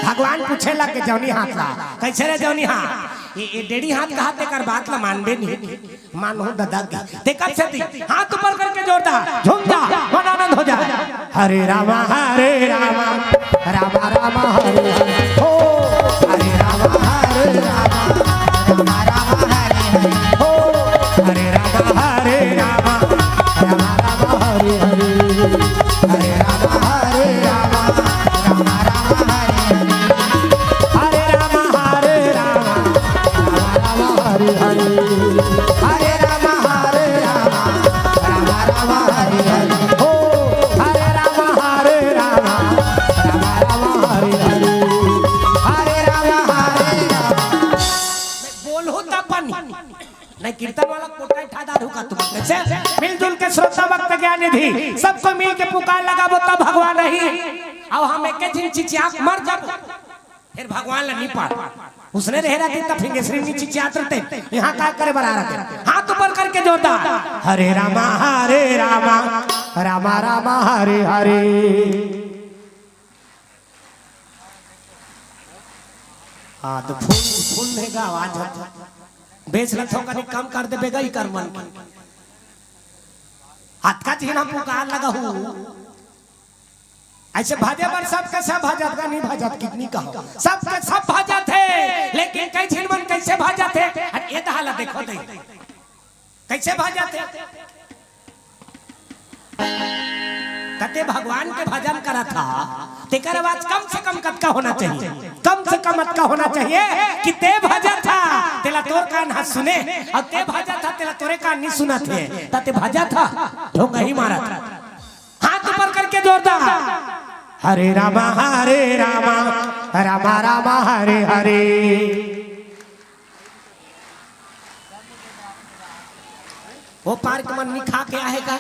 भगवान पूछे लग गे जौनी हाथ ला, "कइसे रे जौनी हाथ, ए, ए डेढ़ी हांथ कहा तेकर बात ला मानबे नहीं?" मानहूं ददा गे। तेकर सेती हाथ ऊपर करके जोरदार झूम जा, मन आनंद हो जाए। हरे रामा, हरे रामा, रामा रामा, हरे हरे। हो, हरे रामा, हरे रामा, रामा रामा, हरे हरे। हो, हरे रामा, हरे रामा, रामा रामा, हरे हरे। हरे रामा, हरे रामा, रामा रामा, हरे हरे। हरे रामा, हरे रामा, रामा रामा, हरे हरे। हरे रामा, हरे रामा, रामा रामा, हरे हरे। हो, हरे रामा, हरे रामा, रामा रामा, हरे हरे। हरे रामा, हरे रामा। बोलहूं त बनी। नहीं, कीर्तन वाला कोटा ठा दारू का तुम। कइसे? मिलजुल के श्रोता भक्त ज्ञान निधि, सबको मिल के पुकार लगाबो तब भगवान आही। अउ हम एके झिन चिचिया के मर जाबो, फेर भगवान ला नइ पाबो। उसने रहे रहती तब फिंगेश्वरी नइ चिचियात रहते, इहां का करे बर आ रहते। हाथ ऊपर करके जोरदार, हरे रामा, हरे रामा, रामा रामा, हरे हरे। हां, त फुल, फुल हे गा आवाज ह। बेच ल थोकन कम कर देबे गा, इकर मन के। अतका झिन हम पुकार लगाहूं। अइसे भजे बर सबके सब भजत गा, नइ भजत कितनी कहो। सबके सब भजत हे, लेकिन कई झिन मन कइसे भजत हे? अरे ए दहा ला देखो दे। कइसे भजत हे? कते भगवान के भजन करत हा, तेकर आवाज कम से कम कतका होना चाहिए? कम से कम अतका होना चाहिए कि ते भजत हा, तेला तोर कान ह सुने, अउ ते भजत हा, तेला तोरे कान नइ सुनत हे, त ते भजत हा, ढोंगही मारत हा। हाथ ऊपर करके जोरदार, हरे रामा, हरे रामा, रामा रामा, हरे हरे। ओ पार के मन नइ खा के आहे का?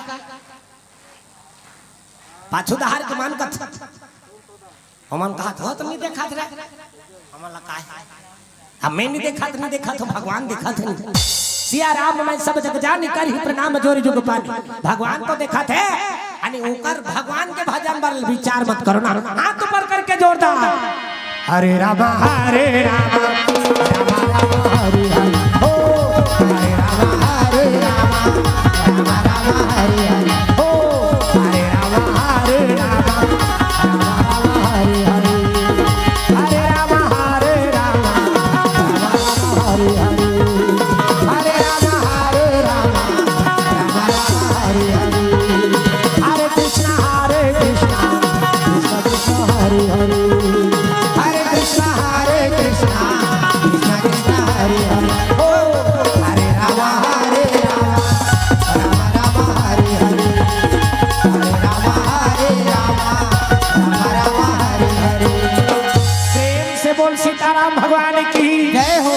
पाछू डहार के मन कथे। हमन कहा तो नहीं देखा थे। हमन ला काहे? अब मैं नहीं देखा तो नहीं देखा तो भगवान देखा थे नहीं। सिया राम मैं सब जग जानी, करही प्रणाम जोरि जुग पानी। भगवान तो देखा थे, यानी ओकर भगवान के भजन बर विचार मत करो ना। हाथ ऊपर करके जोरदार। हरे राम हरे राम, राम राम हरे हरे। ओ हरे राम हरे राम, राम राम हरे हरे। ओ हरे राम हरे राम, राम राम हरे हरे। हरे राम हरे राम, राम राम हरे हरे। हरे राम हरे राम, राम राम हरे हरे। हरे कृष्णा हरे कृष्णा, कृष्णा कृष्णा हरे हरे। हरे कृष्णा हरे कृष्णा, कृष्णा कृष्णा हरे हरे। ओ हरे राम हरे राम, राम राम हरे हरे। हरे राम हरे राम, राम राम हरे हरे। प्रेम से बोल सीताराम भगवान की जय हो।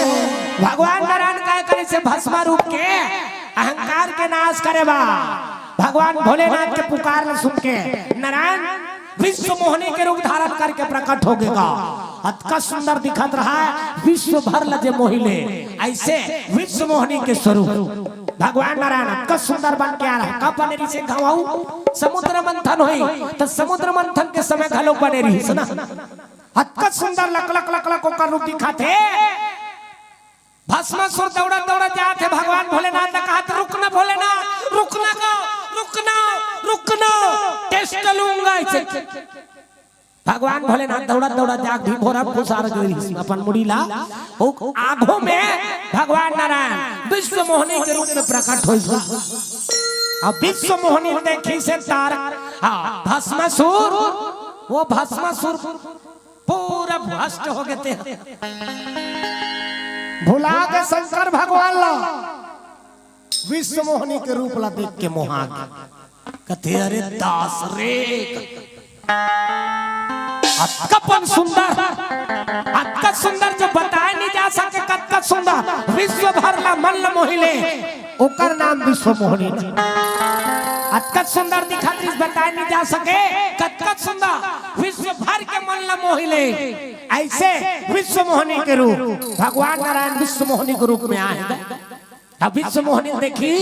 भगवान नारायण काय करे से भस्मा रूप के अहंकार के नाश करे बा। भगवान भोलेनाथ के पुकार ल सुन के नारायण विश्व मोहनी के रूप धारण करके प्रकट हो गेगा। अतका सुंदर दिखत रहा है, विश्व भर ल जे मोहि ले। ऐसे विश्व मोहनी के स्वरूप भगवान नारायण अतका सुंदर बन के आ रहा है। कब बने रहिस घाव? समुद्र मंथन होई तो समुद्र मंथन के समय घलो बने रहिस ना। अतका सुंदर लक लक लक लक ओकर रूप दिखत हे। भस्मासुर दौड़त दौड़त जात हे, भगवान भोलेनाथ ने कहा, "रुक ना भोलेनाथ, रुक ना गो, रुक ना, रुक ना, टेस्ट लूंगा इसे।" भगवान भोलेनाथ दौड़त दौड़त जाके भी भोरा फुसार गई अपन मुड़ी ला। ओ आगो में भगवान नारायण विश्व मोहनी के रूप में प्रकट होइस। अब विश्व मोहनी देखिस तार, हाँ, भस्मासुर, वो भस्मासुर पूरा भ्रष्ट हो गए थे। भुला के शंकर भगवान ला विश्व मोहनी के रूप ला देख के मोहा गए। कथे, "अरे दास रे, अतकपन सुंदर, अतका सुंदर जो बताए नहीं जा सके, कतका सुंदर, विश्व भर ला मन ला मोहि ले।" ओकर नाम विश्व मोहनी ना। अतका सुंदर दिखत रहिस, बताए नहीं जा सके, कतका सुंदर, विश्व भर के मन ला मोहि ले। ऐसे विश्व मोहनी के रूप, भगवान नारायण विश्व मोहनी के रूप में आए। अब विश्व मोहनी देखी,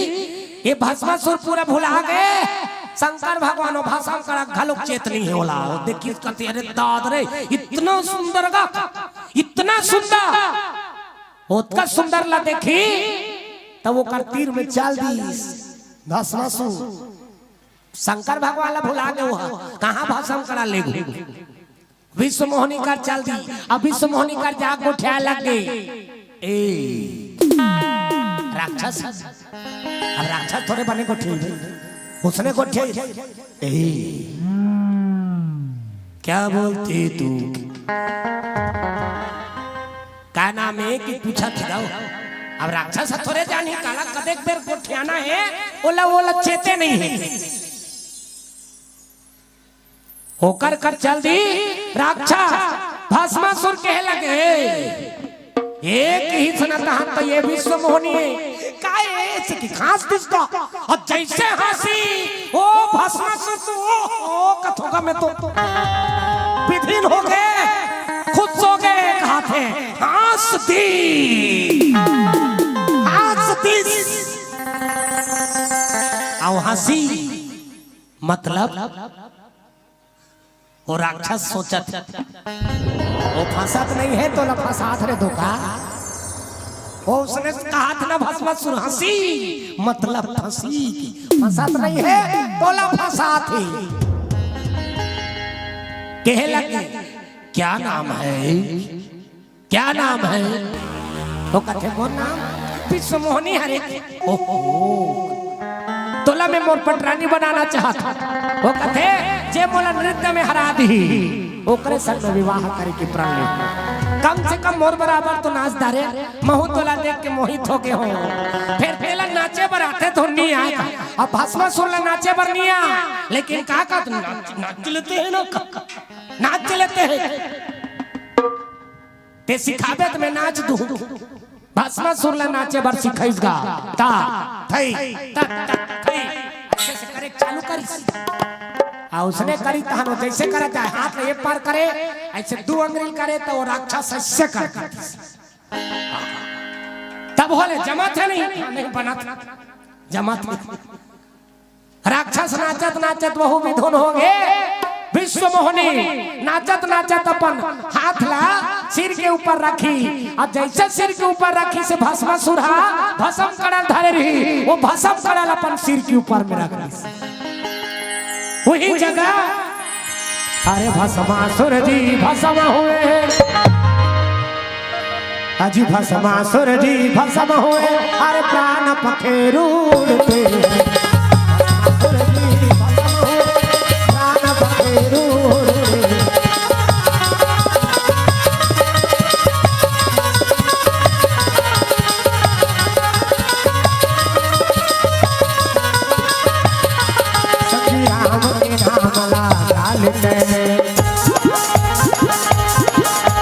ये भस्मासुर पूरा भुला गए। शंकर भगवान वो भस्म करा घलोक चेत नहीं हे ओला। वो देखी कथे, "अरे दाद रे, इतना सुंदर गा, इतना सुंदर।" ओतका सुंदर ला देखी, तब ओकर तीर में चल दीस भस्मासुर। शंकर भगवान ला भुला गए, वो कहाँ भस्म करा ले गए? विश्व मोहनी कर चल दी। अब विश्व मोहनी कर जाके गोठियाए लग गए। ए राक्षस, अब राक्षस थोड़े बने गोठियाए, उसने गोठियाए। ए, क्या बोलते तू? का नाम हे कि पूछत हव? अब राक्षस ह थोड़े जानही, काला कतेक बेर गोठियाना हे, ओला, ओला चेते नहीं हे। ओकर कर चल दी राक्षस, भस्मासुर कहे लगे, "एक ही सना तहन तो ये विश्व मोहनी हे।" का ऐसे कि खांस दिस का? और जैसे हंसी, ओ भस्मासुर तो, ओ, ओ कथोगा में तो विधीन हो गए, खुश हो गए, कहा थे, "हंस दी, हंस दिस।" आओ हंसी, मतलब वो राक्षस सोचत, वो फंसत नहीं हे, तोला फंसात रे धोखा। वो उसने कहा था ना भस्मासुर हंसी, मतलब फंसी की फंसत नहीं हे, तोला फंसात हे। कहे लगे, "क्या नाम है?" क्या नाम है? तो कथे, "मोर नाम विश्व मोहनी हरे।" ओहो, तोला मैं मोर पटरानी बनाना चाहत हूँ। वो कथे, "जे मोला नृत्य में हरा दी, ओकरे संग में विवाह करे के प्रण ले।" कम से कम मोर बराबर तो नाच डारे, महू तोला देख के मोहित हो गए हो। फिर तेला नाचे बर आथे तो नहीं आए। अब भस्मासुर ला नाचे बर नहीं आ, लेकिन का, का नाच, नाच लेते हैं ना, नाच लेते हैं। ते सिखाबे त मैं नाच दूं। भस्मासुर ला नाचे बर सिखाइस गा। ता, थई, ता, ता, थई। ऐसे से करे चालू करिस। आ उसने करी तहन वो जैसे करा जाए, हाथ ले ये पार करे, ऐसे दू अंगरी करे त वो राक्षस ऐसे कर देतिस। तब होले जमत हे नहीं, नहीं बनत, जमत नहीं। राक्षस नाचत नाचत वहू भी धुन हो गे। विश्व मोहनी नाचत नाचत अपन हाथ ला सिर के ऊपर रखी, अउ जैसे सिर के ऊपर रखिस भस्मासुर हा भसम कड़ा ल धरे रही, वो भसम कड़ा ल अपन सिर के ऊपर में रख दिस। वही जगह, अरे भस्मासुर जी भस्म हुए, अजी भस्मासुर जी भस्म हुए, अरे प्राण पखेरुड़ पे। भस्मासुर जी भस्म हुए, प्राण पखेरुड़ पे। सखी राम के नाम ला गाल में।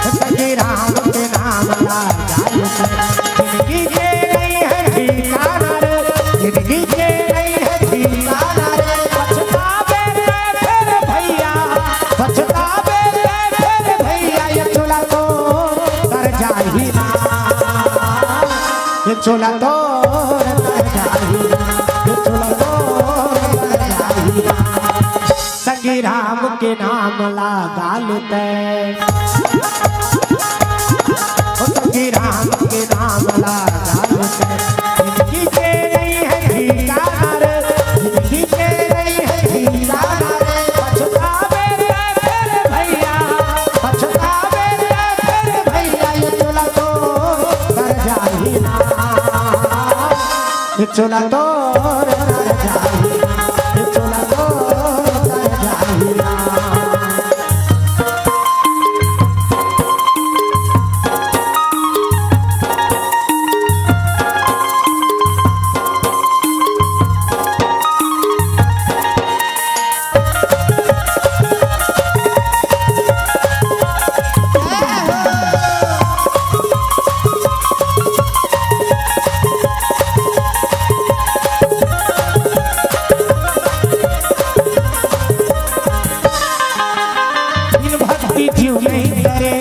सखी राम के नाम ला गाल में। जिंदगी के नहीं है ठिकाना रे, जिंदगी के नहीं है ठिकाना रे। पछतावे रे फिर भैया, पछतावे रे फिर भैया, ये चोला तो तर जाही ना। ये चोला तोर तर जाही, ये चोला तोर तर जाही। संगी राम के नाम ला गाल ते, ओ संगी राम के नाम ला गाल ते। जिंदगी के नहीं है ठिकाना रे, जिंदगी के नहीं है ठिकाना रे। पछतावे रे फिर भैया, पछतावे रे फिर भैया, ये चोला तो तर जाही ना। ये चोला तोर तर जाही, ये चोला तोर तर जाही ना। बिन भक्ति जीव नहीं करे,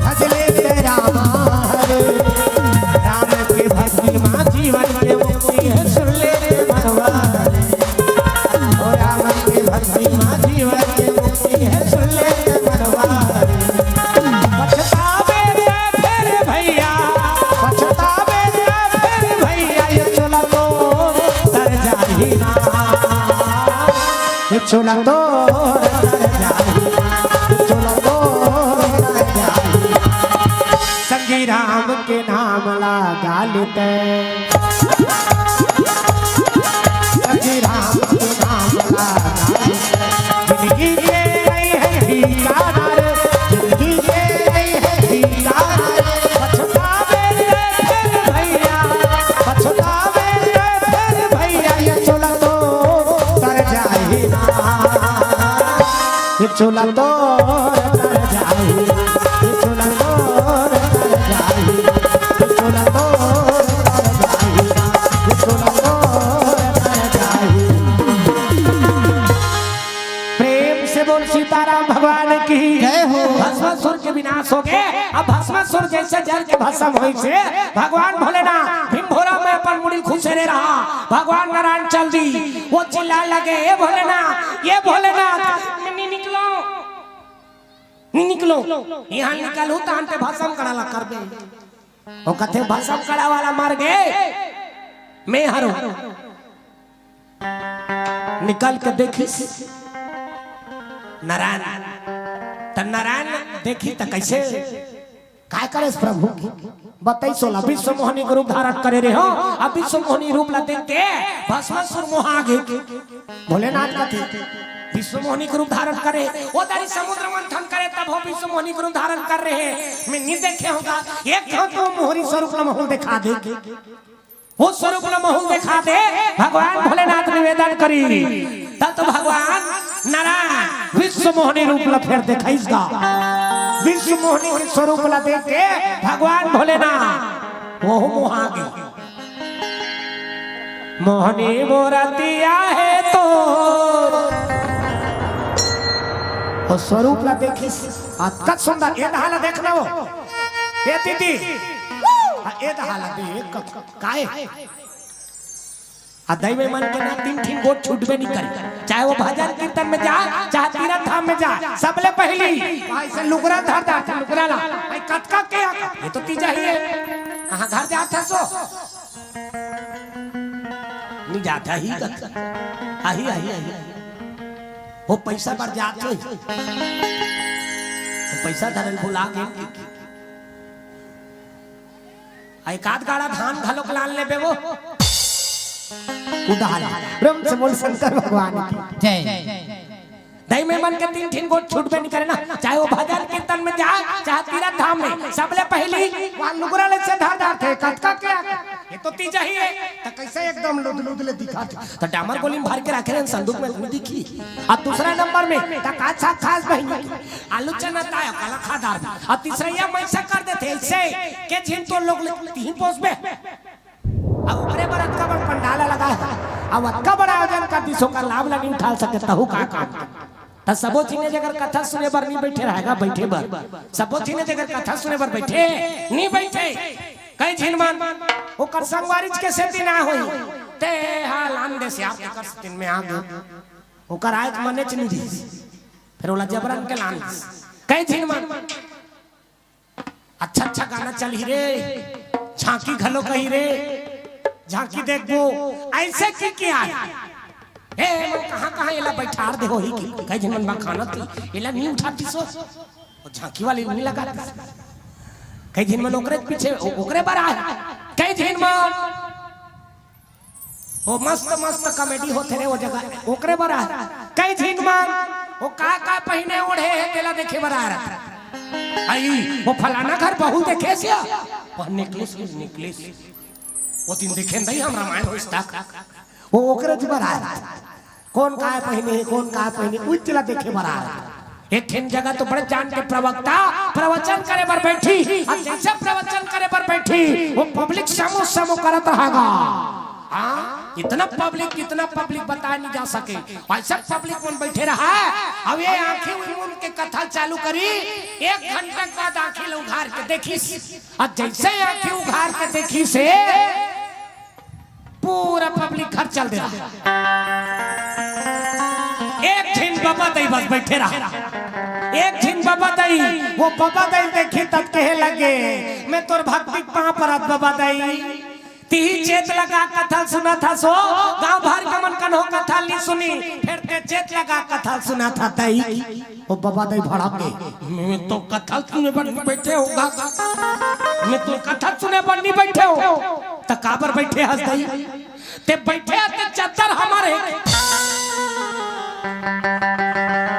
भज ले ते रामा हरे। राम के भक्ति माँ जीवन के मुक्ति है, सुन ले रे मनवा रे। ओ राम के भक्ति माँ जीवन के मुक्ति है, सुन ले रे मनवा रे। पछतावे रे फिर भैया, पछतावे रे फिर भैया, ये चोला तो तर जाही ना। ये चोला तोर तर जाही, ये चोला तोर तर जाही। संगी राम के नाम ला गाल ते, संगी राम के नाम ला गाल ते। जिंदगी के नहीं है ठिकाना रे, जिंदगी के नहीं है ठिकाना रे। पछतावे रे फिर भैया, पछतावे रे फिर भैया, ये चोला तो तर जाही ना। ये चोला तो तर जाही, ये चोला तो तर जाही, ये चोला तो तर जाही, ये चोला तो तर जाही। प्रेम से बोल सीताराम भगवान की। जय हो। भस्मासुर के विनाश हो गे। अब भस्मासुर जैसे जर के भस्म होइस हे, भगवान भोलेनाथ भीम भोला में अपन मुड़ी खुसेरे रहा। भगवान नारायण चल दी, वो चिल्लाए लगे, "ए भोलेनाथ, ए भोलेनाथ, मैं नी निकलंव, नी निकलंव, इहाँ निकलहू तहन ते भस्म कड़ा ला करबे।" वो कथे, "भस्म कड़ा वाला मर गे, मैं हरंव।" निकल के देखिस नारायण, त नारायण देखिस त कइसे, काय करेस प्रभु? बताइस ओला, विश्व मोहनी के रूप धारण करे रहे हो। अब विश्व मोहनी रूप ला देख के भस्मासुर मोहा गे। भोलेनाथ कथे, विश्व मोहनी के रूप धारण करे, ओ दारी समुद्र मंथन करे, तब हो विश्व मोहनी के रूप धारण कर रहे। मैं नी देखे हों गा, एक घांव तो मोहनी स्वरूप ला महूं देखा दे। वो स्वरूप ला महूं देखा दे, भगवान भोलेनाथ निवेदन करिस। तब तो भगवान नारायण विश्व मोहनी रूप ला फेर देखाइस गा। विश्व मोहनी स्वरूप ला देख के भगवान भोलेनाथ वो मोहा गे। मोहनी मूरतिया हे तोर, ओ स्वरूप ला देखिस, अतका सुंदर। ए दहा ला देख ना वो। ए दीदी, आ, ए दहा ला देख, काय? आ दई में मन के ना तीन ठिन गोठ छूटबे नहीं करे, चाहे वो भजन कीर्तन में जा, चाहे तीरथ धाम में जा, सबले पहली भाई से लुगरा धर डारथे, लुगरा ला। भाई कतका के आ, ये तो तीजा ही है। कहाँ घर जात है सो? नहीं जाता ही कत। आही, आही, आही। वो पैसा बर जात हो। वो पैसा धरन भुला गए। आ एक आध गाड़ा धान घलोक लान लेबे वो। उधार। प्रेम से बोल शंकर भगवान की। जय। दई में मन के तीन ठिन गोठ छूटबे नहीं करे ना, चाहे वो भजन कीर्तन में जा, चाहे तीरथ धाम में, सबले पहली वहाँ लुगरा ले से धर डारथे, कतका के आ? ये तो तीजा ही है। तो कैसे एकदम लुद लुद ले दिखा थे? तो डामर गोली में भर के रखे रहे संदूक में, नहीं दिखी। अब दूसरा नंबर में तो का छा खास बहिनी, आलू चना ताया काला खादार। अब तीसरा ये मैं से कर देथे ऐसे के झिन तो लोग ले तीन पोसबे। अब ओकरे बर अतका बड़ पंडाल लगा है, अब अतका बड़ा आयोजन कर दिस, ओकर लाभ ला नहीं उठा सके, तहू का काम? त सबो झिने जगर कथा सुने बर नहीं बैठे रहेगा, बैठे बर सबो झिने जगर कथा सुने बर बैठे नहीं बैठे। कई झिन मन ओकर संगवारी के सेती ना होई, ते हा लान दे से आप कर सेती में आ गयो, ओकर आयत मने च नहीं दिस, फिर ओला जबरन के लान दिस। कई झिन मन अच्छा अच्छा गाना चलही रे, झांकी घलो कही रे, झांकी देखबो, ऐसे की क्या है? हे, मन कहाँ कहाँ एला बैठार दे होही कि कई झिन मन बखानत ही, एला नहीं उठाती सो, वो झांकी वाली नहीं लगाती। कई झिन मन ओकरे पीछे, ओ-, ओकरे बर आए, कई झिन मन वो मस्त मस्त कॉमेडी होथे रे वो जगह, ओकरे बर आए। कई झिन मन वो का का पहिने ओढ़े हे तेला देखे बर आए रहिथे। आई वो फलाना घर बहू देखे सिया, वो नेकलेस, नेकलेस। वो दिन देखे नहीं हम रामायण होइस तक, वो ओकरे बर आए रहिथे। कौन का पहिने हे, कौन का पहिने, उइच ला देखे बर आए रहिथे। एक ठिन जगह तो बड़े जान के प्रवक्ता प्रवचन करे बर बैठी, अब जैसे प्रवचन करे बर बैठी, वो पब्लिक समो समो करत रहेगा। हाँ, इतना पब्लिक, इतना पब्लिक बताए नहीं जा सके। ऐसा पब्लिक मन बैठे रहा, अब ये आंखें उई मुन के कथा चालू करी, एक घंटा के बाद आंखें ला उघार के देखिस, और जैसे आंखें उघार के देखिस, पूरा पब्लिक घर चल दे रहा। एक झिन बबा दई बस बैठे रहा। एक झिन बबा दई, वो बबा दई देखी तब कहे लगे, "मैं तोर भक्ति के पाँव परत बबा दई, तिही चेत लगा कथा सुनत हस, गांव भर के मन कन्हो कथा नहीं सुनी, फिर ते चेत लगा कथा सुनत हस दई।" ओ बबा दई भड़क गे, "मैं तो कथा सुने बर नहीं बैठे हों गा, मैं तो कथा सुने बर नहीं बैठे हों, त काबर बैठे हस दई? ते बैठे हस ते चद्दर हमर हे,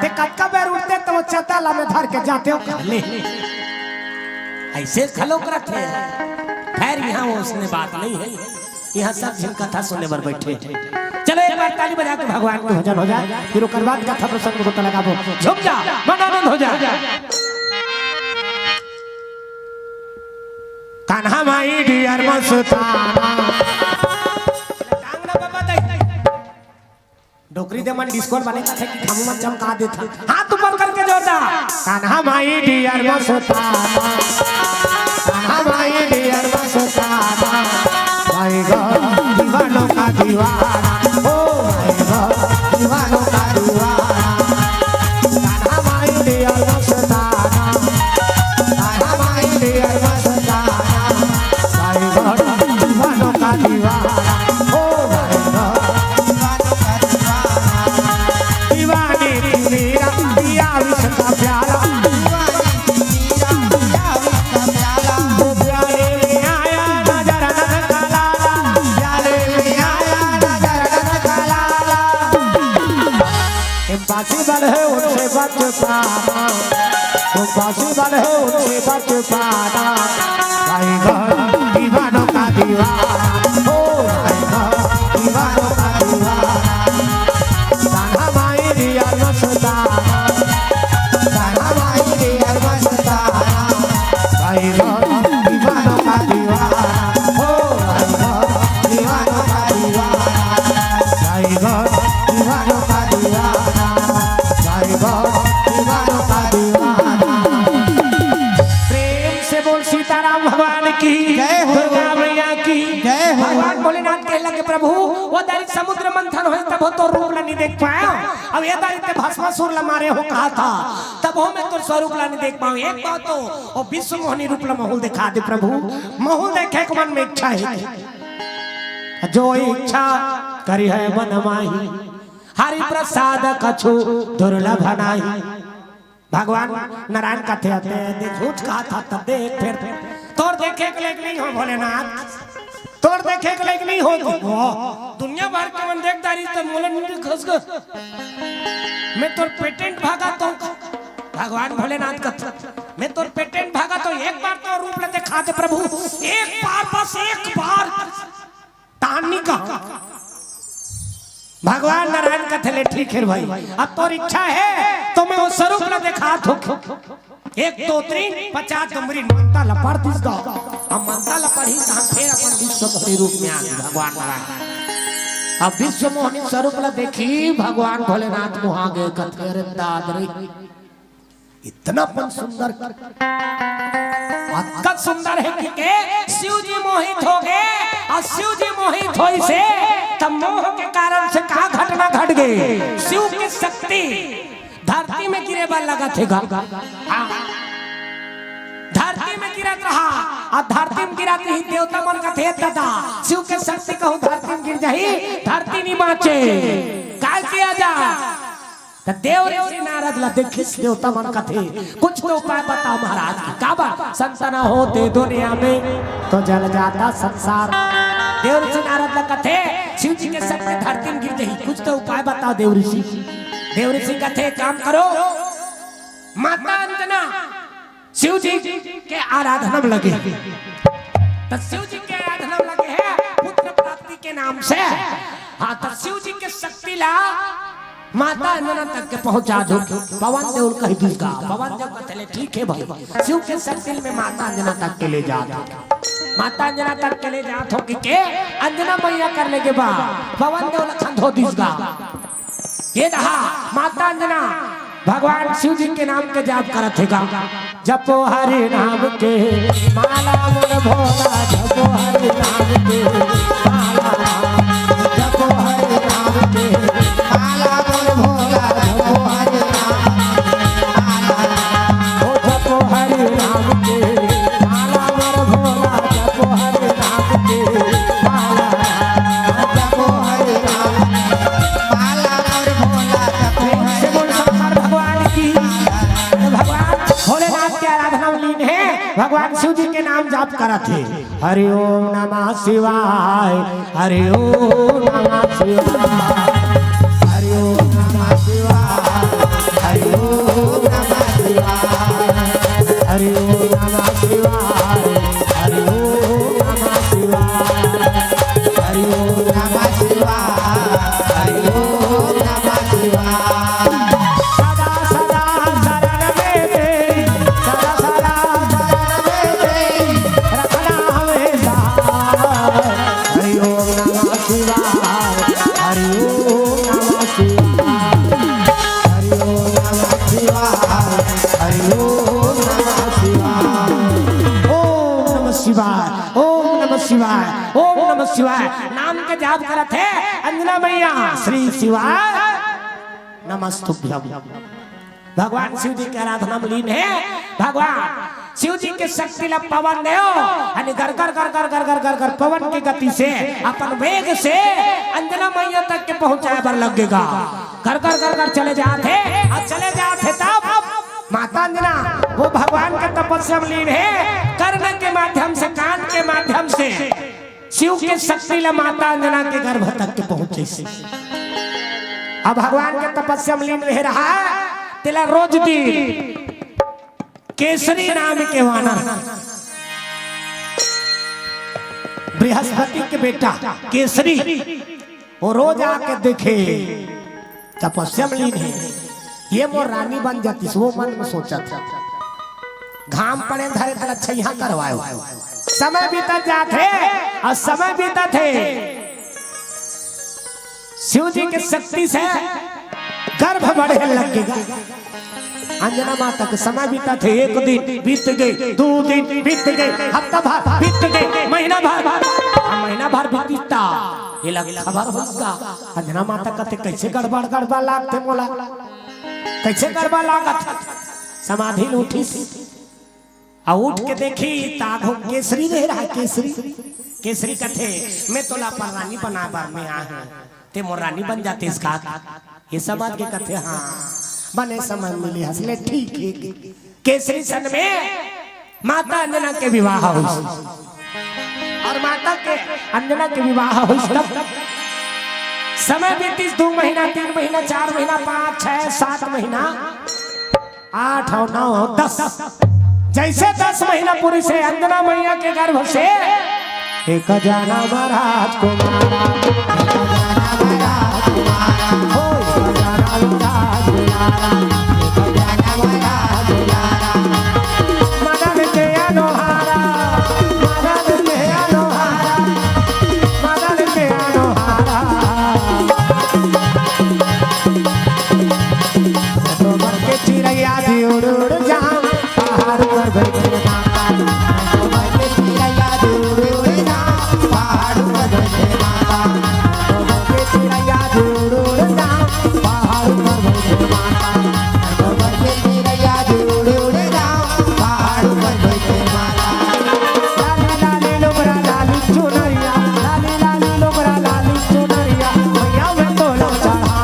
ते कतका बेर उठते त वो चद्दर ला में धर के जाते हों।" ले, ऐसे घलोक रथे। खैर, यहाँ वो उसने बात नहीं है। यहाँ सब झिन कथा सुने बर बैठे। चलो, एक बार ताली बजा के भगवान के भजन हो जाए, फिर ओकर बाद कथा प्रसंग को तो लगाबो। झूम जा, मन आनंद हो जाए। कान्हा माई डियर मस्ताना। टांगना बाबा दाई। डोकरी दे मन डिस्को बने कथे कि खामू मन चमका देथा। हाथ ऊपर करके जोरदार। कान्हा माई डियर मस्ताना, कान्हा माई डियर मस्ताना, माई गो दीवानों का दीवाना, ओ माई गो दीवानों का दीवाना। कान्हा माई डियर मस्ताना, कान्हा माई डियर मस्ताना, माई गो दीवानों का दीवाना, ओ माई गो दीवानों का दीवाना। दीवानी तू मेरा, पिया विष का प्याला। दीवानी तू मेरा, पिया विष का प्याला। वो प्याले में आया नजर नजर का लाला। प्याले में आया नजर नजर का लाला। Impossible है उनसे बच पाना। Impossible है उनसे बच पाना। भाई गो दीवानों का दीवाना। ओ भाई गो दीवानों का दीवाना। कान्हा माई डियर मस्ताना, कान्हा माई डियर मस्ताना, भाई गो दीवानों का दीवाना, ओ भाई गो दीवानों का दीवाना, भाई गो दीवानों का दीवाना, भाई गो दीवानों वो दारी समुद्र मंथन होय, तब हो तो रूप ला नहीं देख पाया। अब ये दारी ते भस्मासुर ला मारे हो कहा था, तब हो मैं तो स्वरूप ला नहीं देख पाऊं। एक बार तो वो विश्व मोहनी रूप ला महूँ ल देखा दे प्रभु। महूँ ल देखे के मन में इच्छा हे, जो इच्छा करी है मन माही, हरि प्रसाद कछु दुर्लभ नाही। भगवान नारायण कथे आते हैं, देख, झूठ कहा था तब देख, फिर तोर देखे के लायक नहीं हो भोलेनाथ, तोर देखे के लायक नहीं हो। दुनिया भर के मन देख दारी त मोला नहीं दिखस ग। मैं तोर पेटेंट भागा तो, भगवान भोलेनाथ कथे, मैं तोर पेटेंट भागा तो एक बार तो रूप ला देखा दे प्रभु, एक बार, बस एक बार। तान नहीं कहा। भगवान नारायण कथे ले, ठीक है भाई, अब तोर इच्छा है तो मैं वो स्वरूप ला देखात हों। एक, दो, तीन, पचास डमरी मंता ला पढ़ दिस गा। अब मंता ला पढ़ी तहाँ फिर अपन विश्व मोहनी रूप में आ गए भगवान नारायण। अब विश्व मोहनी स्वरूप ला देखी, भगवान भोलेनाथ मुहा गए, कथे अरे दाद रे, इतना पन सुंदर, अतका सुंदर है कि के शिव जी मोहित हो गए। और शिव जी मोहित होइस हे, तब मोह के कारण से का घटना घट गई? शिव के शक्ति धरती में गिरे बर लगथे गा। हाँ। धरती में गिरत रहा, और धरती में गिरत ही देवता मन कथे, दादा, शिव के शक्ति कहूँ धरती में गिर जाही, धरती नहीं बाँचे। काय किया जा? त देव ऋषि नारद ला देखिस, देवता मन कथे, कुछ तो उपाय बताओ महाराज जी। काबर? संत न होते दुनिया में तो जल जाता संसार। देव ऋषि नारद ला कथे, शिव जी के शक्ति धरती में गिर जाही, कुछ तो उपाय बताओ देव ऋषि। देव ऋषि कथे, काम करो, माता अंजना शिव जी के आराधना में लगे। त शिव जी के आराधना में लगे हे पुत्र प्राप्ति के नाम से। हाँ, त शिव जी के शक्ति ला माता अंजना तक के पहुंचा दो। पवन देव कहि दिस गा, पवन देव कथे ले, ठीक है भाई, शिव के शक्ति में माता अंजना तक के ले जात हों। माता अंजना तक के ले जात हों कि के अंजना मैया कर ले के बा, पवन देव ला खंधो दिस गा। ये रहा माता अंजना, भगवान शिव जी के नाम के जाप करत हे गा। जपो हरि नाम के माला मोर भोला, जपो हरि नाम के माला, जपो हरि नाम के माला मोर भोला, जपो हरि नाम के माला, ओ जपो हरि नाम के माला मोर भोला, जपो हरि नाम के माला, जपो हरि नाम माला मोर भोला, जपो प्रेम से बोल शंकर भगवान की। भगवान भोलेनाथ के आराधना में लीन हे, भगवान शिव जी के नाम जाप करत हे। हरि ओम नमः शिवाय, हरि ओम नमः शिवाय, हरि ओम नमः शिवाय, हरि ओम नमः शिवाय, हरि ओम नमः शिवाय, हरि ओम नमः शिवाय, हरि ओम नमः शिवाय, हरि ओम नमः शिवाय। सदा सदा शरण में तेरी, सदा सदा शरण में तेरी, रखना हमेशा। हरि ओम नमः शिवाय, हरि ओम नमः शिवाय, हरि ओम नमः शिवाय, हरि ओम नमः शिवाय। ओम नमः शिवाय, ओम नमः शिवाय, ओम नमः शिवाय। नाम के जाप करत हे अंजना मैया, श्री शिवाय नमस्तुभ्यम। भगवान शिव जी के आराधना में लीन हे। भगवान शिव जी के शक्ति ला पवन देव, यानी गर गर गर गर गर गर गर गर पवन की गति से, अपन वेग से अंजना मैया तक के पहुंचाए बर लगेगा। गर गर गर गर चले जात हे, और चले जात हे तब माता अंजना वो भगवान के तपस्या में लीन हे। कर्ण के माध्यम से, कान के माध्यम से शिव के शक्ति ला माता अंजना के गर्भ तक के पहुंचे से। अब भगवान के तपस्या में लीन रहे रहा, तेला रोज दिन केसरी नाम के वानर, बृहस्पति के बेटा केसरी, वो रोज आके देखे, तपस्या में लीन हे, ये मोर रानी बन जातिस, वो मन में सोचत हे। घाम पड़े धरे तला छइहा करवाए। समय बीतत जात हे, और समय बीतत हे, शिव जी के शक्ति से गर्भ बढ़े लगेगा। अंजना माता के समय बीतत हे, एक दिन बीत गए, दो दिन बीत गए, हफ्ता भर बीत गए, महीना भर। अब महीना भर बीतिस त एला खबर होइस गा। अंजना माता कथे, "कइसे गड़बड़ गड़बड़ लागथे मोला, कइसे गड़बड़ लागत?" समाधि ले उठिस, अउ उठ के देखिस त आघू केसरी रहे रहा, केसरी। केसरी कथे, "मैं तोला अपन रानी बनाए बर में आए हंव, तें मोर रानी बन जातेस का?" ये समाज के कथे, "हाँ, बने समय मिले हस, ले ठीक हे।" केसरी सन में माता अंजना के विवाह होइस। अउ माता के अंजना के विवाह होइस तब समय बीतिस दू महीना, तीन महीना, चार महीना, पाँच, छह, सात महीना, आठ अउ नौ अउ दस। जइसे दस महीना पूरिस हे अंजना मैया के गर्भ से, एक जनम राजकुमारा, एक जनम राजकुमारा, हो एक जनम राजकुमारा, एक जनम राजकुमारा। मदन के अनोहारा, मदन के अनोहारा, मदन के अनोहारा। तो बन के चिरैया जी उड़ उड़ जाऊं, पहाड़ पर बैठे माता। तो बन के चिरैया जी उड़ उड़ जाऊं, पहाड़ पर बैठे माता। तो बन के चिरैया जी उड़ उड़ जाऊं, पहाड़ पर बैठे माता। तो बन के चिरैया जी उड़ उड़ जाऊं, पहाड़ पर बैठे माता। लाली लाली लुगरा लाली चुनरिया, लाली लाली लुगरा लाली चुनरिया, मैया मैं तोला चढ़ा।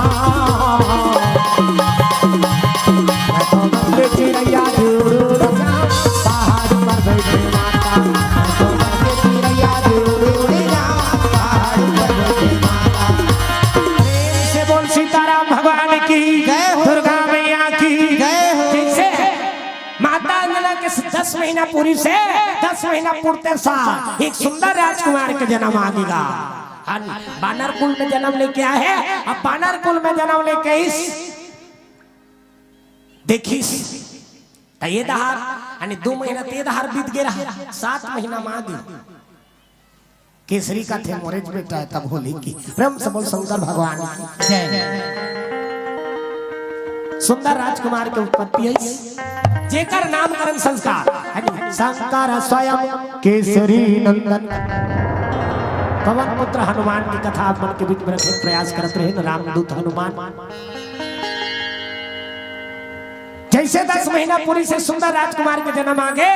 मैं तो बन के चिरैया जी उड़ उड़ जाऊं, पहाड़ पर बैठे माता। मैं तो बन के चिरैया जी उड़ उड़ जाऊं, पहाड़ पर बैठे माता। प्रेम से बोल सीताराम भगवान की, जय हो। दुर्गा मैया की, जय हो। जइसे माता अंजना के दस महीना पूरिस हे, दस महीना पूरते साथ एक सुंदर राजकुमार के जनम आ गे गा। अउ बानर कुल में जनम लेके आए हे। अब बानर कुल में जनम लेके आइस, देखिस त ये डहर, यानी दू महीना त ये डहर बीत गे रहा, सात महीना म आ गे। केसरी कथे मोरेच बेटा हे, तब होली की। प्रेम से बोल शंकर भगवान की। जय। सुंदर राजकुमार के उत्पत्ति हे, जेकर नामकरण संस्कार हे नी, शंकर स्वयं केसरी नंदन। पवन पुत्र हनुमान की कथा आप मन के बीच में रखे प्रयास करत रहेन, रामदूत हनुमान। जइसे दस महीना पूरिस हे सुंदर राजकुमार के जनम आ गे,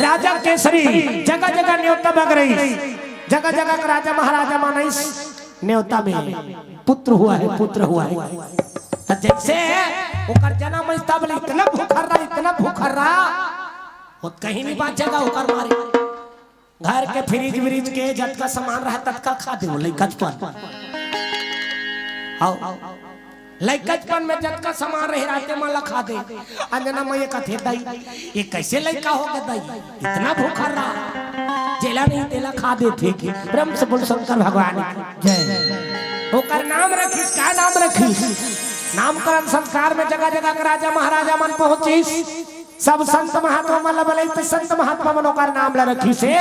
राजा केसरी जगह जगह नेवता बग रहिस, जगह जगह के राजा महाराजा मन आइस नेवता में, पुत्र हुआ है, पुत्र हुआ है। त जइसे ओकर जनम आइस तब ले इतना भूखर्रा, इतना भूखर्रा, वो कहीं नहीं बांचे गा ओकर मारे। घर के फ्रिज व्रिज के जतका सामान रहे, ततका खा दे वो लइकचपन। हव, लइकचपन में जतका सामान रहे, राते मन ला खा दे। अंजना मैया कथे, "दाई, ये कइसे लइका हो गे दाई? इतना भूखर्रा, जेला नहीं तेला खा देथे।" कि प्रेम से बोल शंकर भगवान की। जय। ओकर नाम रखिस, का नाम रखिस? नामकरण संस्कार में जगह जगह के राजा महाराजा मन पहुंचिस। सब संत महात्मा मन ला बलाइस, त संत महात्मा मन ओकर नाम ला रखिस हे।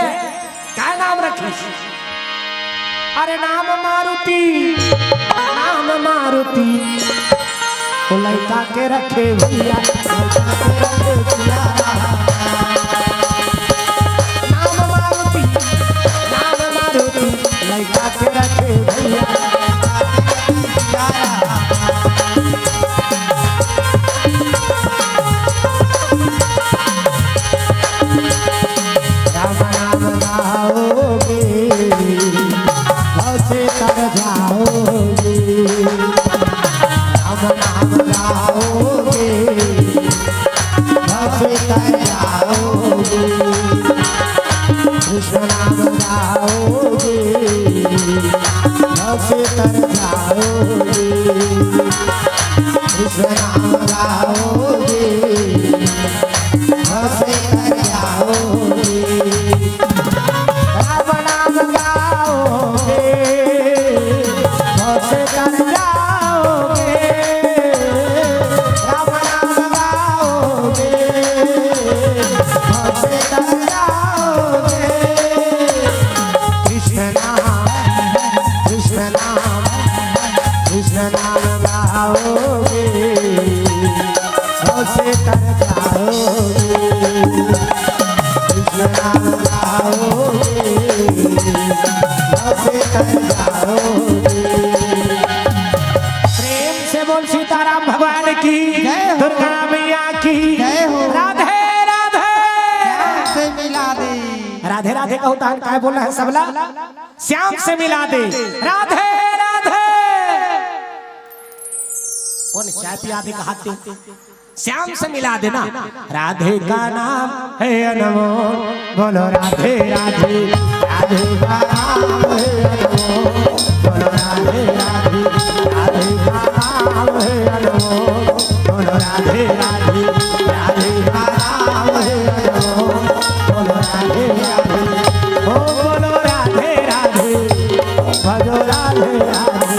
का नाम रखिस? अरे नाम मारुति, नाम मारुति, ओ लइका के रखे भैया, लइका के रखे भैया। नाम मारुति, नाम मारुति, लइका के रखे भैया। राम नाम गाओगे, भव से तर जाओगे। राम नाम गाओगे, भव से तर जाओगे। कृष्ण नाम गाओगे, भव से तर जाओगे। कृष्ण नाम गाओगे, भव से तर जाओगे। राम नाम गाओगे, भव से तर जाओगे। राम नाम गाओगे, भव से तर जाओगे। कृष्ण नाम, कृष्ण नाम, कृष्ण नाम गाओगे, भव से तर जाओगे। कृष्ण नाम गाओगे, प्रेम से बोल सीताराम भगवान की, जय हो। दुर्गा मैया की, जय हो। राधे राधे। श्याम से मिला दे। राधे राधे कहू तहन काय बोला है सबला? श्याम से मिला दे। राधे राधे। कौन चाय पिया दे कहा दे? श्याम से मिला देना। राधे का नाम है अनमोल, बोलो राधे राधे। राधे का नाम है अनमोल, बोलो राधे राधे। राधे का नाम है अनमोल, बोलो राधे राधे। राधे का नाम है अनमोल, बोलो राधे राधे। ओ बोलो राधे राधे। भजो राधे राधे,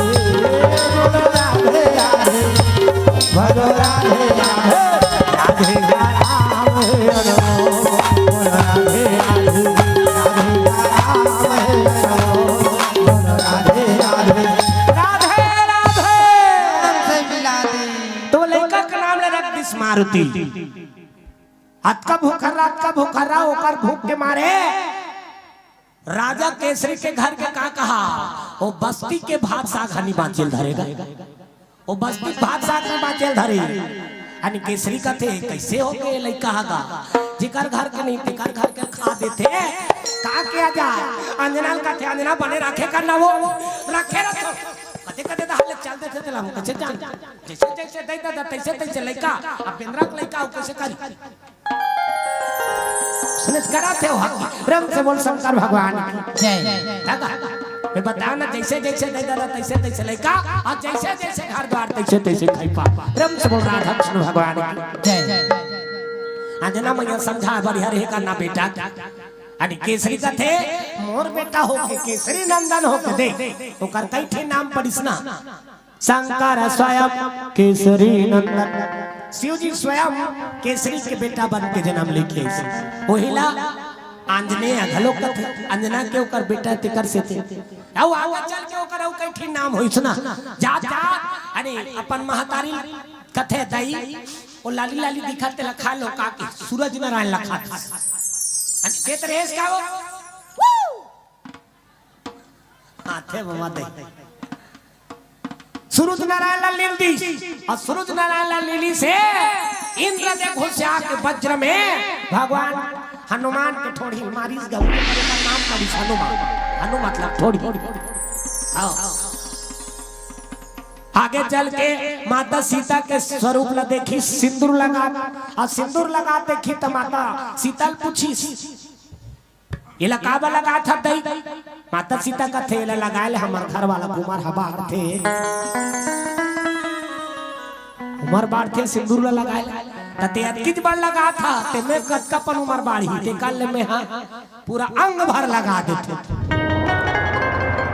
बोलो राधे राधे, भजो राधे राधे। राधे का नाम है अनमोल, बोलो राधे राधे, राधे का नाम है अनमोल, बोलो राधे राधे। राधे राधे। नाम से मिला दे। तो लइका के नाम ले रख दिस मारुति। अतका भूखर्रा, अतका भूखर्रा, ओकर भूख के मारे राजा केसरी के घर के का कहा, ओ बस्ती के भात साग हनी बाँचे ल धरेगा, ओ बस्ती के भात साग नइ बाँचे ल धरे। अन केसरी कथे, "कइसे हो गे लइका ह गा, जेकर घर के नहीं तेकर घर के खा देथे, का किया जाए?" अंजना ल कथे, "अंजना बने रखे करना वो, रखे रखो, कदे कदे दहा ले चल देथे तेला, हम कइसे जान, जइसे जइसे दई ददा तइसे तइसे लइका, अब बेंदरा के लइका हो कइसे करी?" सुनेच करा थे हो हक। प्रेम से बोल शंकर भगवान की। जय। दादा, मैं बताओ ना, जइसे जइसे दई ददा तइसे तइसे लइका, अउ जइसे जइसे घर द्वार तइसे तइसे खइपा। प्रेम से बोल राधा कृष्ण भगवान की। जय। अंजना मैया समझा बढ़िया रहे का ना बेटा। अरे केसरी कथे, मोर बेटा होके, केसरी नंदन होके दे, ओकर कई ठे नाम पड़िस ना। शंकर स्वयं केसरी नंदन, शिव जी स्वयं केसरी के बेटा बन के जन्म लेके आइस। ओहिला आंजनेय घलो कथे, अंजना के ओकर बेटा तेकर सेती। अउ आगे चल के ओकर अउ कई ठिन नाम होइस ना। जा, जा, अरे अपन महतारी कथे दई, ओ लाली लाली दिखत तेला खा लो का के, सूरज नारायण ला खा। अरे देत रेहेस का वो? हाथे बाबा दे। सूरज नारायण ला लील दी, अउ सूरज नारायण ला लीली से इंद्र दे घुसिया के वज्र में भगवान हनुमान के ठोड़ी मारिस गऊ। नाम पड़िस हनुमान, हनु मतलब ठोड़ी। आओ। आगे चल के माता सीता के स्वरूप ला देखिस, सिंदूर लगा, अउ सिंदूर लगा देखिस त माता सीता ल पूछिस, "एला काबर लगाथस दई?" माता सीता कथे, "एला लगाय ले हमर घर वाला के उमर ह बाढ़थे। उमर बाढ़थे, सिंदूर ला लगाय ले। त तें अतकीच बड़ लगाथस, तेमे कतका पन उमर बाढ़ही, तेकर ले मेंहा पूरा अंग भर लगा देथों।"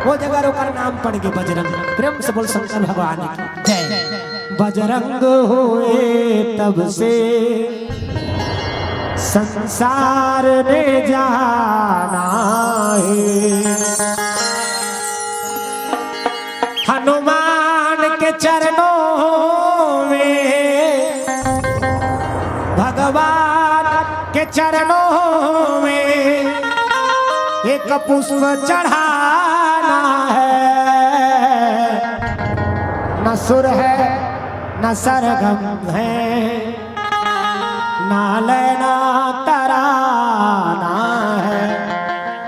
ओ जगह ओकर नाम पड़ गे बजरंग। प्रेम से बोल शंकर भगवान की। जय। बजरंग हुए तब से संसार ने जाना है। हनुमान के चरणों में, भगवान के चरणों में एक पुष्प चढ़ाना है। न सुर है, न सरगम है, ना लय ना तराना है।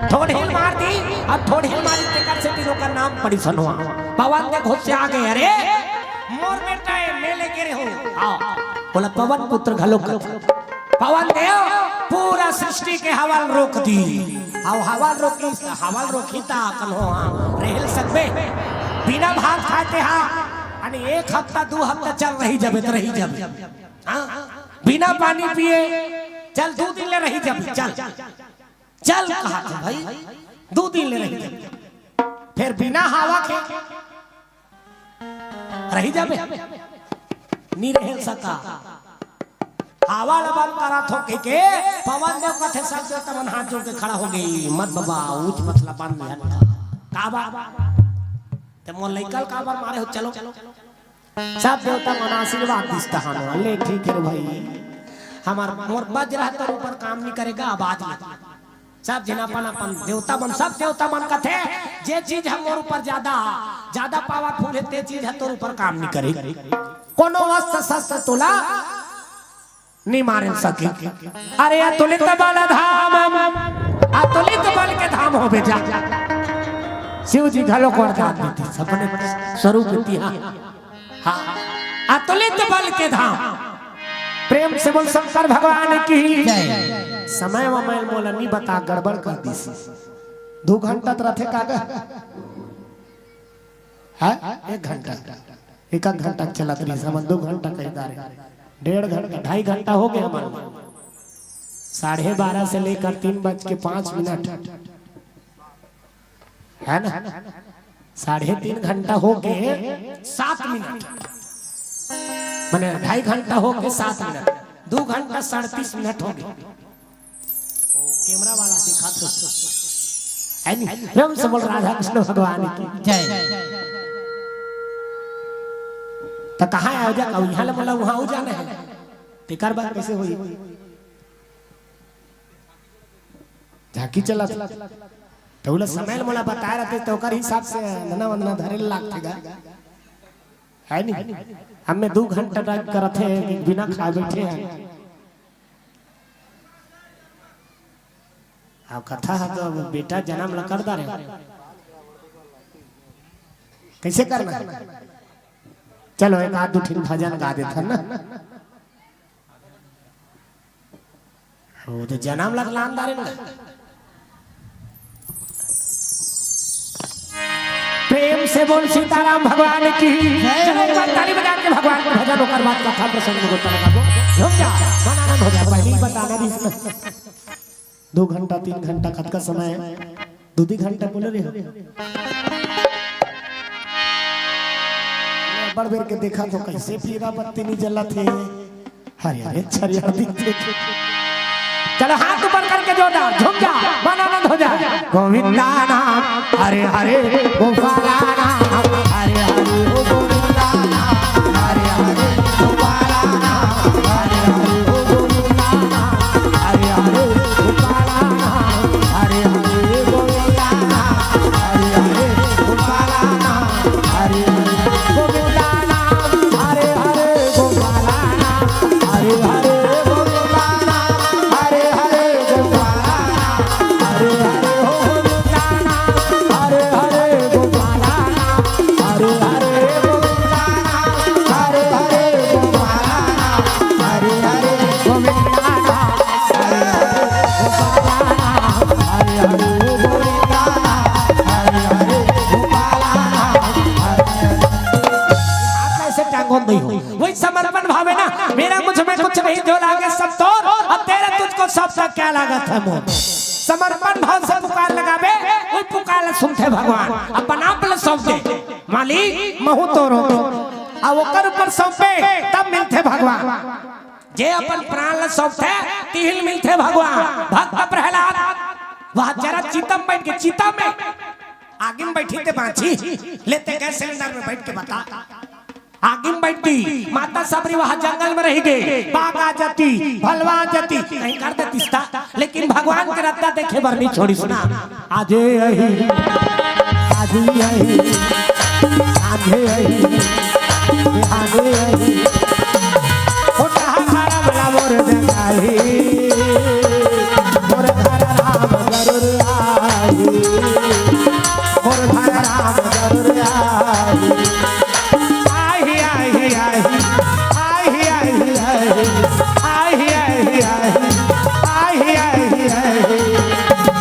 ठोड़ हिल मार दी, अउ ठोड़ हिल मारी तेकर सेती ओकर नाम पड़िस हनुमान। पवन दे घुसिया गे, "अरे मोर बेटा ए, मैं लेके रहे हूँ।" आओ, बोला पवन पुत्र घलो कथे। पवन देव पूरा सृष्टि के हवा ल रोक दी। अउ हवा ल रोकिस, हवा ल रोकही त कन्हो हा रेहे ल सकबे? बिना भात खाए तेहा, अने एक हफ्ता, दू हफ्ता चल रहि जाबे त रहि जाबे। हाँ? बिना पानी पिए चल, दू दिन ले रहि जाबे, चल। चल कहा थे भाई, दू दिन ले रहि जाबे। फेर बिना हवा के रहि जाबे? नी रहे सका। हवा ल बंद करत हों कहिके पवन देव कथे, सब देवता मन हाथ जोड़ के खड़ा हो गे, "मत बबा, ऊंच मत ला, बंद नहीं हन।" काबर? ते मोर लइका ल काबर मारे हो? चलो। सब देवता मन आशीर्वाद दिस तहान, "ले ठीक हे रे भाई, हमर मोर बज रहा तोर ऊपर काम नहीं करेगा, अब आज ले।" सब झन अपन अपन देवता मन, सब देवता मन कथे, "जे चीज ह मोर ऊपर ज्यादा, ज्यादा पावरफुल हे, ते चीज ह तोर ऊपर काम नइ करे। कोनो अस्त्र शस्त्र तोला नइ मारे सके।" अरे अतुलित बल धाम, अतुलित बल के धाम हो बेटा। शिव जी घलो को वरदान देती, सबने स्वरूप दिया। हाँ, अतुलित बल के धाम। प्रेम से बोल शंकर भगवान की। जय। समय वमय मोला नी बता, गड़बड़ कर दिस। दू घंटा त रथे कागज। हाँ? एक घंटा। एक आध घंटा चलत रहिस, हमन दू घंटा कहि डारे। डेढ़ घंटा, ढाई घंटा हो गे हमन। साढ़े बारह से लेकर तीन बज के पाँच मिनट। है ना? साढ़े तीन घंटा हो के सात मिनट, माने ढाई घंटा हो के सात मिनट, दू घंटा सैंतीस मिनट हो गे। ओ, कैमरा वाला देखा तो, है नी? प्रेम से बोल राधा कृष्ण भगवान की। जय। त कहाँ आयोजक? अब यहाँ ले बोला, वहाँ हो जाना है। तेकर बाद कैसे होई? झांकी चलत। त ओला समय ल मोला बताए रहते, त ओकर हिसाब से अंदना वंदना धरे ल लागथे गा। है नी? हमें दू घंटा टाइप करत हे, बिना खाए बैठे हैं। अब कथा ह तो अब बेटा जनम ल कर डारे। कैसे करना? चलो, एक आध दू ठिन भजन गा देथन ना। वो तो जनम ल लान डारे ना। प्रेम से बोल सीताराम भगवान की। जय। चलो, एक बार ताली बजा के भगवान के भजन, ओकर बाद कथा प्रसंग में गोता लगाबो। झूम जा, मन आनंद हो जा। पहले ही बताना भी इसमें। दू घंटा, तीन घंटा, कतका समय? दू दी घंटा बोले रहे हो। बड़ बेर के देखा तो कैसे पीरा बत्ती नी जलत हे। हरियर छरियर दिखथे। चलो, हाथ ऊपर करके जोरदार झूम जा, मन आनंद हो जाए। गोविंदा नाम हरे हरे, गोपाला नाम हरे हरे, ओ गोविंदा नाम हरे हरे, गोपाला नाम हरे हरे, ओ गोविंदा नाम हरे हरे, गोपाला नाम हरे हरे, गोविंदा नाम हरे हरे, गोपाला नाम हरे हरे, गोविंदा नाम हरे हरे, गोपाला नाम हरे हरे, गोविंदा नाम हरे हरे, गोपाला नाम हरे हरे, हो गोविंदा नाम हरे हरे, गोपाला नाम हरे हरे, गोविंदा नाम हरे हरे, गोपाला नाम हरे हरे, गोविंदा नाम हरे हरे, गोपाला नाम हरे हरे, गोविंदा नाम हरे हरे, गोपाला नाम हरे हरे। आप ऐसे टांगों नहीं हो, वही समर्पण भाव है ना। मेरा मुझ में कुछ नहीं, जो लागे सब तोर, और तेरा तुझको सौंपता क्या लागत है मोर। समर्पण भाव से पुकार लगाबे, वही पुकार ला सुनथे भगवान। अपन आप ला सौंप दे, मालिक महू तोरो, अब ओकर ऊपर सौंपे, तब मिलथे भगवान। जे अपन प्राण ला सौंपथे, तिही ल मिलथे भगवान। भक्त प्रहलाद वह जरा चिता म बैठ के, चिता में आगी में बैठी ते बांची, लेते गैस सिलेंडर में बैठ के बता। आगी में बैठ दी, माता सबरी वहां जंगल में रहि गे, बाघ आ जाती, भलवा आ जाती, कहीं कर देतिस ता, लेकिन भगवान के रद्दा देखे बर नहीं छोड़ी। सुना, आजे अही, आजी अही, आजे अही, आजे अही। ओ कहा मारा वाला मोर जंगाही, मोर घर राम जरूर आई, मोर घर राम जरूर आई। आही, आही, आही, आही, आही, आही, आही, आही, आही, आही, आही, आही,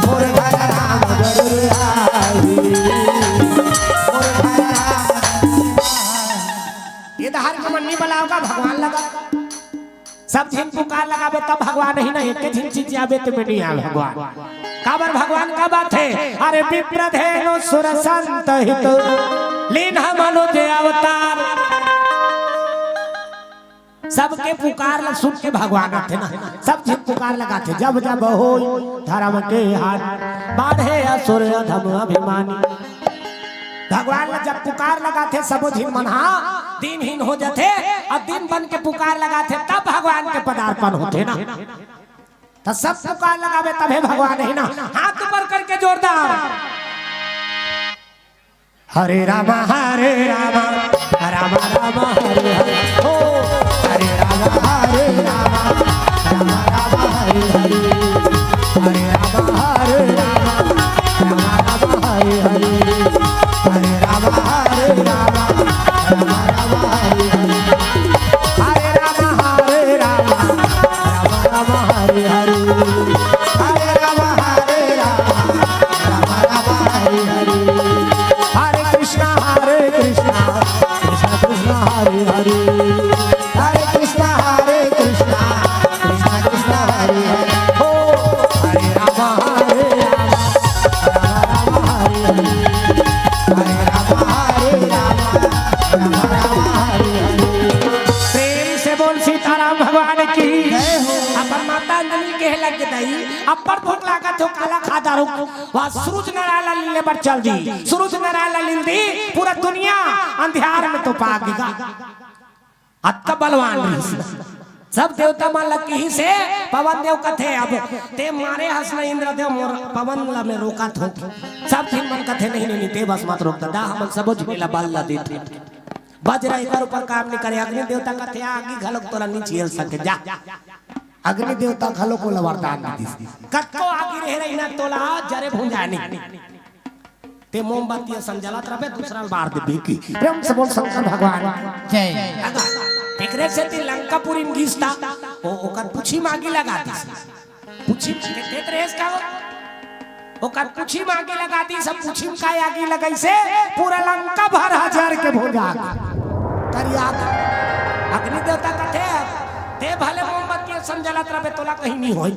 मोर घर राम जरूर आही, मोर घर राम। ये तो हर कमन्नी बुलाओगा भगवान लगा। सब झिन पुकार लगाबे तब भगवान ही ना, एक झिन चिचियाबे ते में नहीं आ भगवान। काबर भगवान का बात है, अरे विप्रधेनु सुर संत हित लीन्ह मनुज अवतार। सबके पुकार ला सुन के भगवान आथे ना, सब झिन पुकार लगाथे। जब जब होई धर्म के हानि, बाढ़े असुर अधम अभिमानी। भगवान ला जब पुकार लगाथे, सबो झिन मन हा दीनहीन हो जाथे, अउ दीन बन के पुकार लगाथे, तब भगवान के पदार्पण होथे ना। त सब पुकार लगाबे तभे भगवान ही ना। हाथ ऊपर करके जोरदार। हरे रामा हरे रामा, रामा रामा हरे हरे। ओ हरे रामा हरे रामा, रामा रामा हरे हरे। हरे रामा हरे रामा, रामा रामा हरे हरे। हरे रामा हरे रामा, रामा रामा हरे हरे। हरे रामा हरे रामा, रामा रामा हरे हरे। हरे रामा हरे रामा, रामा रामा हरे हरे। हरे कृष्णा हरे कृष्णा, कृष्णा कृष्णा हरे हरे। हरे कृष्णा हरे कृष्णा, कृष्णा कृष्णा हरे हरे। ओ हरे रामा हरे रामा, रामा रामा हरे हरे। हरे रामा हरे रामा, रामा रामा हरे हरे। प्रेम से बोल सीताराम भगवान की। जय हो। अपन माता अंजनी कहे लग गई, "अब्बड़ भूख लागत हे, काला खा डारहूं।" वह सूरज नारायण ला लीले बर चल दी। सूरज नारायण ला लील दी, पूरा दुनिया अंधियार में तो पाग गे। अतका बलवान रहिस। सब देवता मन ला किहिस हे, पवन देव कथे, "अब तें मारे हस न इंद्रदेव, मोर पवन ला मैं रोकत हों।" सब झिन मन कथे, "नहीं, नहीं, नहीं, तें बस मत रोक ददा, हमन सबो झिन ला बल ला देथन।" वज्र एकर ऊपर काम नइ करे। अग्नि देवता कथे, "आगी घलोक तोला नइ झेल सके, जा।" अग्नि देवता घलोक ओला वरदान दे दिस, "कतको आगी रहे रही ना, तोला जरे भुंजाय नइ।" तें मोमबत्ती असन जलत रहिबे, दूसरा ल बार देबे की। प्रेम से बोल शंकर भगवान की। जय। अगा, एकरे सेती लंकापुरी में गिस ता, ओ, ओकर पूछी म आगी लगा दिस। पूछी म, देख रहे का हो? ओकर पूछी म आगी लगा दिस, सब पूछी म का आगी लगाइस हे, पूरा लंका भर ह जर के भुंजा गे। करिया गे। अग्नि देवता कथे, "तें भले मोमबत्ती असन जलत रहिबे, तोला कहीं नइ होय।"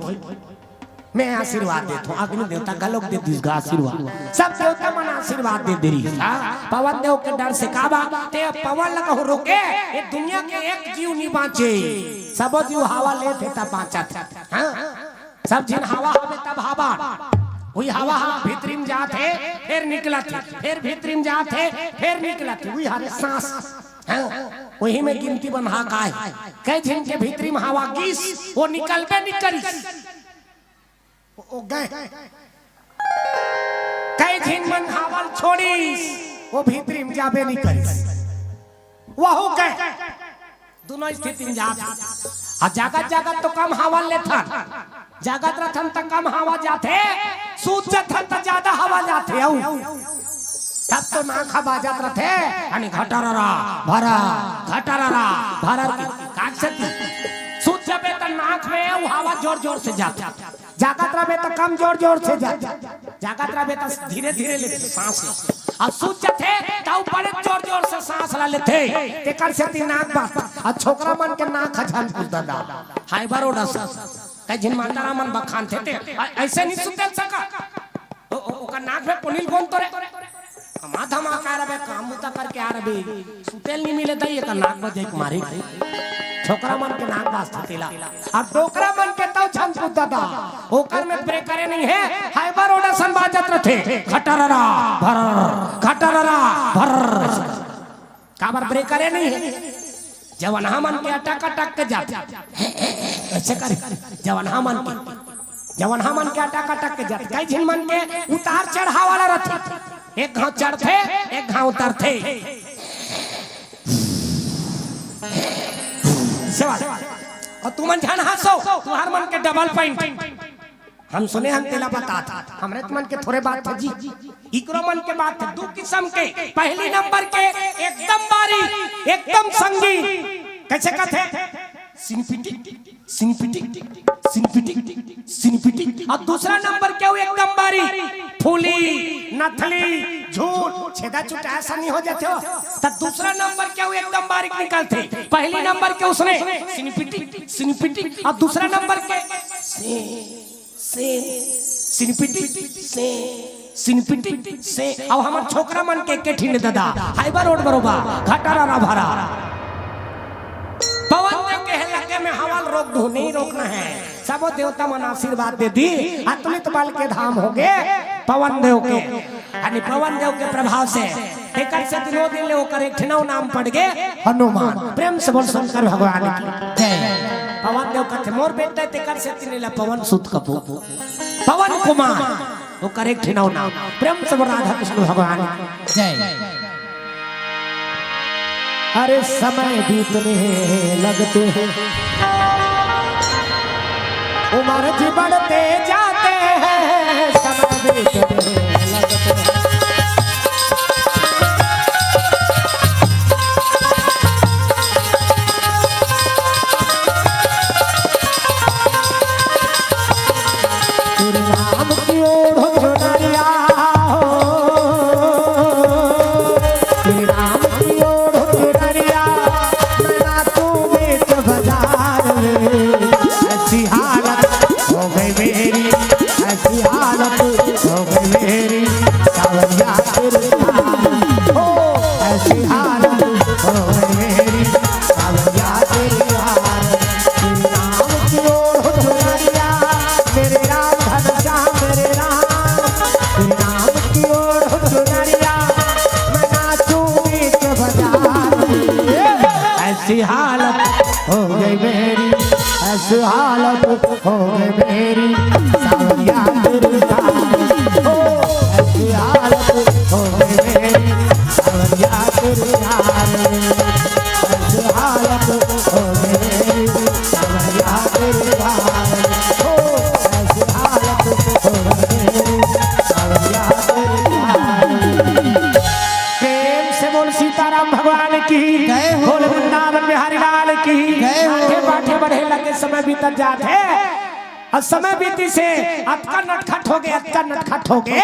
मैं आशीर्वाद देत हों, अग्नि देवता घलोक दे दिस गा आशीर्वाद। सब देवता मन आशीर्वाद दे दे रहिस। हाँ, पवन देव के डर से का बा, तें पवन ला कहूं रोके, ये दुनिया के एक जीव नइ बांचे, सबो जीव हवा लेत हे तब बांचत हे। हाँ, सब झिन हवा हवे तब हवा, वही हवा हा भीतरी में जात हे, फेर निकलत हे, फेर भीतरी में जात हे, फेर निकलत हे, वही हरे सांस। हाँ, वही में गिनती बन्हा का हे, कई झिन के भीतरी में हवा गिस, वो निकलबे नइ करिस। ओ, ओ गए। कई झिन मन हवा ल छोड़िस, वो भीतरी में जाबे नइ करिस। वहू गए। दूनों स्थिति में जात हे। अउ जागत जागत तो कम हवा लेथन, जागत रथन त कम हवा जाथे, सूत जथन त जादा हवा जाथे। अउ तब तो नाक ह बाजत रथे, यानी घटररा भरा, घटररा भरा। काट सकती, सूत जबे त नाक में वो हवा जोर जोर से जाथे। जागत रहबे त कम जोर जोर से जा, जागत रहबे त धीरे धीरे लेथे सांस ला। अउ सूत जथे त ऊ बड़े जोर जोर से सांस ला लेथे, तेकर सेती नाक बा। अउ छोकरा मन के नाक ह झन पूछ ददा, हाइबर ओडस। कई झिन मातारा मन बखानथे ते, अ-, अइसे नइ सुते सका। ओ, ओ, ओकर नाक में पोनील गोंद तो रे। कमा धमा के आ रबे, काम बुता करके आ रबे, सुतेल नइ मिले दई, एकर नाक बजे के मारे। छोकरा मन के नाक बाजथे तेला। अउ डोकरा मन के तौ झन पूछ ददा, ओकर में ब्रेकरे नइ हे, हाइबर ओडस असन बाजत रथे। घटररा, भर, घटररा, भर। काबर ब्रेकरे नइ हे? जवन हमन के अटक अटक के जाथे। अइसे करे, जवन हमन के, जवन हमन के अटक अटक के जाथे। कई झिन मन के उतार चढ़ाव वाला रथे। एक घांव चढ़थे, एक घांव उतरथे। सेवा। अउ तुमन झन हंसो, तुंहर मन के डबल पॉइंट। हम सुने हन तेला बतात। हमरे तुमन के थोरे बात हे जी। इकरो मन के बात हे, दू किसम के। पहली नंबर के एकदम बारीक, एकदम संगीन। कइसे कथे? सिनपिटी, सिनपिटी, सिनपिटी, सिनपिटी। अउ दूसरा नंबर के वो एकदम बारीक, फूली, नथली, झूठ, छेदा चुटा असन नइ हो जाथे हो। त दूसरा नंबर के वो एकदम बारीक निकलथे। पहली नंबर के उसने सिनपिटी, सिनपिटी, अउ दूसरा नंबर के से से, सिनपिटी, से, सिनपिटी, से। अब हमर छोकरा मन के एके ठिन ददा, हाइबर रोड बरोबर, घटारा रा भरा। पवन देव के हे लगे में हवा ल रोक दू, नहीं रोकना है। सबो देवता मन आशीर्वाद दे दी, अतुलित बल के धाम होगे पवन देव के। यानी पवन देव के प्रभाव से, एकर से दिनों दिन ले ओकर एक ठिनव नाम पड़ गे हनुमान। प्रेम से बोल शंकर भगवान की जय। पवन देव कथे, "मोर बेटा तेकर सेती नइ ला पवन सुत कबो।" पवन कुमार, ओकर एक ठिनौ नाम। प्रेम से बोल राधा कृष्ण भगवान। जय। अरे समय बीतने लगते हैं, उम्र जी बढ़ते जाते हैं, समय बीतने लगते हैं। श्री राम की ओढ़ चुनरिया हो, श्री राम की ओढ़ चुनरिया, मैं नाचूं बीच बाजार में। ऐसी हालत हो गई मेरी, ऐसी हालत हो गई मेरी, सावरिया तेरे प्यार। हो, ऐसी हालत हो गई मेरी, सावरिया तेरे प्यार। श्री राम की ओढ़ चुनरिया, मेरे राम घनश्याम मेरे राम। श्री राम की ओढ़ चुनरिया, मैं नाचूं बीच बाजार में। ऐसी हालत हो गई मेरी, ऐसी हालत हो गई मेरी, सावरिया तेरे प्यार। ओ, ऐसी हालत हो गई मेरी, सावरिया तेरे प्यार। ऐसी हालत हो गई मेरी, सावरिया तेरे प्यार। ओ, ऐसी हालत हो गई मेरी, सावरिया तेरे प्यार। प्रेम से बोल सीताराम भगवान की, जय हो। बोल वृंदावन बिहारी लाल की। जय हो। आठे पाठे बढ़े लगे, समय बीतत जात हे। अउ समय बीतिस हे, अतका नटखट होगे, अतका नटखट होगे।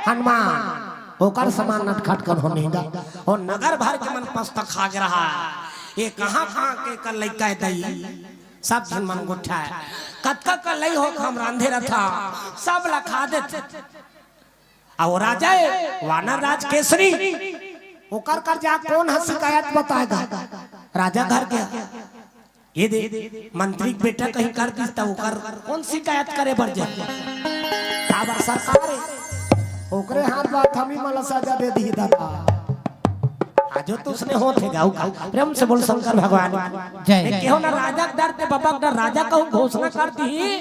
हनुमान, ओकर समान नटखट कोनो नइ गा। ओ नगर भर के मन पछता खा गे रहा। ये कहाँ-कहाँ के कर लइका हे दई, सब झन मन गोठियाय। कतका कर लई हो हम रांधे रथन, सब ला खा देथे। अउ राजा हे, वानर राज केसरी, ओकर कर जा कोन ह शिकायत बताय गा? राजा घर के। ये दे, मंत्री के बेटा कहीं कर दिस त ओकर कोन शिकायत करे बर जाय? काबर सरकार हे, ओकरे हाथ बात हम ही मला सजा दे दिही दादा। आजो तो उसने होत हे गाँव का। प्रेम से बोल शंकर भगवान। जय। ये केहो ना राजा के डर ते बाबा के डर, राजा कहूँ घोषणा कर दिही।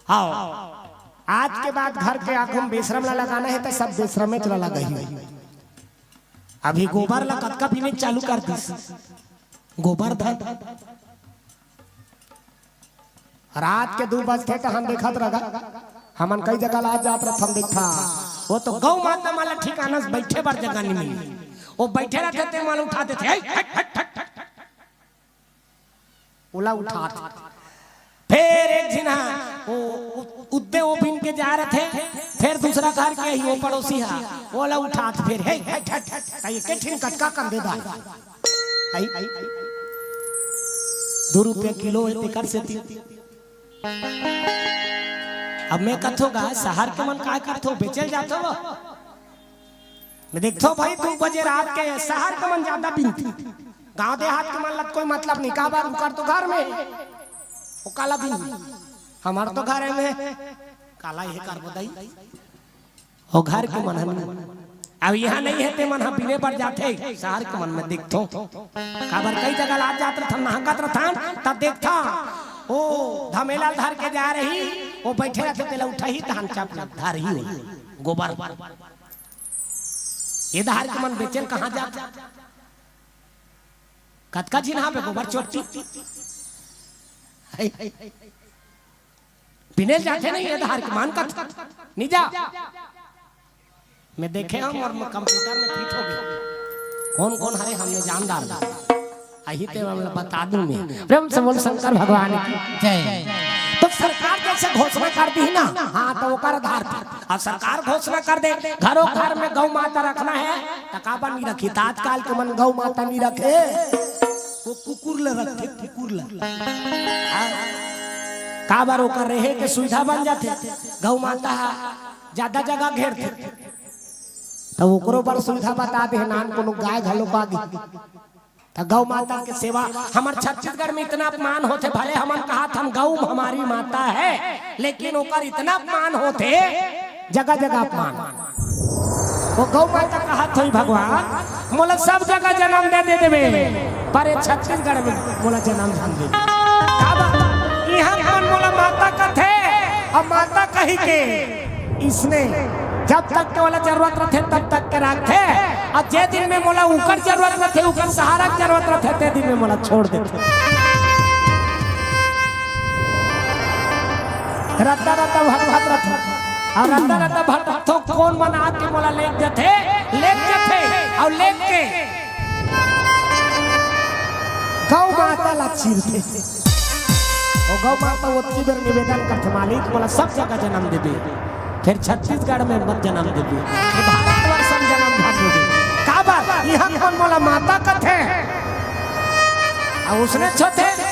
हाँ, आज के बाद घर के आगू में बेसरम ला लगाना हे त सब बेसरमे च ला लगाही। अभी गोबर ला कतका बिने चालू कर दिस, गोबर धन। रात के दू बजथे त हम देखत रहा, हमन कई जगह ला जात रथन, देखथन, ओ तो गौ माता मन ला ठिकाना से बइठे बर जगह नइ मिले, ओ बइठे रहिथे ते मन ला उठा देथे, हट, हट, हट, हट, हट। ओला उठात। फेर एक झिन ह, ओ, उ-, उद्दे ओ बिन के जा रथे, फेर दूसरा घर के ही, ओ पड़ोसी ह, ओला उठात, फेर, "हे, हट, हट, हट।" त एके ठिन कतका कन दे दाय। आई, दू रुपया किलो हे, तेकर सेती। अब मैं कथों गा, सहर के मन काय करथों, बेचल जाथों वो। मैं देखथों भाई, दू बजे रात के सहर के मन जादा बिनथे, गांव देहात के मन ला कोई मतलब नहीं, काबर उनकर तो घर में, ओ काला बिन, हमर तो घर में, काला ये कर बताई, ओ घर के मन हन। अब यहाँ नहीं हे ते मन ह बिने बर जाथे, सहर के मन में देखथों, काबर कई जगह ला जात रथन, नहकत रथन, तब देखथन, ओ धमेला धर के जा रही, ओ बइठे रथे, तेला उठाही, तहन चाप ला धरही, गोबर। ये डहर के मन बेचेल कहाँ जात? कतका झिन हावे गोबर चोट्टी? बिने जाथे नहीं ये डहर के मन कत? नहीं जा। मैं देखे हूँ और मैं कंप्यूटर में फिट हो गया। कौन कौन हरे हमने जानदार। अही ते हम बता दूं मैं। प्रेम से बोल शंकर भगवान की। जय। तो सरकार जैसे घोषणा कर दिही ना, हाँ, तो ओकर आधार पर। अब सरकार घोषणा कर दे, घरों घर में गौ माता रखना हे, त काबर नइ रखही? त आजकल के मन गौ माता नइ रखे, ओ कुकुर ला रखथे, कुकुर ला। हाँ? काबर ओकर रहे के सुविधा बन जाथे, गौ माता ह जादा जगह घेरथे, त ओकरो बर सुविधा बता दे, नान कोनो गाय घलो पागे। त गौ माता के सेवा, हमर छत्तीसगढ़ में इतना अपमान होथे, भले हमन कहत हन गौ हमारी माता है, लेकिन ओकर इतना अपमान होथे, जगह जगह अपमान। वो गौ माता कहत होही, "भगवान, मोला सब जगह जन्म दे, दे देबे, पर ये छत्तीसगढ़ में मोला जन्म झन देबे।" का बात? इहाँ मन मोला माता कथे, अब माता कही के इसने जब तक के मोला जरूरत रथे, तब तक के राखथे, अउ जे दिन में मोला उकर जरूरत रथे, उकर सहारा के जरूरत रथे, ते दिन में मोला छोड़ देथे। रद्दा रद्दा भटकत रथे, अउ रद्दा रद्दा भटकत हो, कोन मन आके मोला लेग जथे, लेग जथे, अउ लेग के गौ माता ला चीरथे। ओ गौ माता ओतकी बेर निवेदन करथे, "मालिक, मोला सब जगह जन्म देबे, फेर छत्तीसगढ़ में मत जन्म देबे, ये भारतवर्ष में जन्म धर देबे।" काबर? इहाँ कोन मोला माता कथे? अउ उसने छोथे,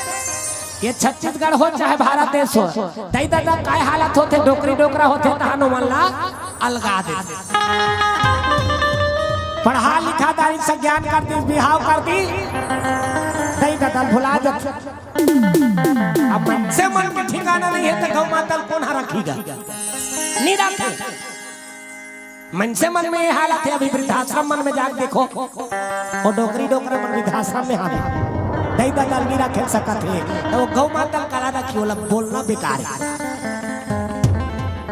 ये छत्तीसगढ़ हो चाहे भारत देश हो, दई ददा काय हालत होथे, डोकरी डोकरा होथे, तहान ओमन ला अलगा देथे। पढ़ा लिखा दारी से ज्ञान कर दी, बिहाव कर दी, दई ददा भुला जाथे। अब मनसे मन के ठिकाना नहीं है, तो गौ माता ल कोन हा रखही गा? नहीं रखे। मनसे मन में ये हालत है, अभी वृद्धाश्रम मन में जाके देखो, वो डोकरी डोकरा मन वृद्धाश्रम में हावे, दई ददा ल नहीं रखे सकत हे, तो वो गौ माता ल काला रखही, ओला बोलना बेकार है।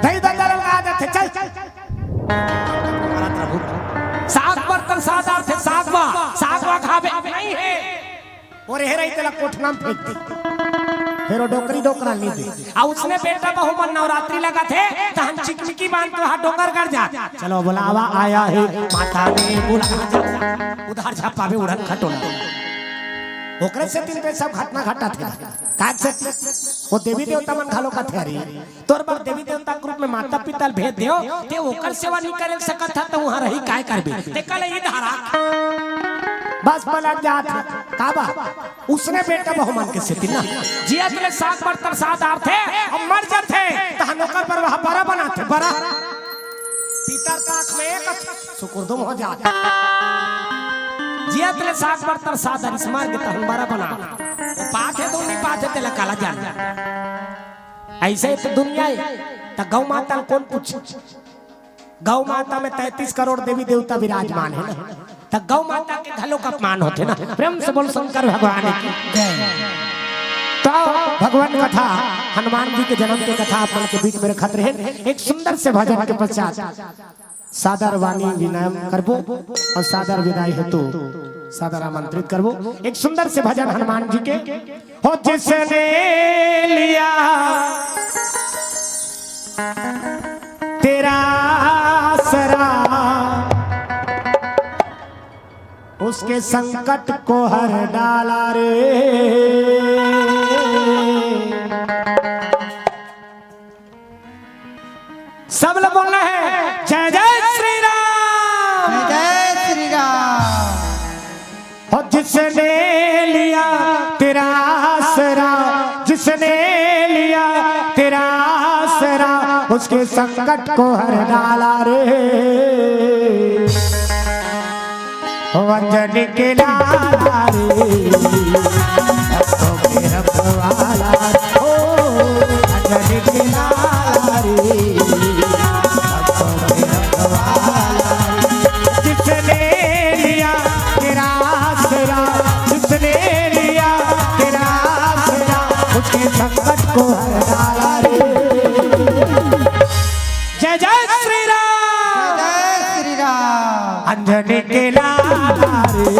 दई ददा ल अलगा देथे, चल। साग बर्तन सादा थे, सागवा, सागवा खाबे नहीं है। अउ एहर आई तेला कोठना में फेंक दे। फेर ओ डोकरी डोकरा नी दे। अउ उसने बेटा बहू मन नवरात्रि लगाथे, तहन चिकमिकी बांध के वहाँ डोंगरगढ़ जाथे। चलो बुलावा आया है, माता ने बुलाया। उधार झपाबे उड़न खटोला। ओकरे सेती तो सब घटना घटथे। काज से ओ देवी देवता मन घलो कथे, "अरे, तोर बर देवी देवता के रूप में माता पिता ल भेज देव, ते ओकर सेवा नहीं करे सकत ह, त उहाँ रही काय करबे? ते कल ई धारा।" बस पलट जात हे। का बा? उसने बेटा बहू मन के सेती ना। जियत ले साग बर्तन सादा थे, अब मर जाथे, तहन ओकर बर वहाँ बरा बनाथे, बरा। पितर काख में एक सुकुरदुम हो जात। जियत ले साग बर्तन सादा, इस मार के तहन बरा बना। पाथे तो नहीं पाथे, तेला काला जान। ऐसे ही तो दुनिया है। त गौ माता ल कोन पूछे? गौ माता में तैंतीस करोड़ देवी देवता विराजमान है ना, त गौ माता के घलो का अपमान होथे ना। प्रेम से बोल शंकर भगवान की। जय। तो भगवान कथा, हनुमान जी के जन्म के कथा अपन के बीच में रखत रहे। एक सुंदर से भजन के पश्चात सादर वाणी विनय करबो अउ सादर विदाई हेतु सादर आमंत्रित करबो। एक सुंदर से भजन हनुमान जी के। हो जिसने लिया तेरा आसरा, उसके संकट को हर डाला रे। सब लोग बोलना है, जय जय श्री राम। जय जय श्री राम। और जिसने लिया तेरा आसरा, जिसने लिया तेरा आसरा, उसके संकट को हर डाला रे। ओ अंजनी के लाला रे, भक्तों के रखवाला। ओ अंजनी के लाला रे, भक्तों के रखवाला। जिसने लिया तेरा आसरा, जिसने लिया तेरा आसरा, उसके संकट को हर डाला रे। जय जय श्री राम। जय श्री राम। अंजनी के लाला रे,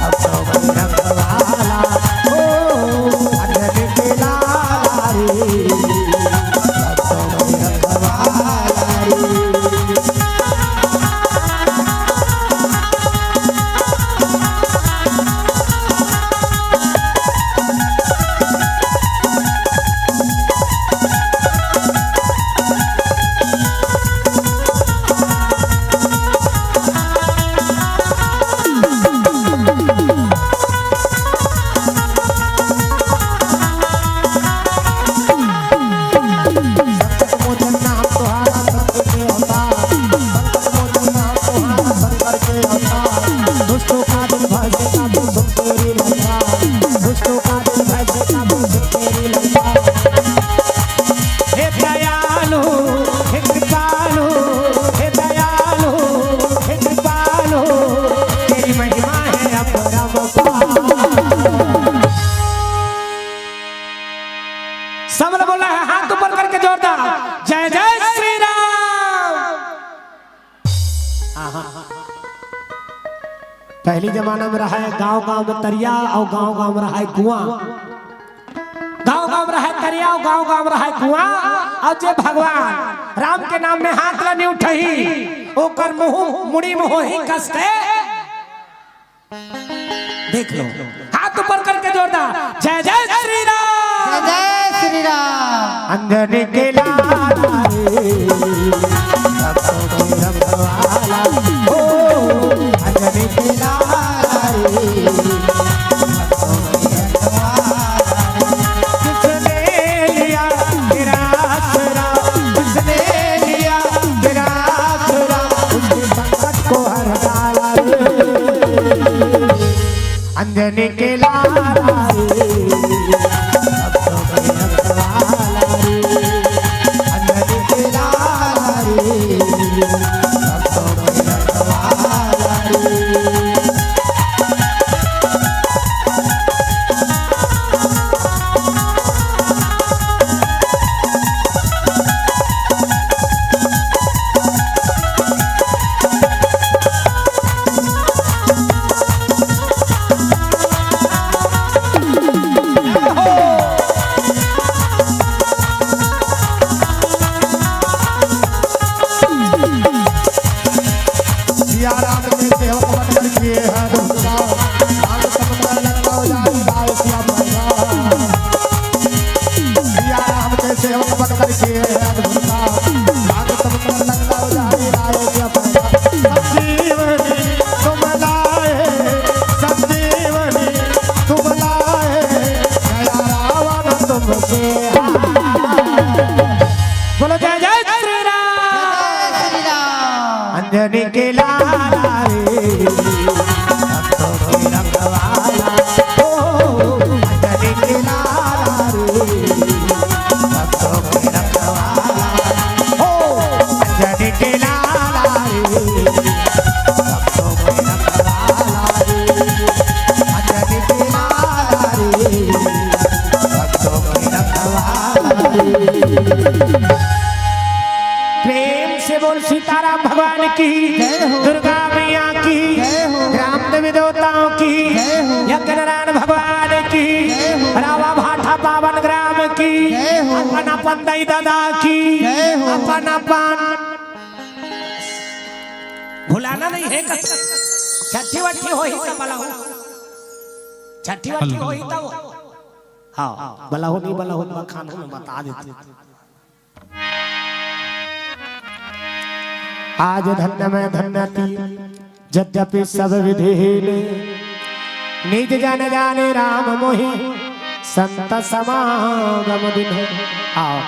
अब तो बजरंग वाला। ओ, अंजनी के लाला रे, अब तो बजरंग वाला रे। संकट मोचन नाम तुम्हारा शंकर के अवतार, संकट मोचन नाम तुम्हारा शंकर के अवतार। दुष्टों का दिन भर देता तू सुन तेरी ललकार, दुष्टों का दिन भर देता तू सुन तेरी ललकार। हे दयालु, हे कृपालु, हे दयालु, पहली जमाना में रहे गांव गांव में तरिया अउ गांव गांव में रहे कुआं। गांव गांव में रहे तरिया अउ गांव गांव में रहे कुआं। अउ जे भगवान राम के नाम में हाथ ला नी उठही, ओकर मुंह मुड़ी में होही कस के। देख लो, हाथ ऊपर करके जोरदार, जय जय श्री राम। जय जय श्री राम। अंजनी के लाल रे, भक्तों के रखवाला। ओ, अंजनी के लाल रे, भक्तों के रखवाला। किसने लिया तेरा आसरा, किसने लिया तेरा आसरा, उसके संकट को हर डाला रे। अंजनी के लाला रे, भक्तों के रखवाला रे। अंजनी के लाला रे, भक्तों के रखवाला रे। सिया राम के सेवक बनकर किए हैं अद्भुत काम। राम समुद्र लंका उजाड़ी लाए सिया पैसा। सिया राम के सेवक बनकर किए हैं अद्भुत काम। राम समुद्र लंका उजाड़ी लाए सिया पैसा। संजीवनी तुम लाए, संजीवनी तुम लाए, गया रावण तुमसे हार। बोलो जय जय श्री राम। जय श्री राम। अंजनी के लाला रे, भक्तों के रखवाला। ओ, अंजनी के लाला रे, भक्तों के रखवाला। ओ, अंजनी के लाला रे, भक्तों के रखवाला रे। अंजनी के लाला रे, भक्तों के रखवाला रे। प्रेम से बोल सीताराम भगवान की, जय हो। दुर्गा मैया की, जय हो। ग्राम देवी देवताओं की, जय हो। यज्ञ नारायण भगवान की, जय हो। रावा भाठा पावन ग्राम की, जय हो। अपन अपन दाई दादा की, जय हो। अपन अपन भुलाना नहीं है कस। छठी वट्ठी होही त बलहू, छठी वट्ठी हेलो। होही त वो। हाँ, बलहू नहीं बलहू, बखान में बता देते। आज धन्य मैं धन्य ती, यद्यपि सब विधिहीन, निज जन जाने राम मोहि संत समागम दिन। आओ,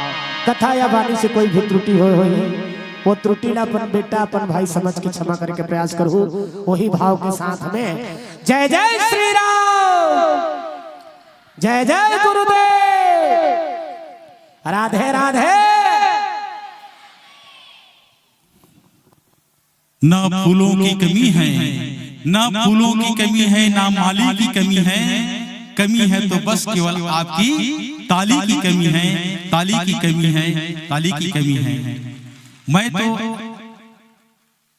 कथा या वाणी से कोई भी त्रुटि होय होही, वो त्रुटि ला अपन बेटा, अपन भाई समझ के क्षमा करे के प्रयास करहू, वही भाव के साथ में जय जय श्री राम, जय जय गुरुदेव, राधे राधे। ना फूलों की कमी है, ना फूलों की कमी है, ना माली की कमी है, कमी है तो बस केवल आपकी ताली की कमी है, ताली की कमी है, ताली की कमी है। मैं तो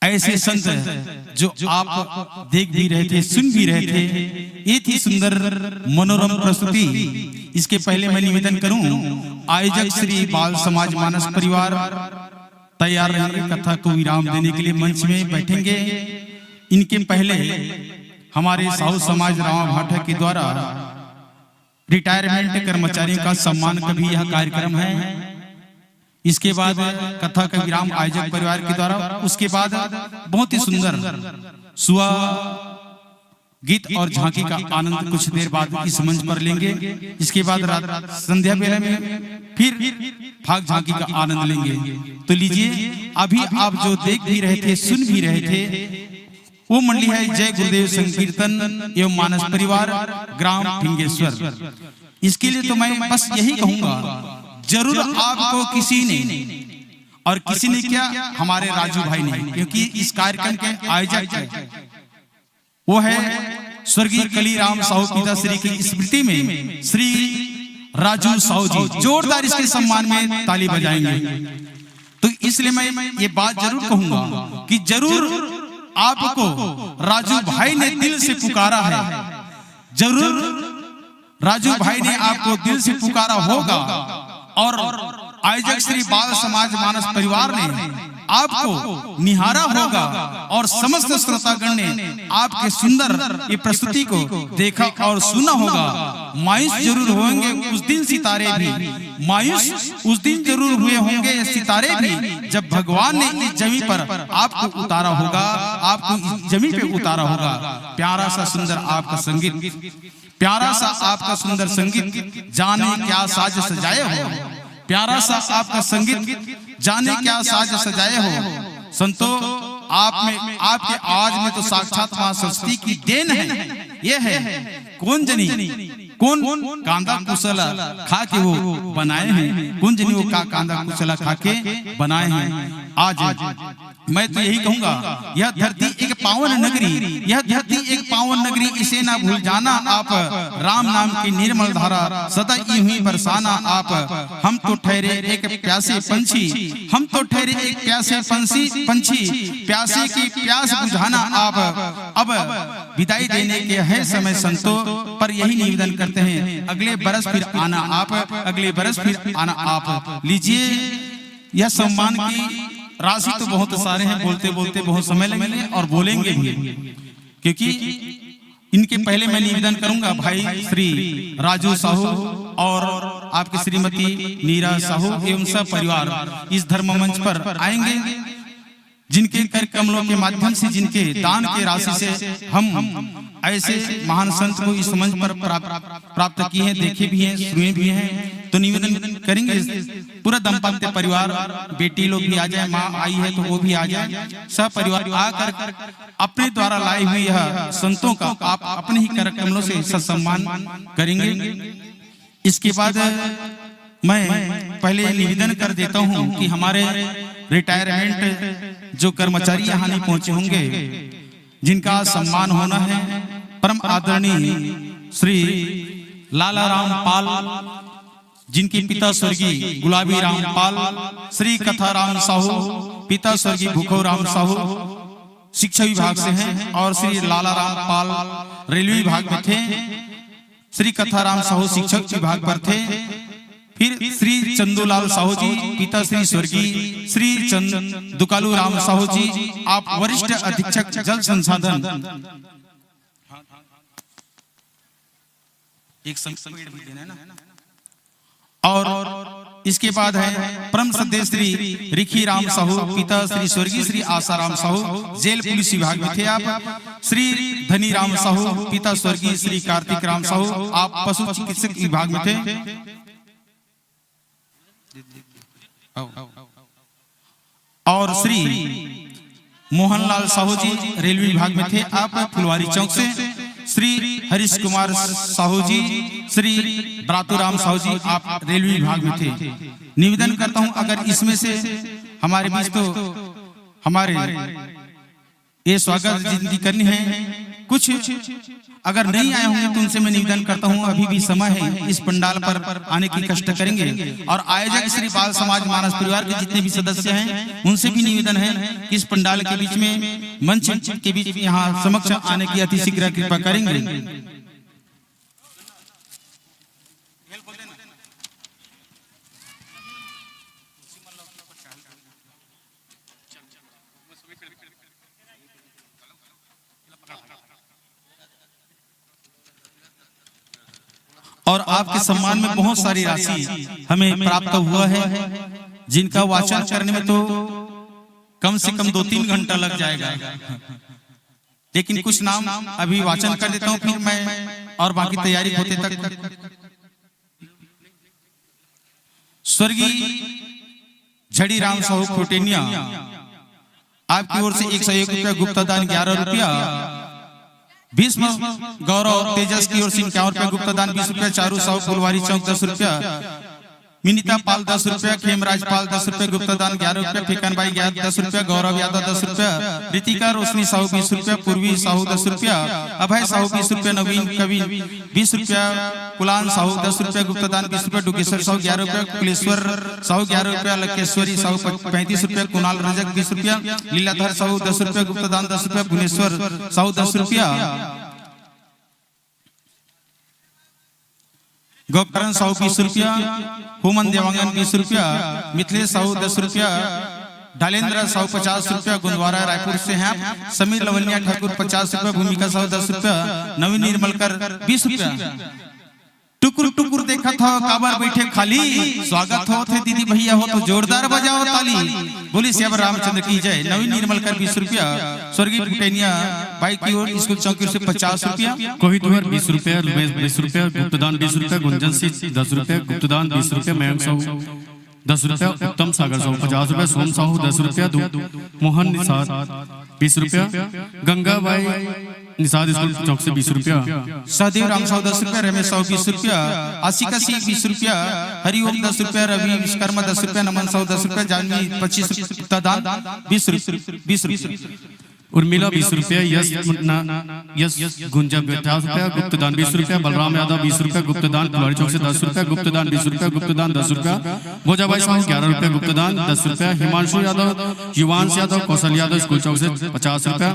ऐसे संत जो आप देख भी रहे थे, सुन भी रहे थे, ये थी सुंदर मनोरम प्रस्तुति। इसके पहले मैं निवेदन करूं, आयोजक श्री बाल समाज मानस परिवार तैयार रहेंगे कथा को विराम देने के लिए, मंच में बैठेंगे। इनके पहले हमारे साहू समाज रावा भाटा के द्वारा रिटायरमेंट कर्मचारियों का सम्मान का भी यह कार्यक्रम है। इसके बाद कथा का विराम आयोजक परिवार के द्वारा, उसके बाद बहुत ही सुंदर सुआ गीत और झांकी का आनंद कुछ देर बाद इस मंच पर लेंगे। इसके बाद रात संध्या बेला में फिर फाग झांकी का आनंद लेंगे। तो लीजिए, अभी आप जो देख भी रहे थे, सुन भी रहे थे, वो मंडली है जय गुरुदेव संकीर्तन एवं मानस परिवार, ग्राम भिंगेश्वर। इसके लिए तो मैं बस यही कहूंगा, जरूर आपको किसी ने, और किसी ने क्या, हमारे राजू भाई ने, क्योंकि इस कार्यक्रम के आयोजक है वो है स्वर्गीय कलीराम साहू पिताश्री की स्मृति में श्री राजू साहू जी। जोरदार इसके सम्मान में ताली बजाएंगे। तो इसलिए मैं ये बात जरूर कहूंगा कि जरूर आपको राजू भाई ने दिल से पुकारा है। जरूर राजू भाई ने आपको दिल से पुकारा होगा और आयोजक श्री बाल समाज मानस परिवार ने आपको निहारा होगा और समस्त श्रोतागण ने आपके सुंदर ये प्रस्तुति को देखा और सुना होगा। मायूस जरूर होंगे उस दिन सितारे भी, मायूस उस दिन जरूर हुए होंगे ये सितारे भी, जब भगवान ने इस जमीन पर आपको उतारा होगा, आपको इस जमीन पे उतारा होगा। प्यारा सा सुंदर आपका संगीत, प्यारा सा आपका सुंदर संगीत, जाने क्या साज सजाए हो। प्यारा सा आपका संगीत, जाने क्या साज सजाए हो। संतो, आप में, आपके आवाज में तो साक्षात माँ सरस्वती की देन है। ये है, कौन जनी, कौन कांदा कुसला खा के वो बनाए हैं, कौन जनी वो का कांदा कुसला खा के बनाए हैं। आज मैं तो यही कहूंगा, यह धरती एक पावन नगरी, यह धरती एक पावन नगरी, इसे ना भूल जाना आप। राम नाम की निर्मल धारा सदा यूं ही बरसाना आप। हम तो ठहरे एक प्यासे पंछी, हम तो ठहरे एक प्यासे पंछी, पंछी प्यासे की प्यास बुझाना आप। अब विदाई देने के है समय संतो, पर यही निवेदन करते हैं, अगले बरस फिर आना आप, अगले बरस फिर आना आप। लीजिए, यह सम्मान की राशि तो बहुत सारे हैं, बोलते बोलते बहुत समय लगेंगे और बोलेंगे भी, क्योंकि इनके पहले मैं निवेदन करूंगा, भाई श्री राजू साहू और आपकी श्रीमती नीरा साहू एवं सब परिवार इस धर्म मंच पर आएंगे, जिनके कर कमलों के माध्यम से, जिनके दान के राशि से हम ऐसे महान संत को इस मंच पर प्राप्त, प्राप्त किए हैं, देखे भी हैं, सुने भी हैं। तो निवेदन करेंगे, पूरा दाम्पत्य परिवार, बेटी लोग भी आ जाए, माँ आई है तो वो भी आ जाए, सब परिवार आकर अपने द्वारा लाए हुए यह संतों का आप अपने ही कर कमलों से सत्सम्मान करेंगे। इसके बाद मैं पहले निवेदन कर देता हूं कि हमारे रिटायरमेंट जो कर्मचारी यहाँ नहीं पहुंचे होंगे, जिनका सम्मान होना है, परम आदरणीय श्री लाला राम पाल, जिनके पिता स्वर्गीय गुलाबी राम पाल, श्री कथा राम साहू, पिता स्वर्गीय भूखो राम साहू शिक्षा विभाग से हैं और श्री लाला राम पाल रेलवे विभाग में थे। श्री कथा राम साहू शिक्षक विभाग पर थे। फिर श्री चंदूलाल साहू जी, पिता श्री स्वर्गीय श्री चंद दुकालू राम साहू जी, आप वरिष्ठ अधीक्षक जल संसाधन। एक संग और इसके बाद है परम श्रद्धेय श्री रिखी राम साहू, पिता श्री स्वर्गीय श्री आसाराम साहू, जेल पुलिस विभाग में थे आप। श्री धनी राम साहू, पिता स्वर्गीय श्री कार्तिक राम साहू, आप पशु चिकित्सक विभाग में थे। और श्री मोहनलाल साहू जी रेलवे विभाग में थे आप फुलवारी चौक से। श्री हरीश कुमार साहू जी, श्री ब्रातू राम साहू जी, आप रेलवे विभाग में थे। निवेदन करता हूं, अगर इसमें से हमारे बीच तो हमारे ये स्वागत जिनकी करनी है, कुछ अगर नहीं आए होंगे तो उनसे मैं निवेदन करता हूं, अभी भी समय है, इस पंडाल पर आने की कष्ट करेंगे। और आयोजक श्री बाल समाज मानस परिवार के जितने भी सदस्य हैं, उनसे भी निवेदन है कि इस पंडाल के बीच में, मंच के बीच में यहाँ समक्ष आने की अति शीघ्र कृपा करेंगे। और आपके सम्मान में बहुत सारी राशि हमें प्राप्त हुआ है, जिनका वाचन करने में तो कम से कम दो तीन घंटा लग जाएगा, लेकिन कुछ नाम अभी वाचन कर देता हूं, फिर मैं और बाकी तैयारी होते तक। स्वर्गीय झड़ी राम साहू खोटेनिया, आपकी ओर से एक सौ एक रुपया गुप्ता दान, ग्यारह रुपया। भीष्म गौरव तेजस की ओर से इक्यावन रुपया गुप्ता दान, बीस रुपया। चारू साहू फुलवारी चौक, दस रुपया। मिनिता पाल दस रुपया, खेमराज पाल दस रुपया, गुप्ता दान ग्यारह रुपया, फेकन बाई ग्यारह, दस रुपया, गौरव यादव दस रुपया, रितिका रोशनी साहू बीस रुपया, पूर्वी साहू दस रुपया, अभय साहू बीस रुपया, नवीन कवि बीस रुपया, कुलान साहू दस रुपया, गुप्ता दान बीस रुपया, डुगेश्वर साहू ग्यारह रुपया, कुलेश्वर साहू ग्यारह रुपया, लकेश्वरी साहू पैंतीस रुपया, कुणाल रजक बीस रुपया, लीलाधर साहू दस रुपया, गुप्ता दान दस रुपया, भुवनेश्वर साहू दस रुपया, गोकरण साहू बीस रुपया, हुमन देवांगन बीस रुपया, मिथिलेश साहू दस रुपया, डालेंद्र साहू पचास रुपया, गोंदवारा रायपुर से हैं, समीर लवनिया ठाकुर पचास रुपया, भूमिका साहू दस रुपया, नवीन निर्मलकर बीस रुपया। टुकुर टुकुर देखत हो, काबर बैठे खाली, स्वागत होत हे दीदी भैया हो तो जोरदार बजाओ ताली। बोली सियावर रामचंद्र की जय। नवीन निर्मलकर बीस रुपया, स्वर्गीय पुटेनिया बाई की ओर स्कूल चौकी से पचास रुपया। कोहिनूर बीस रुपया, रुमेश बीस रुपया, गुप्तदान बीस रुपया, गुंजन सिंह दस रुपया, गुप्तदान बीस रुपया, मयंक साहू दस रुपया, उत्तम सागर साहू पचास रुपया, सोम साहू दस रुपया, दु-, मोहन निषाद बीस रुपया, गंगाबाई निषाद स्कूल चौक से बीस रुपया। सहदेव राम साहू दस रुपया, रमेश साहू बीस रुपया, आशिका सिंह बीस रुपया, हरिओम दस रुपया, रवि विश्वकर्मा दस रुपया, नमन साहू दस रुपया, जानवी पच्चीस रुपया, दान बीस रुपया, बीस रुपया। उर्मिला बीस रुपया, यश मुन्ना, यश गुंजा पचास रुपया, गुप्तदान बीस रुपया, बलराम यादव बीस रुपया, गुप्तदान फुलवारी चौक से दस रुपया, गुप्तदान बीस रुपया, गुप्तदान दस रुपया, भोजाबाई साहू ग्यारह रुपया, गुप्तदान दस रुपया, हिमांशु यादव, युवांश यादव, कौशल यादव स्कूल चौक से पचास रुपया,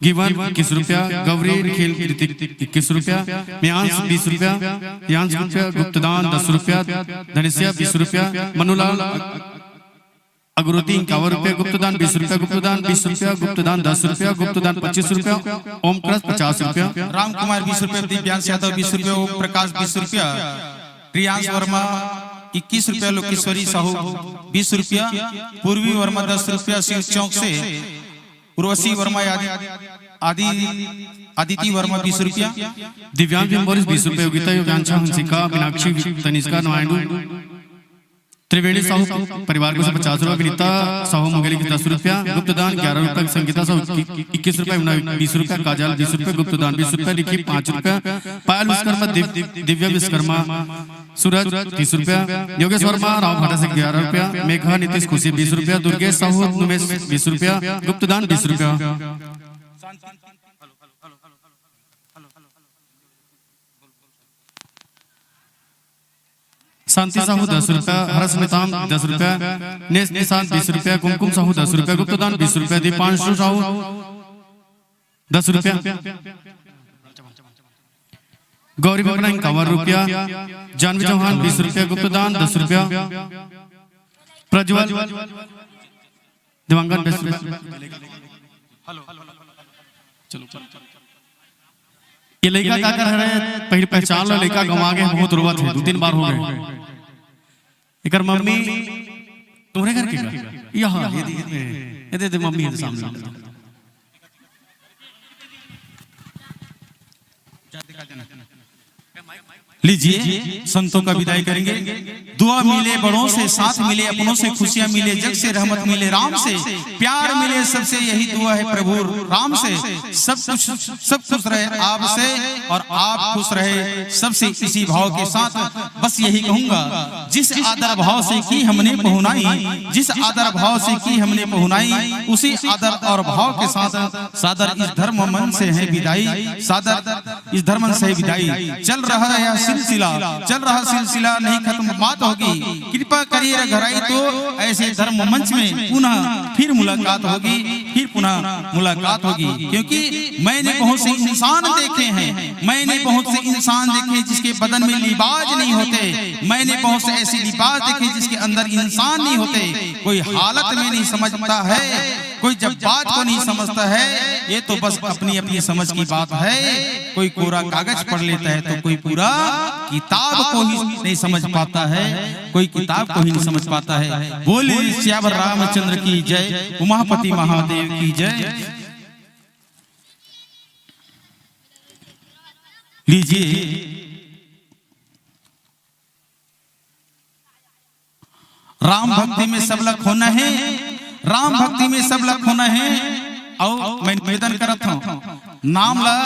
गिवन इक्कीस रुपया, गौरी निखिल ऋतिक इक्कीस रुपया, मेयांश बीस रुपया, यांश रुपया, गुप्तदान दस रुपया, धनेशिया बीस रुपया, मनुलाल अगुरुती इक्यावन रुपया, गुप्तदान बीस रुपया, गुप्तदान बीस रुपया, गुप्तदान दस रुपया, गुप्तदान पच्चीस रुपया, ओम प्रकाश पचास रुपया। राम कुमार बीस रुपया, दिव्यांश यादव बीस रुपया, ओम प्रकाश बीस रुपया, प्रियांश वर्मा इक्कीस रुपया, लोकेश्वरी साहू बीस रुपया, पूर्वी वर्मा दस रुपया, शिव चौक से उर्वशी वर्मा, आदि, आदि, आदिति वर्मा बीस रुपया। दिव्यांश मोरिस बीस रुपया, योगिता, योगांशा, हंसिका, मीनाक्षी, तनिष्का, नारायणू, त्रिवेणी साहू परिवार को से पचास रुपया, विनीता साहू मुंगेली की दस रुपया, गुप्तदान ग्यारह रुपया, संगीता साहू इक्कीस रुपया, विनय बीस रुपया, काजल बीस रुपया, गुप्तदान बीस रुपया, निखिल पाँच रुपया, पायल विश्वकर्मा, दिव-, दिव्या विश्वकर्मा, सूरज तीस रुपया, योगेश वर्मा राव भाटा से ग्यारह रुपया, मेघा नीतीश खुशी बीस रुपया, दुर्गेश साहू नुमेश बीस रुपया, गुप्तदान बीस रुपया। शांति साहू दस रुपया, हर्ष नेताम दस रुपया, नेस निशांत बीस रुपया, कुमकुम साहू दस रुपया, गुप्तदान बीस रुपया, दीपांशु साहू दस रुपया, गौरी बकना इक्यावन रुपया, जानवी चौहान बीस रुपया, गुप्तदान दस रुपया, प्रज्वल देवांगन बीस रुपया। ये लइका का कर हरे, पहिली पहचान लो, लइका गंवा गे, बहुत रोवत हे, दू तीन बार हो गे। एकर मम्मी तोरे घर के का? यहाँ, ये दे, ये दे, ये दे, दे, मम्मी है सामने। लीजिए, संतों का विदाई करेंगे। दुआ मिले बड़ों से, साथ मिले अपनों से, खुशियां मिले जग से, रहमत मिले राम से, प्यार मिले सबसे, यही दुआ है प्रभु राम से। सब कुछ, सब खुश रहे आपसे और आप खुश रहे सबसे, इसी भाव के साथ बस यही कहूंगा, जिस आदर भाव से की हमने पहुनाई, जिस आदर भाव से की हमने पहुनाई, उसी आदर और भाव के साथ सादर इस धर्म मंच से है विदाई, सादर इस धर्म से विदाई। चल रहा है यह सिलसिला, चल रहा सिलसिला, नहीं खत्म बात होगी। कृपा करिए रघुराई तो ऐसे धर्म मंच में पुनः फिर मुलाकात होगी, फिर पुनः मुलाकात होगी। क्योंकि मैंने बहुत से इंसान देखे हैं, मैंने बहुत से इंसान देखे जिसके बदन में लिबाज नहीं होते, मैंने बहुत से ऐसे लिबाज देखे जिसके अंदर इंसान नहीं होते। कोई हालत में नहीं समझता है, कोई जब बात को नहीं समझता है, ये तो बस अपनी अपनी समझ की बात है। कोई कोरा कागज पढ़ लेता है तो कोई पूरा किताब को ही नहीं समझ पाता है, कोई किताब को ही नहीं समझ पाता है। बोले सियावर रामचंद्र की जय, उमापति महादेव की जय। लीजिए, राम भक्ति में सब ला खोना हे, राम भक्ति में सब ला खोना हे। अउ मैं निवेदन करत हूँ, नाम ला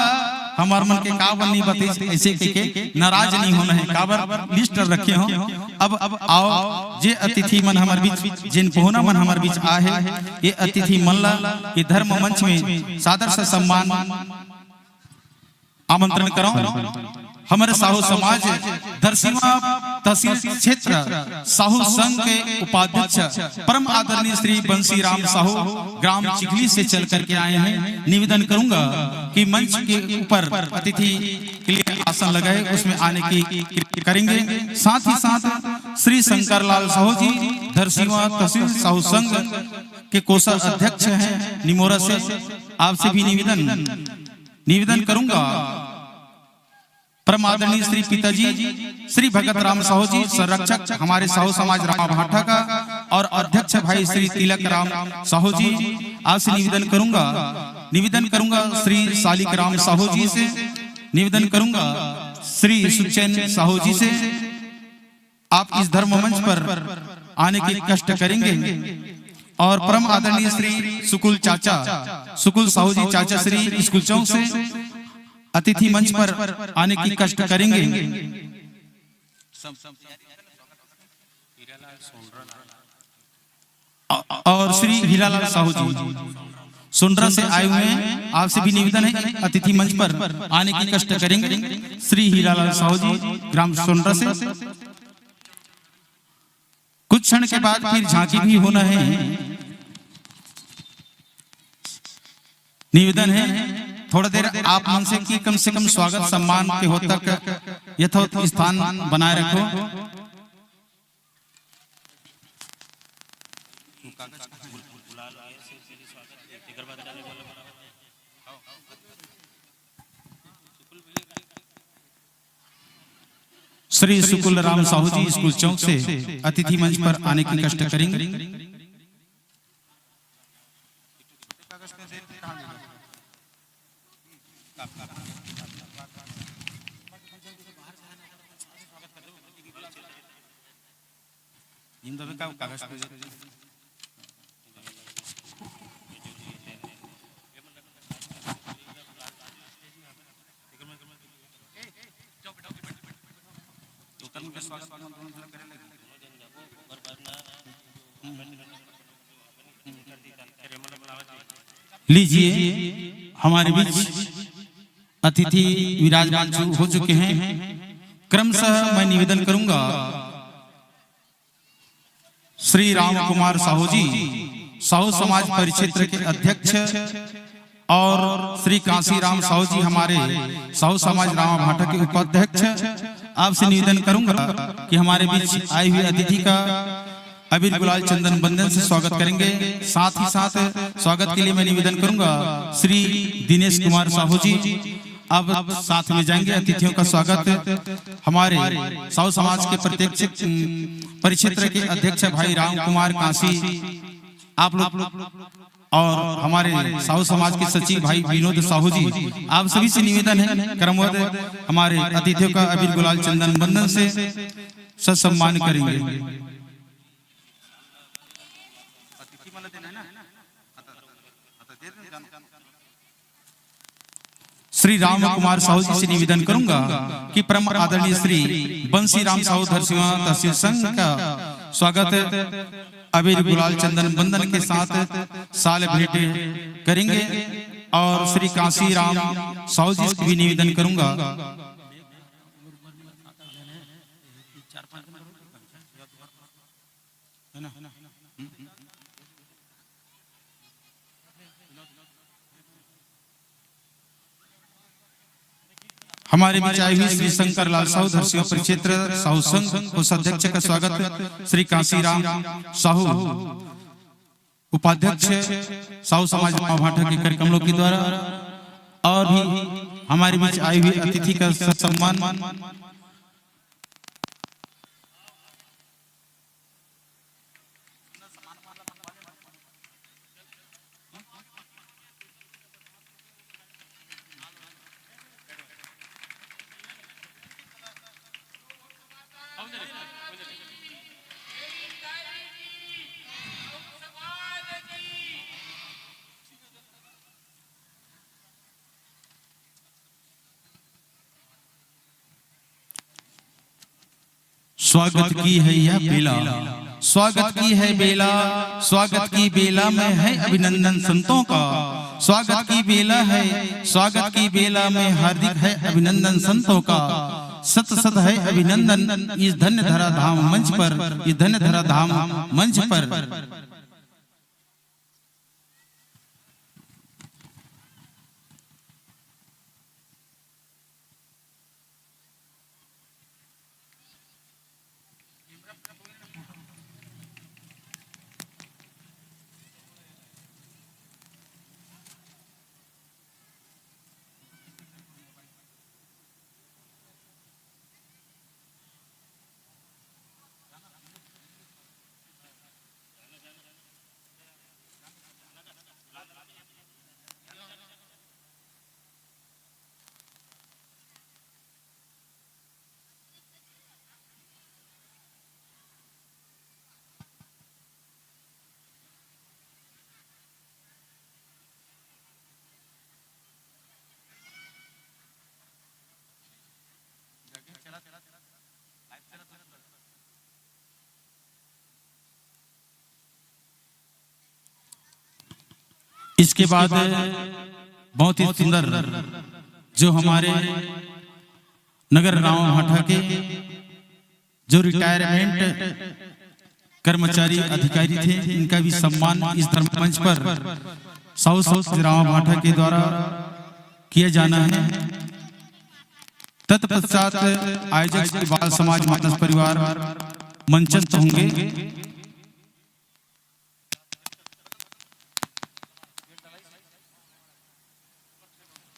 हमर मन के काबर नहीं बताइस, ऐसे कहिके नाराज नहीं होना है, काबर लिस्ट रखे हो। अब, अब आओ, जे अतिथि मन हमर बीच, जिन पहुना मन हमर बीच आए हैं, ये अतिथि मन ला ये धर्म मंच में सादर से सम्मान आमंत्रण करौं। हमर साहू समाज धरसीवा तहसील क्षेत्र साहू संघ के उपाध्यक्ष परम आदरणीय श्री बंसीराम साहू ग्राम चिखली से चल करके आए हैं। निवेदन करूंगा कि मंच के ऊपर अतिथि के लिए आसन लगाए, उसमें आने की करेंगे। साथ ही साथ श्री शंकर लाल साहू जी धरसीवा तहसील साहू संघ के कोषाध्यक्ष हैं निमोरा से, आपसे भी निवेदन निवेदन करूंगा परम आदरणीय श्री पिताजी श्री भगत राम साहू जी, संरक्षक हमारे साहू समाज रामा भाटा का, और अध्यक्ष भाई श्री तिलक राम साहू जी, आपसे निवेदन करूंगा, निवेदन करूंगा श्री सालिक राम साहू जी से, निवेदन करूंगा श्री सुचैन साहू जी से, आप इस धर्म मंच पर आने की कष्ट करेंगे। और परम आदरणीय श्री सुकुल चाचा, सुकुल साहू जी चाचा श्री स्कूल चौक से अतिथि मंच पर आने की कष्ट करेंगे। और श्री हीरालाल साहू जी सोंडरा से आए हुए हैं, आपसे भी निवेदन है अतिथि मंच पर आने की कष्ट करेंगे। श्री हीरालाल साहू जी ग्राम सोंडरा से। कुछ क्षण के बाद फिर झांकी भी होना है। निवेदन है थोड़ा देर आप मन से कि कम से कम स्वागत सम्मान के हो तक यथोचित स्थान बनाए रखो। श्री सुकुल राम साहू जी स्कूल चौक से अतिथि मंच पर आने की कष्ट करेंगे। लीजिए, हमारे बीच अतिथि विराजमान हो चुके हैं। क्रमशः मैं निवेदन करूंगा श्री राम कुमार साहू जी, साहू समाज परिक्षेत्र के अध्यक्ष, और श्री कांसीराम साहू जी, हमारे साहू समाज रामा भाटा के उपाध्यक्ष, आपसे निवेदन करूंगा कि हमारे बीच आए हुए अतिथि का अबीर गुलाल चंदन बंदन से स्वागत करेंगे। साथ ही साथ स्वागत के लिए मैं निवेदन करूंगा श्री दिनेश कुमार साहू जी, अब साथ में जाएंगे। अतिथियों का स्वागत हमारे साहू समाज के प्रत्यक्ष परिक्षेत्र के अध्यक्ष भाई राम कुमार कांसी, आप लोग और हमारे साहू समाज के सचिव भाई विनोद साहू जी, आप सभी से निवेदन है क्रमवत हमारे अतिथियों का अबीर गुलाल चंदन बंदन से ससम्मान करेंगे। श्री राम कुमार साहू जी से निवेदन करूंगा कि परम आदरणीय श्री बंसी राम साहू धरसीवा तहसील संघ का स्वागत अबीर गुलाल चंदन बंदन के साथ साल भेंट करेंगे और श्री कांसी राम साहू जी से भी निवेदन करूंगा। हमारे बीच आए हुए श्री शंकर लाल साहू धरसीवा परिक्षेत्र साहू संघ कोषाध्यक्ष का स्वागत श्री कांसी राम साहू उपाध्यक्ष साहू समाज मावभाटा के कार्यक्रम लोग के द्वारा और भी हमारे बीच आए हुए अतिथि का सम्मान। स्वागत की है यह बेला, स्वागत की है बेला, स्वागत की बेला में है अभिनंदन संतों का। स्वागत की बेला है, स्वागत की बेला में हार्दिक है अभिनंदन संतों का। सत सत है अभिनंदन इस धन्य धरा धाम मंच पर, इस धन्य धरा धाम मंच पर। इसके बाद बहुत ही सुंदर, जो हमारे नगर रामा भाठा के जो रिटायरमेंट कर्मचारी अधिकारी थे, इनका भी सम्मान इस धर्म मंच पर साहू समाज रामा भाठा के द्वारा किया जाना है। तत्पश्चात आयोजक श्री बाल समाज मानस परिवार मंचस्थ होंगे।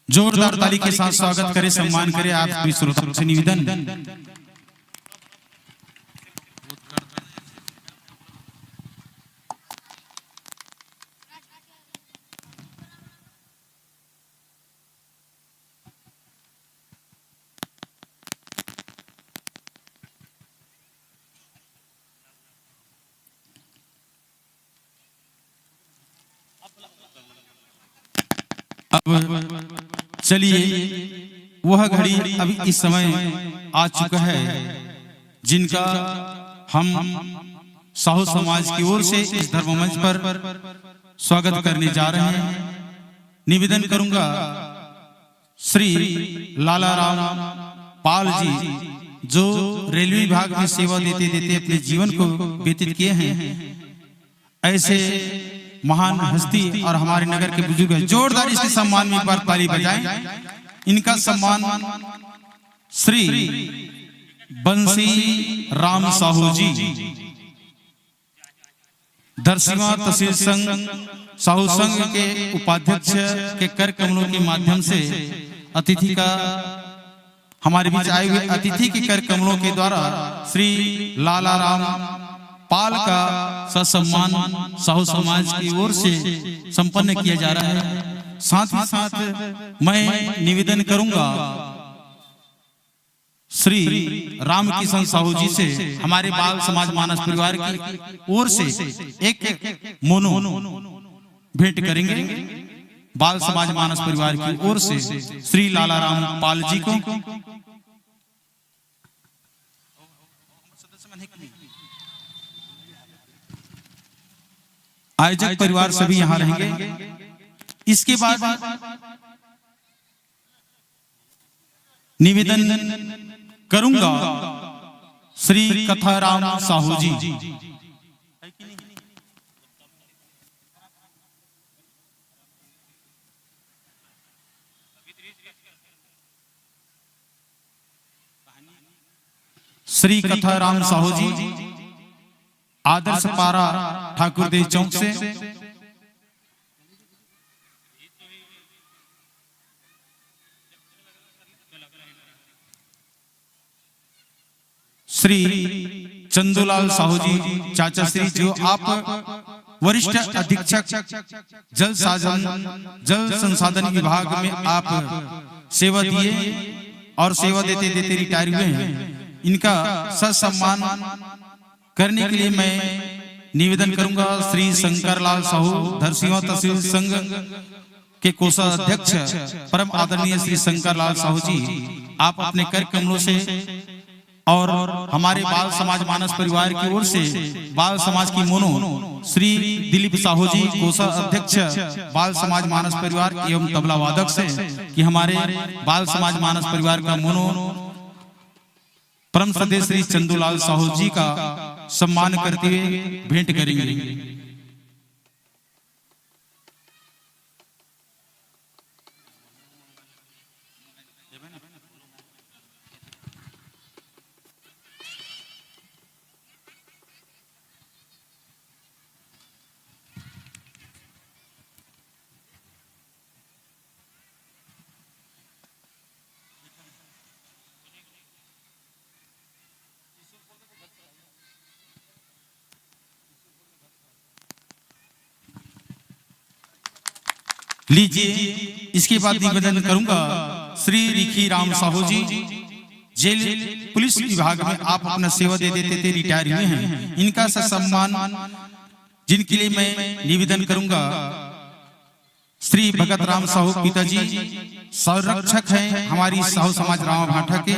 जोरदार ताली के साथ स्वागत करें, सम्मान करें आप सभी श्रोताओं से निवेदन। अब चलिए, वह घड़ी अब इस समय आ चुका है, जिनका हम साहू समाज की ओर से इस धर्म मंच पर स्वागत करने जा रहे हैं। निवेदन करूंगा श्री लाला राम पाल जी, जो रेलवे विभाग में सेवा देते देते अपने जीवन को व्यतीत किए हैं, ऐसे महान हस्ती और हमारे नगर के बुजुर्ग हैं। जोरदार इसके सम्मान में एक बार ताली बजाएं। इनका सम्मान श्री बंसी राम साहू जी, धरसीवा तहसील संघ, साहू संघ के उपाध्यक्ष के कर कमलों के माध्यम से अतिथि का, हमारे बीच आए हुए अतिथि के कर कमलों के द्वारा श्री लाला राम पाल का ससम्मान साहू समाज की ओर से संपन्न किया जा रहा है। साथ ही साथ मैं निवेदन करूंगा श्री रामकिशन साहू जी से, हमारे बाल समाज मानस परिवार की ओर से एक मोनो भेंट करेंगे। बाल समाज मानस परिवार की ओर से श्री लाला राम पाल जी को। आयोजक परिवार सभी यहाँ रहेंगे। इसके बाद निवेदन करूंगा श्री कथाराम साहू जी। श्री कथाराम साहू जी, आदर्श पारा ठाकुर देव चौक से। श्री चंदूलाल साहू जी, चाचा श्री, जो आप वरिष्ठ अधीक्षक जल साधन, जल संसाधन विभाग में आप सेवा दिए और सेवा देते देते रिटायर हुए हैं, इनका ससम्मान करने के लिए मैं निवेदन करूंगा श्री शंकरलाल साहू, धरसीवा तहसील संघ के कोषाध्यक्ष, परम आदरणीय श्री शंकरलाल साहू जी, आप अपने कर कमलों से और हमारे बाल समाज मानस परिवार की ओर से बाल समाज की मोनो श्री दिलीप साहू जी, कोषाध्यक्ष बाल समाज मानस परिवार एवं तबला वादक से, कि हमारे बाल समाज मानस परिवार का मोनो परम श्रद्धेय श्री चंदूलाल साहू जी का सम्मान करते हुए भेंट करेंगे। लीजिए, इसके बाद निवेदन करूंगा श्री रिखी राम साहू जी, जेल पुलिस विभाग में आप अपना सेवा दे देते थे, रिटायर हुए हैं, इनका ससम्मान, जिनके लिए मैं निवेदन करूंगा श्री भगत राम साहू पिताजी, संरक्षक हैं हमारी साहू समाज रामा भाटा के,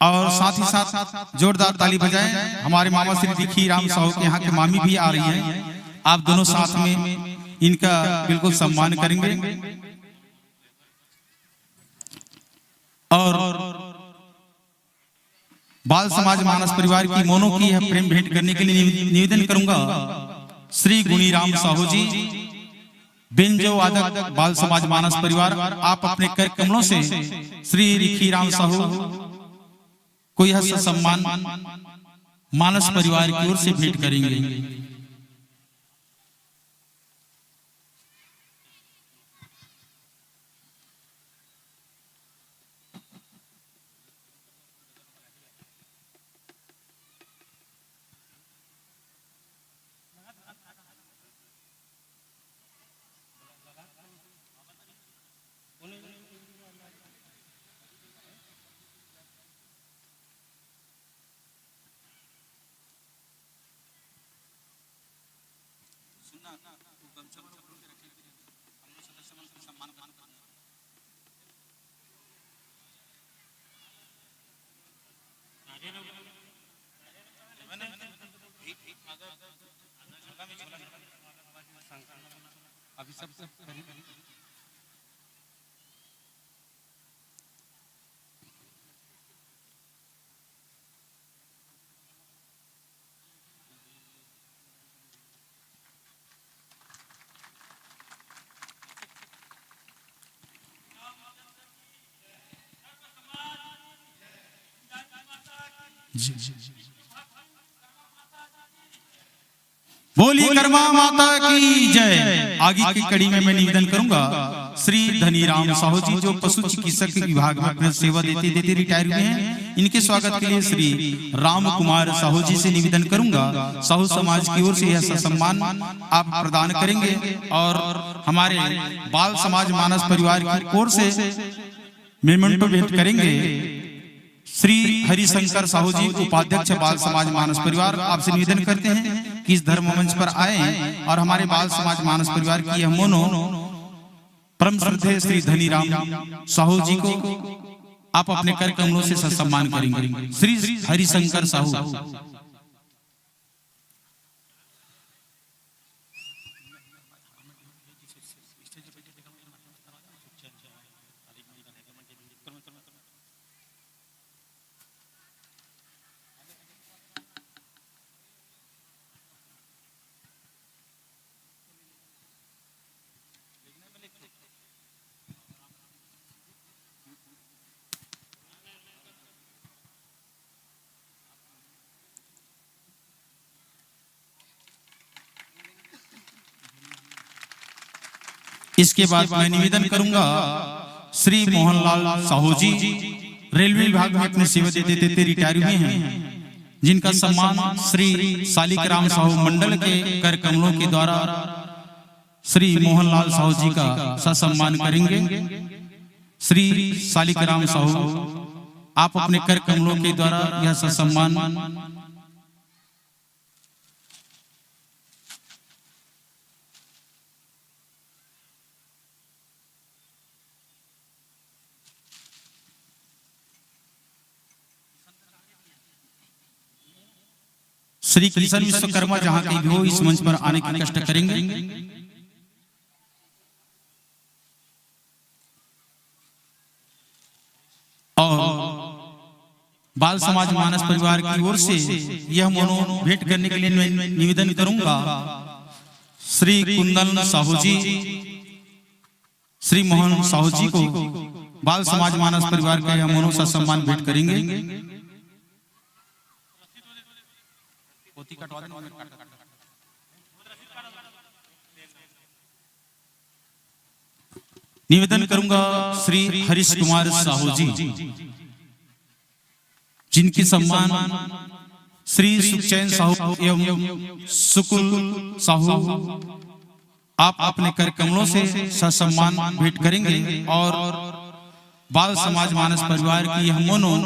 और साथ ही साथ जोरदार ताली बजाएं। हमारे मामा श्री रिखी राम साहू के यहाँ के मामी भी आ रही हैं, आप दोनों साथ में इनका बिल्कुल सम्मान करेंगे। और बाल समाज मानस परिवार की मोनो की यह प्रेम भेंट करने के लिए निवे-, निवेदन करूंगा श्री गुणीराम साहू जी, बेंजो वादक, बाल समाज मानस परिवार, आप अपने कर कमलों से श्री रिखी राम साहू को यह सम्मान मानस परिवार की ओर से भेंट करेंगे। बोली कर्मा माता की जय। आगे की कड़ी में मैं निवेदन करूंगा श्री धनीराम साहू जी, जो पशु चिकित्सक विभाग में अपना सेवा देते देते रिटायर हुए हैं, इनके स्वागत के लिए श्री राम कुमार साहू जी से निवेदन करूंगा, साहू समाज की ओर से यह सम्मान आप प्रदान करेंगे और हमारे बाल समाज मानस परिवार की ओर से मेमेंटो भेंट करेंगे श्री हरिशंकर साहू जी, उपाध्यक्ष बाल समाज मानस परिवार। आपसे निवेदन करते हैं कि इस धर्म मंच पर आए और हमारे बाल समाज मानस परिवार की यह मोनो परम श्रद्धेय श्री धनीराम साहू जी को आप अपने कर कमलों से ससम्मान करेंगे। श्री हरिशंकर साहू। इसके बाद मैं निवेदन करूंगा श्री मोहनलाल साहू जी, रेलवे विभाग में अपनी सेवा देते देते रिटायर हुए हैं, जिनका सम्मान श्री सालिक राम साहू मंडल के कर कमलों के द्वारा श्री मोहनलाल साहू जी का ससम्मान करेंगे। श्री सालिक राम साहू, आप अपने कर कमलों के द्वारा यह ससम्मान श्री किशन विश्वकर्मा जहां कहीं भी हो, इस मंच पर आने की कष्ट करेंगे। और बाल समाज मानस परिवार की ओर से यह मोनो भेंट करने के लिए मैं निवेदन करूंगा श्री कुंदन साहू जी, श्री मोहन साहू जी को बाल समाज मानस परिवार का यह मोनो सा सम्मान भेंट करेंगे। निवेदन करूंगा श्री हरीश कुमार साहू जी, जिनकी सम्मान श्री सुखचैन साहू एवं सुकुल साहू आप अपने कर कमलों से ससम्मान भेंट करेंगे। और बाल समाज मानस परिवार की यह मोनो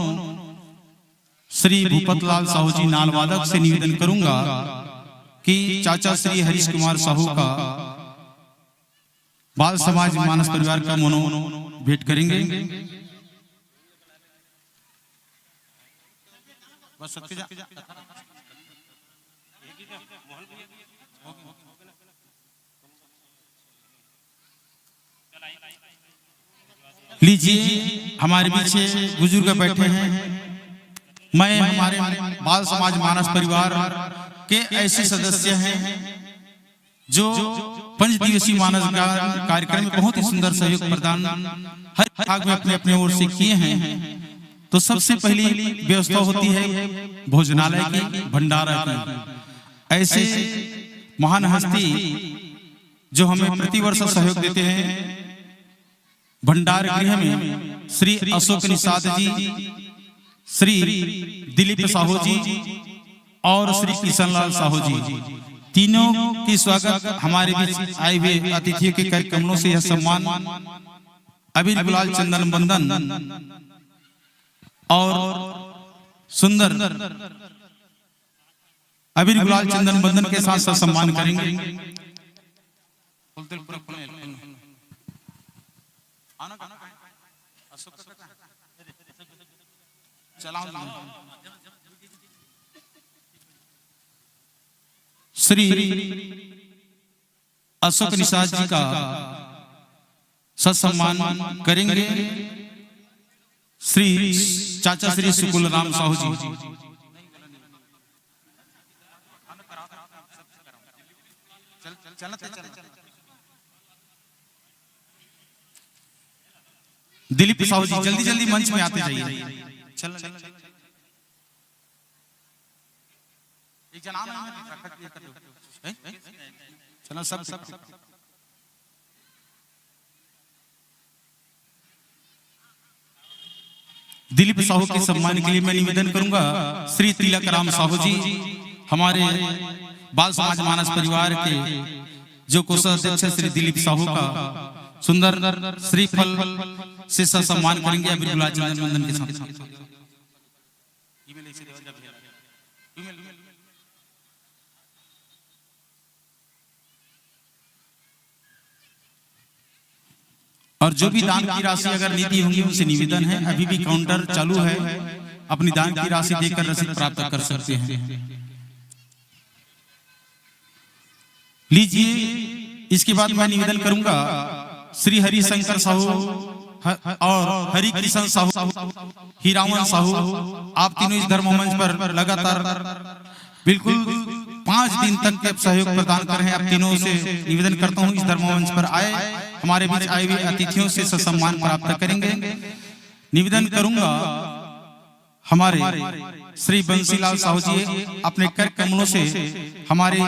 श्री भूपत लाल साहू जी नाल वादक से निवेदन करूंगा कि चाचा श्री हरीश कुमार साहू का बाल समाज मानस परिवार का मोनो भेंट करेंगे। बस सबके जा- लीजिए, हमारे पीछे बुजुर्ग बैठे हैं। मैं हमारे बाल समाज मानस परिवार के ऐसे सदस्य हैं जो पंच दिवसीय मानस गान कार्यक्रम में बहुत ही सुंदर सहयोग प्रदान हर विभाग में अपने अपने ओर से किए हैं। तो सबसे पहली व्यवस्था होती है भोजनालय की, भंडारा की। ऐसे महान हस्ती जो हमें प्रतिवर्ष सहयोग देते हैं, भंडार गृह में श्री अशोक निषाद जी, श्री दिलीप साहू जी और श्री किशन लाल साहू जी, तीनों की स्वागत हमारे बीच आए हुए अतिथियों के कर कमलों से यह सम्मान अबीर गुलाल चंदन बंदन और सुंदर अबीर गुलाल चंदन बंदन के साथ ससम्मान करेंगे। श्री अशोक निषाद जी का ससम्मान करेंगे श्री चाचा श्री सुकुल राम साहू जी। दिलीप साहू जी, जल्दी जल्दी मंच में आते जाइए। चल, चल, चल। एक जना आना है, रखा, ये कर दो। हैं? चलो, सब, सब। दिलीप साहू के सम्मान के लिए मैं निवेदन करूंगा श्री तिलक राम साहू जी, हमारे बाल समाज मानस परिवार के जो कोषाध्यक्ष श्री दिलीप साहू का सुंदर श्रीफल से सम्मान करेंगे अबीर गुलाल चंदन बंदन के साथ। और जो भी दान की राशि अगर नहीं दी होंगी, उनसे निवेदन है, अभी भी काउंटर चालू है, अपनी दान की राशि देकर रसीद प्राप्त कर सकते हैं। लीजिए, इसके बाद मैं निवेदन करूंगा श्री हरिशंकर साहू ह-, और हरि किशन साहू, हीरावन साहू, आप तीनों इस धर्म मंच पर लगातार बिल्कुल पांच दिन तक के सहयोग प्रदान कर रहे हैं। आप तीनों से निवेदन करता हूं, इस धर्म मंच पर आए, हमारे बीच आए हुए अतिथियों से ससम्मान प्राप्त करेंगे। निवेदन करूंगा हमारे श्री बंसीलाल साहू जी अपने कर कमलों से हमारे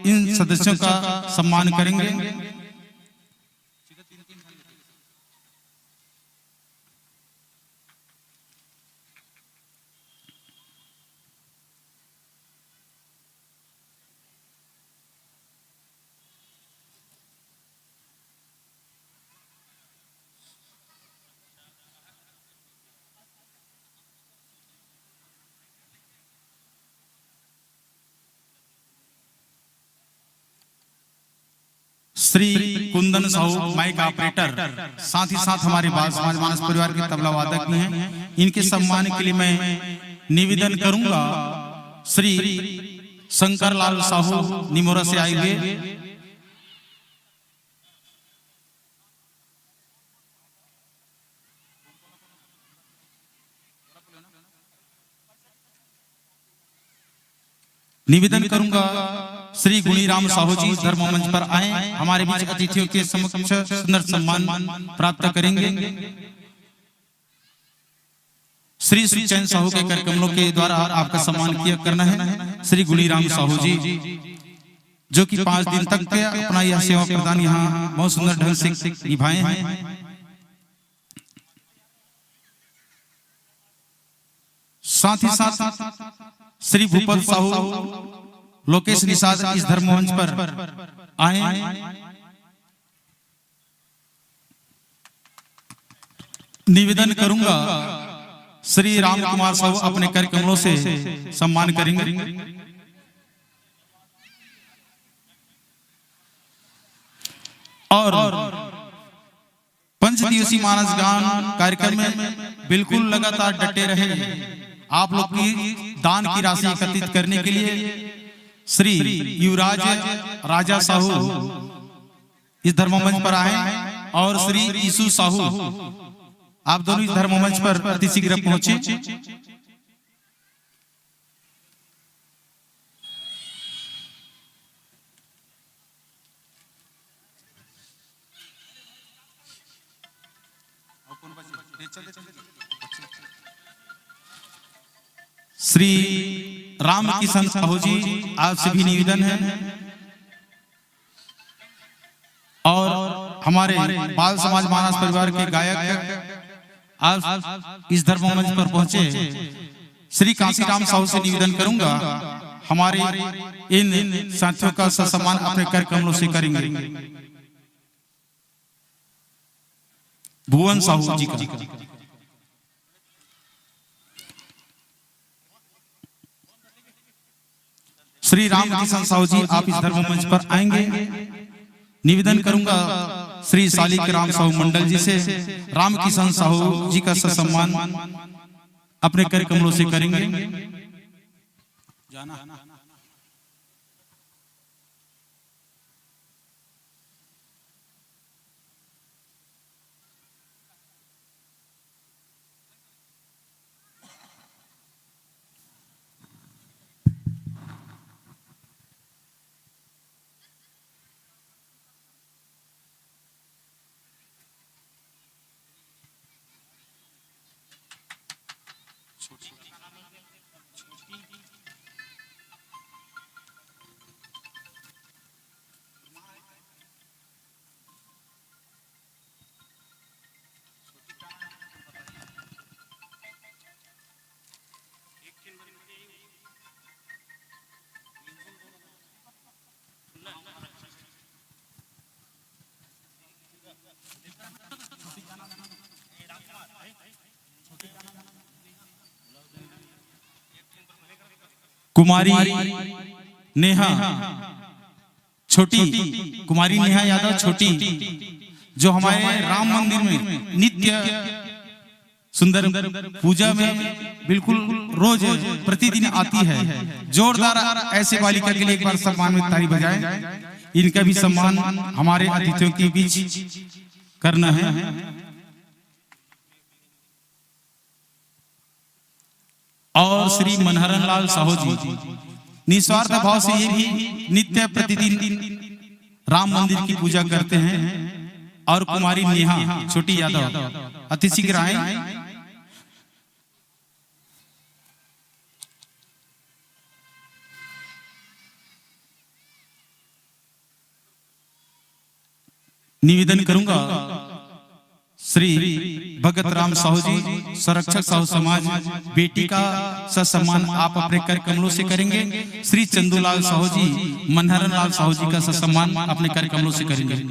इन सदस्यों का सम्मान करेंगे। श्री कुंदन साहू माइक ऑपरेटर, साथ ही साथ हमारे बाल समाज मानस परिवार के तबला वादक भी हैं। इनके सम्मान के लिए मैं निवेदन करूंगा श्री शंकर लाल साहू निमोरा से आए हुए। निवेदन करूंगा, श्री गुणीराम साहू जी धर्म मंच पर आए, हमारे बीच अतिथियों के समक्ष सुंदर सम्मान प्राप्त करेंगे। श्री सुचैन साहू के कर कमलों के द्वारा आपका सम्मान किया करना है। श्री गुणीराम साहू जी, जो कि पांच दिन तक के अपना यह सेवा प्रदान यहाँ बहुत सुंदर ढंग से निभाए हैं। साथ ही साथ श्री भूपत साहू, लोकेश निषाद इस धर्म मंच पर आए। निवेदन करूंगा, श्री राम कुमार साहू अपने कर कमलों से सम्मान करेंगे। और पंच दिवसीय मानस गान कार्यक्रम में बिल्कुल लगातार डटे रहे। आप लोग की दान की राशि एकत्रित करने के लिए श्री युवराज राजा साहू इस धर्म मंच पर आए और श्री यीशु साहू, आप दोनों इस धर्म मंच पर अति शीघ्र पहुंचे। श्री राम किशन साहू जी, आपसे भी निवेदन है और हमारे बाल समाज मानस परिवार के गायक आज इस धर्म मंच पर पहुंचे श्री कांसीराम साहू से निवेदन करूंगा, हमारे इन साथियों का ससम्मान अपने कर कमलों से करेंगे। भुवन साहू जी का। श्री रामकिशन साहू जी, आप इस धर्म मंच पर आएंगे। निवेदन करूंगा श्री शालिक राम साहू मंडल जी से, रामकिशन साहू जी का ससम्मान अपने कर कमलों से करेंगे। जाना। कुमारी नेहा छोटी, कुमारी नेहा यादव छोटी, जो हमारे राम मंदिर में नित्य सुंदर पूजा में बिल्कुल रोज प्रतिदिन आती है। जोरदार ऐसे बालिका के लिए एक बार सम्मान में ताली बजाएं। इनका भी सम्मान हमारे अतिथियों के बीच करना है। और श्री मनहरन लाल साहू जी निस्वार्थ भाव से ये भी नित्य प्रतिदिन राम मंदिर की पूजा करते हैं। और कुमारी नेहा छोटी यादव अति शीघ्र आए। निवेदन करूंगा श्री भगत राम साहू जी, संरक्षक साहू समाज, बेटी का ससम्मान आप अपने कर कमलों से करेंगे। श्री चंदूलाल साहू जी, मनहरन लाल साहू जी का ससम्मान अपने कर कमलों से करेंगे।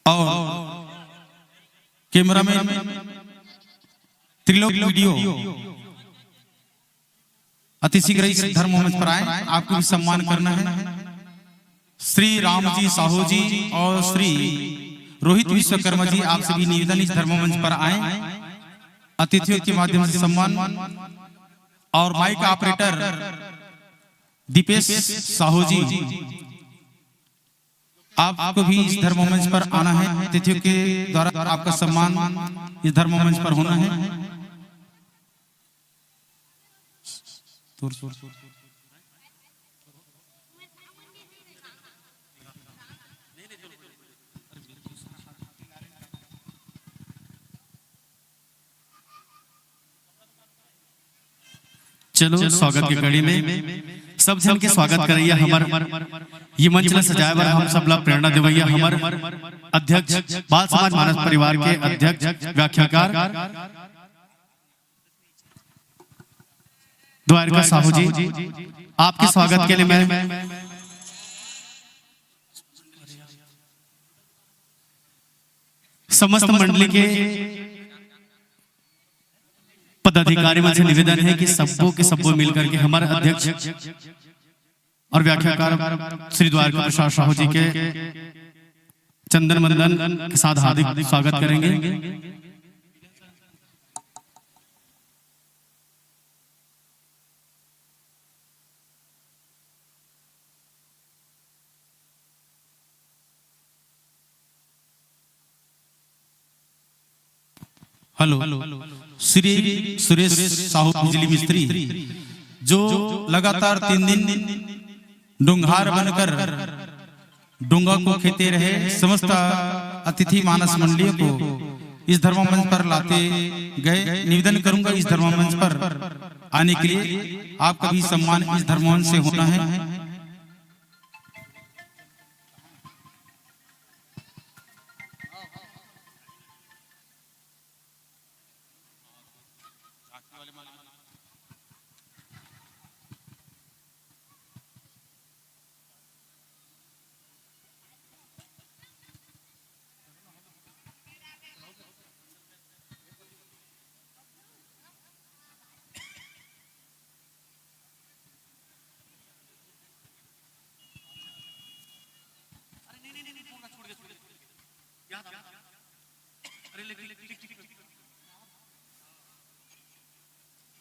और कैमरामैन त्रिलोक वीडियो अति शीघ्र इस धर्म मंच पर आए, आपको भी सम्मान करना है। श्री रामजी साहू जी और श्री रोहित विश्वकर्मा जी, आपसे भी निवेदन, इस धर्म मंच पर आए, अतिथियों के माध्यम से सम्मान। और माइक ऑपरेटर दीपेश साहू जी, आपको भी इस धर्म मंच पर आना है, अतिथियों के द्वारा आपका सम्मान इस धर्म मंच पर होना है। चलो, स्वागत के कड़ी में सब झन के स्वागत करइया हमर, ये मंच ला सजाए बर हम सब ला प्रेरणा देवइया हमर अध्यक्ष, बाल समाज मानस परिवार के अध्यक्ष व्याख्याकार द्वारका साहू जी, आपके स्वागत के लिए मैं समस्त मंडली के पदाधिकारी मन से निवेदन है कि सब्बो के सब्बो मिल करके हमर अध्यक्ष और व्याख्याकार श्री द्वारका प्रसाद साहू जी के चंदन वंदन के साथ हार्दिक स्वागत करेंगे। हेलो, श्री सुरेश साहू बिजली मिस्त्री, जो लगातार तीन दिन डोंगहार बनकर डोंगा को खेते रहे, समस्त अतिथि मानस मंडलियों को इस धर्म मंच पर लाते गए। निवेदन करूंगा इस धर्म मंच पर आने के लिए, आपका भी सम्मान इस धर्म मंच से होना है।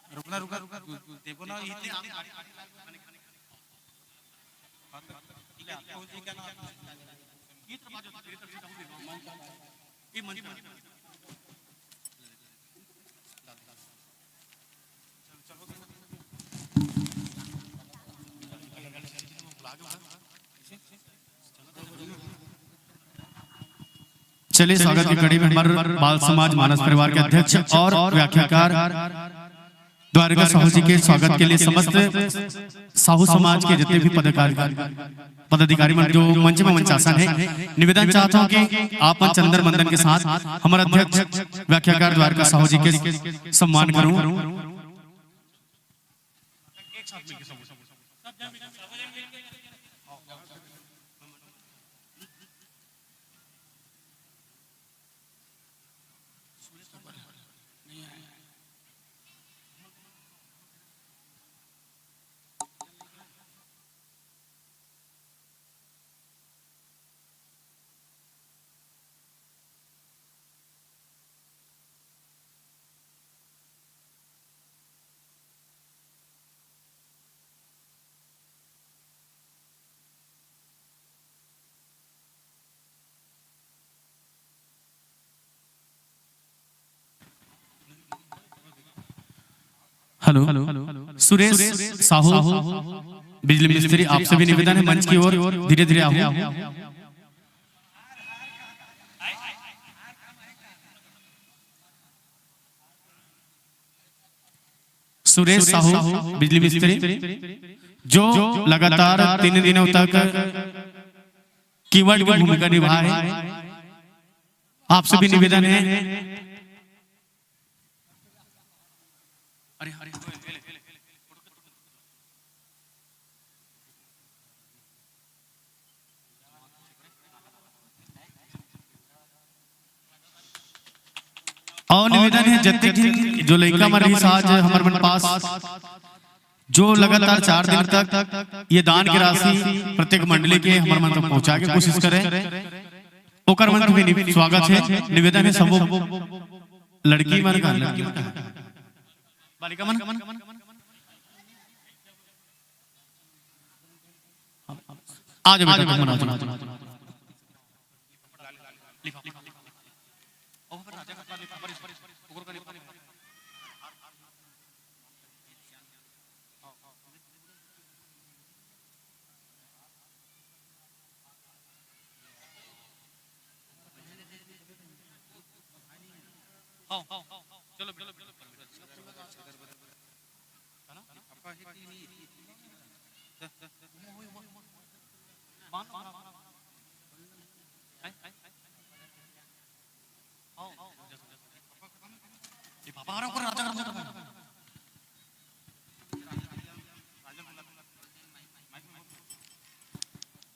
रुकना, रुका, रुका, रुका, देखो ना, ये चलिए, स्वागत की कड़ी में हमारे बाल समाज मानस परिवार के अध्यक्ष और व्याख्याकार द्वारका साहू जी के स्वागत के लिए समस्त साहू समाज के जितने भी पदाधिकारी, पदाधिकारी मन जो मंच में मंचासन है, निवेदन चाहता हूं कि आप मन चंदन वंदन के साथ हमारे अध्यक्ष व्याख्याकार द्वारका साहू जी के सम्मान करूं। हेलो, सुरेश साहू, बिजली मिस्त्री, आपसे भी निवेदन है, मंच की ओर धीरे धीरे आओ। सुरेश साहू, बिजली मिस्त्री, जो लगातार तीन दिनों तक कीवर्ड की भूमिका निभाए हे। आपसे भी निवेदन है। अउ निवेदन हे, जतेक झिन जो लइका मन रहिस आज हमर मन पास, जो लगातार चार दिन तक ये दान की राशि प्रत्येक मंडली के हमर मन तक पहुंचाए के कोशिश करे, ओकर मन के भी नि-, स्वागत हे। निवेदन हे सबो लड़की मन का, लड़की मन का, बालिका मन, आ जाओ बेटा, तुम आ जाओ।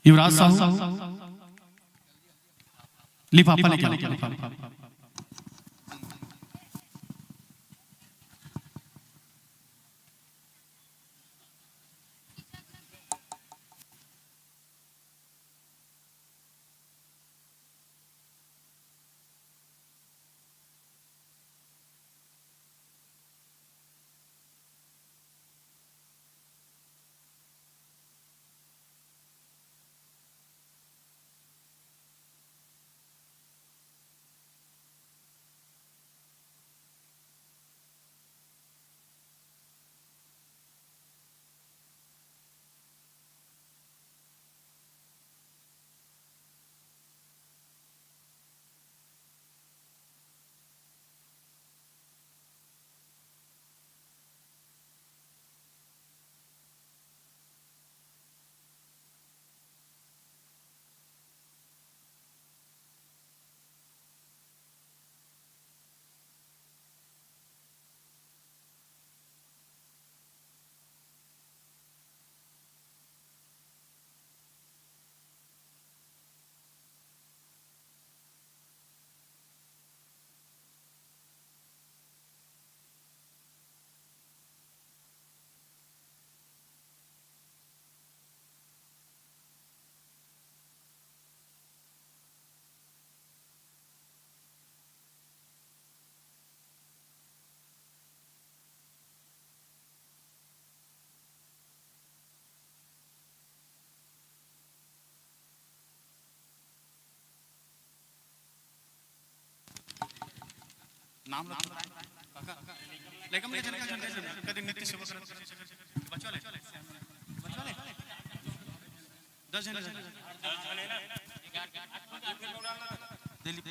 युवराज साहू, लिफाफा लेके आओ, लिफाफा। नाम रख। काका, लेकिन मैं जन का, जन का, जन का, कदे नित्य सेवा करत, बचवा ले, बचवा ले। दस जन, दस जन। दिलीप।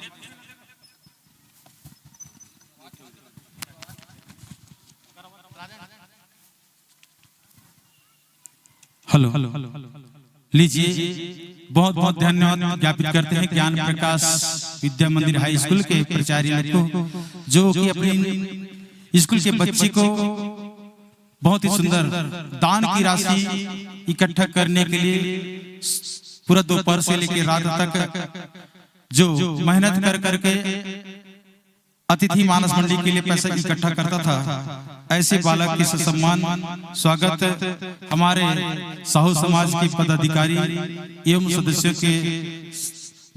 हेलो, लीजिए, बहुत बहुत धन्यवाद ज्ञापित करते हैं ज्ञान प्रकाश विद्या मंदिर हाई स्कूल के प्राचार्य को, जो कि अपने स्कूल के बच्चे को बहुत ही सुंदर दान की राशि इकट्ठा करने के लिए पूरा दोपहर से लेकर रात तक जो मेहनत कर करके अतिथि मानस मंडी के लिए पैसा इकट्ठा करता था, ऐसे बालक के ससम्मान स्वागत हमारे साहू समाज के पदाधिकारी एवं सदस्यों के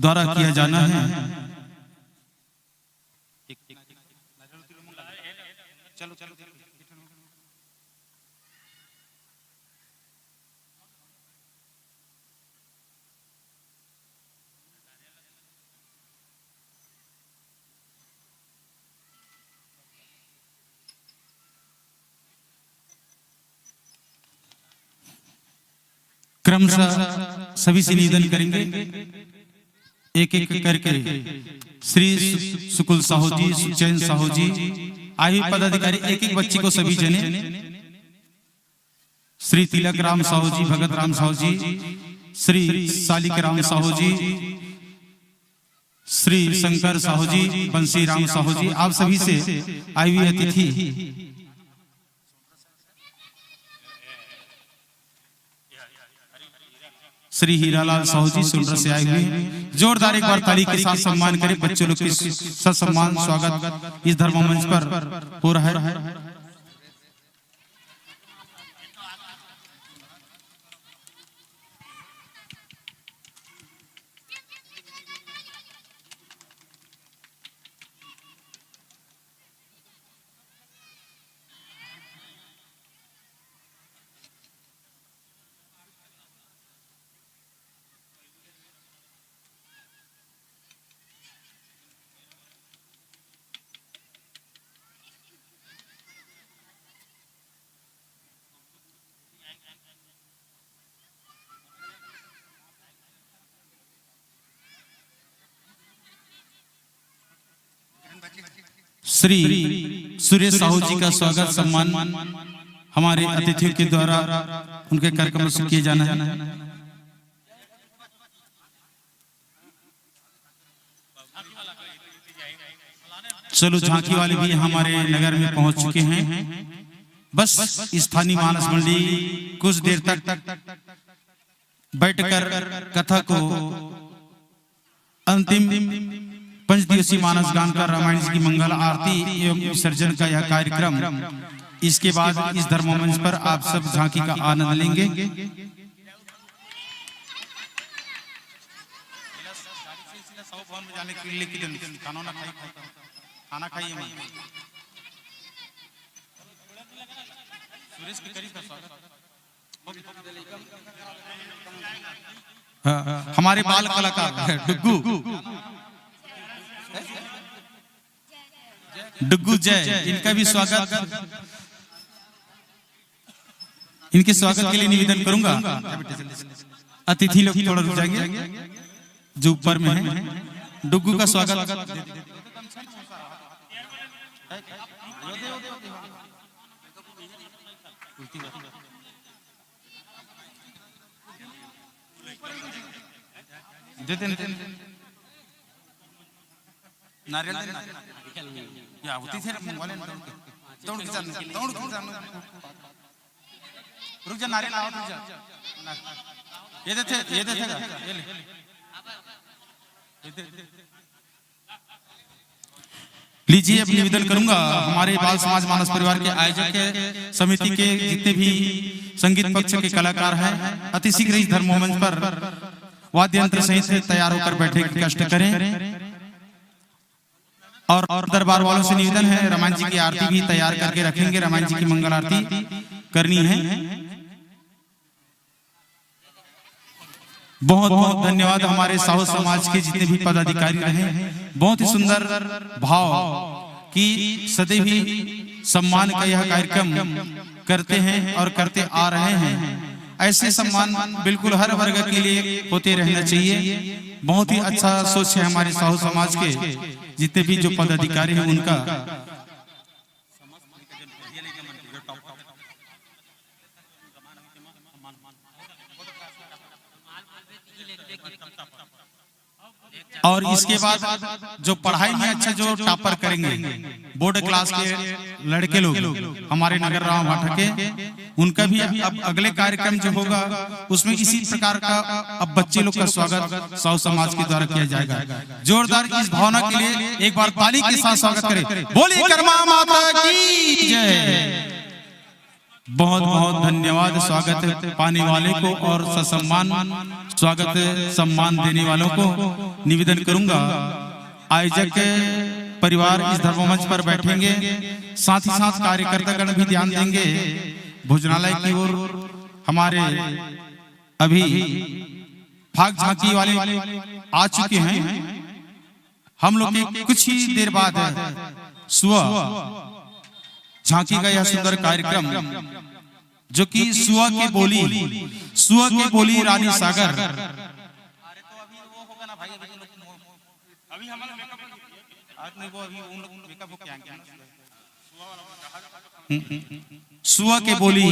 द्वारा किया जाना है। क्रमशः सभी से निवेदन करेंगे, एक एक करके श्री सु-, सुकुल साहू जी, सुचैन साहू जी, आयु पदाधिकारी, एक एक बच्ची को सभी जने, श्री तिलक राम साहू जी, भगत राम साहू जी, श्री शालिक राम साहू जी, श्री शंकर साहू जी, बंसी राम साहू जी, आप सभी से आए हुए अतिथि श्री हीरालाल साहू जी सोनरा से आए हुए हैं। जोरदार एक बार ताली के साथ सम्मान करें। बच्चों लोग के ससम्मान स्वागत इस धर्म मंच पर हो रहा है। श्री सुरेश साहू जी का स्वागत सम्मान हमारे अतिथियों के द्वारा उनके कार्यक्रम से किए जाना है। चलो, झांकी वाले भी हमारे नगर में पहुंच चुके हैं। बस स्थानीय मानस मंडली कुछ देर तक बैठकर कथा को अंतिम पंच दिवसीय मानस गान का, रामायण जी की मंगल आरती एवं विसर्जन का यह कार्यक्रम, इसके बाद इस धर्म मंच पर आप सब झांकी का आनंद लेंगे। खाना खाइए। सुरेश के करीब है स्वागत। हाँ, हमारे बाल कलाकार डुग्गू, डुग्गू जय, इनका भी स्वागत। इनके स्वागत के लिए निवेदन करूंगा, अतिथि लोग थोड़ा रुक जाएंगे, जो ऊपर में है। डुग्गू का स्वागत। दे दे, दे दे। नारियल दे, नारियल। क्या होती थे, दौड़ के, दौड़ के जाना, दौड़ के जाना। रुक जा, नारियल लाओ, रुक जा। ये देते, ये देते, ये ले। ये दे। लीजिए, अब निवेदन करूंगा, हमारे बाल समाज मानस परिवार के आयोजक के समिति के जितने भी संगीत पक्ष के कलाकार हैं, अति शीघ्र इस धर्म मंच पर वाद्य यंत्र सहित तैयार होकर बैठने की कष्ट करें। और, और दरबार वालों से निवेदन है, रामायण जी की आरती भी तैयार करके रखेंगे, रामायण जी की मंगल आरती करनी है। बहुत बहुत धन्यवाद हमारे साहू समाज के जितने भी पदाधिकारी रहे, बहुत ही सुंदर भाव कि सदैव ही सम्मान का यह कार्यक्रम करते हैं और करते आ रहे हैं। ऐसे सम्मान बिल्कुल हर वर्ग के लिए होते रहना चाहिए। बहुत ही अच्छा सोच है हमारे साहू समाज के, जितने भी जो पदाधिकारी हैं उनका। और इसके बाद जो पढ़ाई में अच्छा, जो टॉपर करेंगे, बोर्ड क्लास के लड़के लोग हमारे नगर राम भाटा के, उनका भी अब अगले कार्यक्रम जो होगा, उसमें इसी प्रकार का अब बच्चे लोग का स्वागत साहू समाज के द्वारा किया जाएगा। जोरदार इस भावना के लिए एक बार ताली के साथ स्वागत करें। बोलिए कर्मा माता की जय। बहुत बहुत धन्यवाद स्वागत पाने वाले को और ससम्मान स्वागत सम्मान देने वालों को। निवेदन करूंगा, आयोजक परिवार इस धर्म मंच पर बैठेंगे, साथ ही साथ कार्यकर्तागण भी ध्यान देंगे। भोजनालय की ओर हमारे अभी फाग झांकी वाले आ चुके हैं। हम लोग के कुछ ही देर बाद सुआ झांकी का यह सुंदर कार्यक्रम, जो कि सुआ के बोली, सुआ के बोली रानी सागर। सुआ के बोली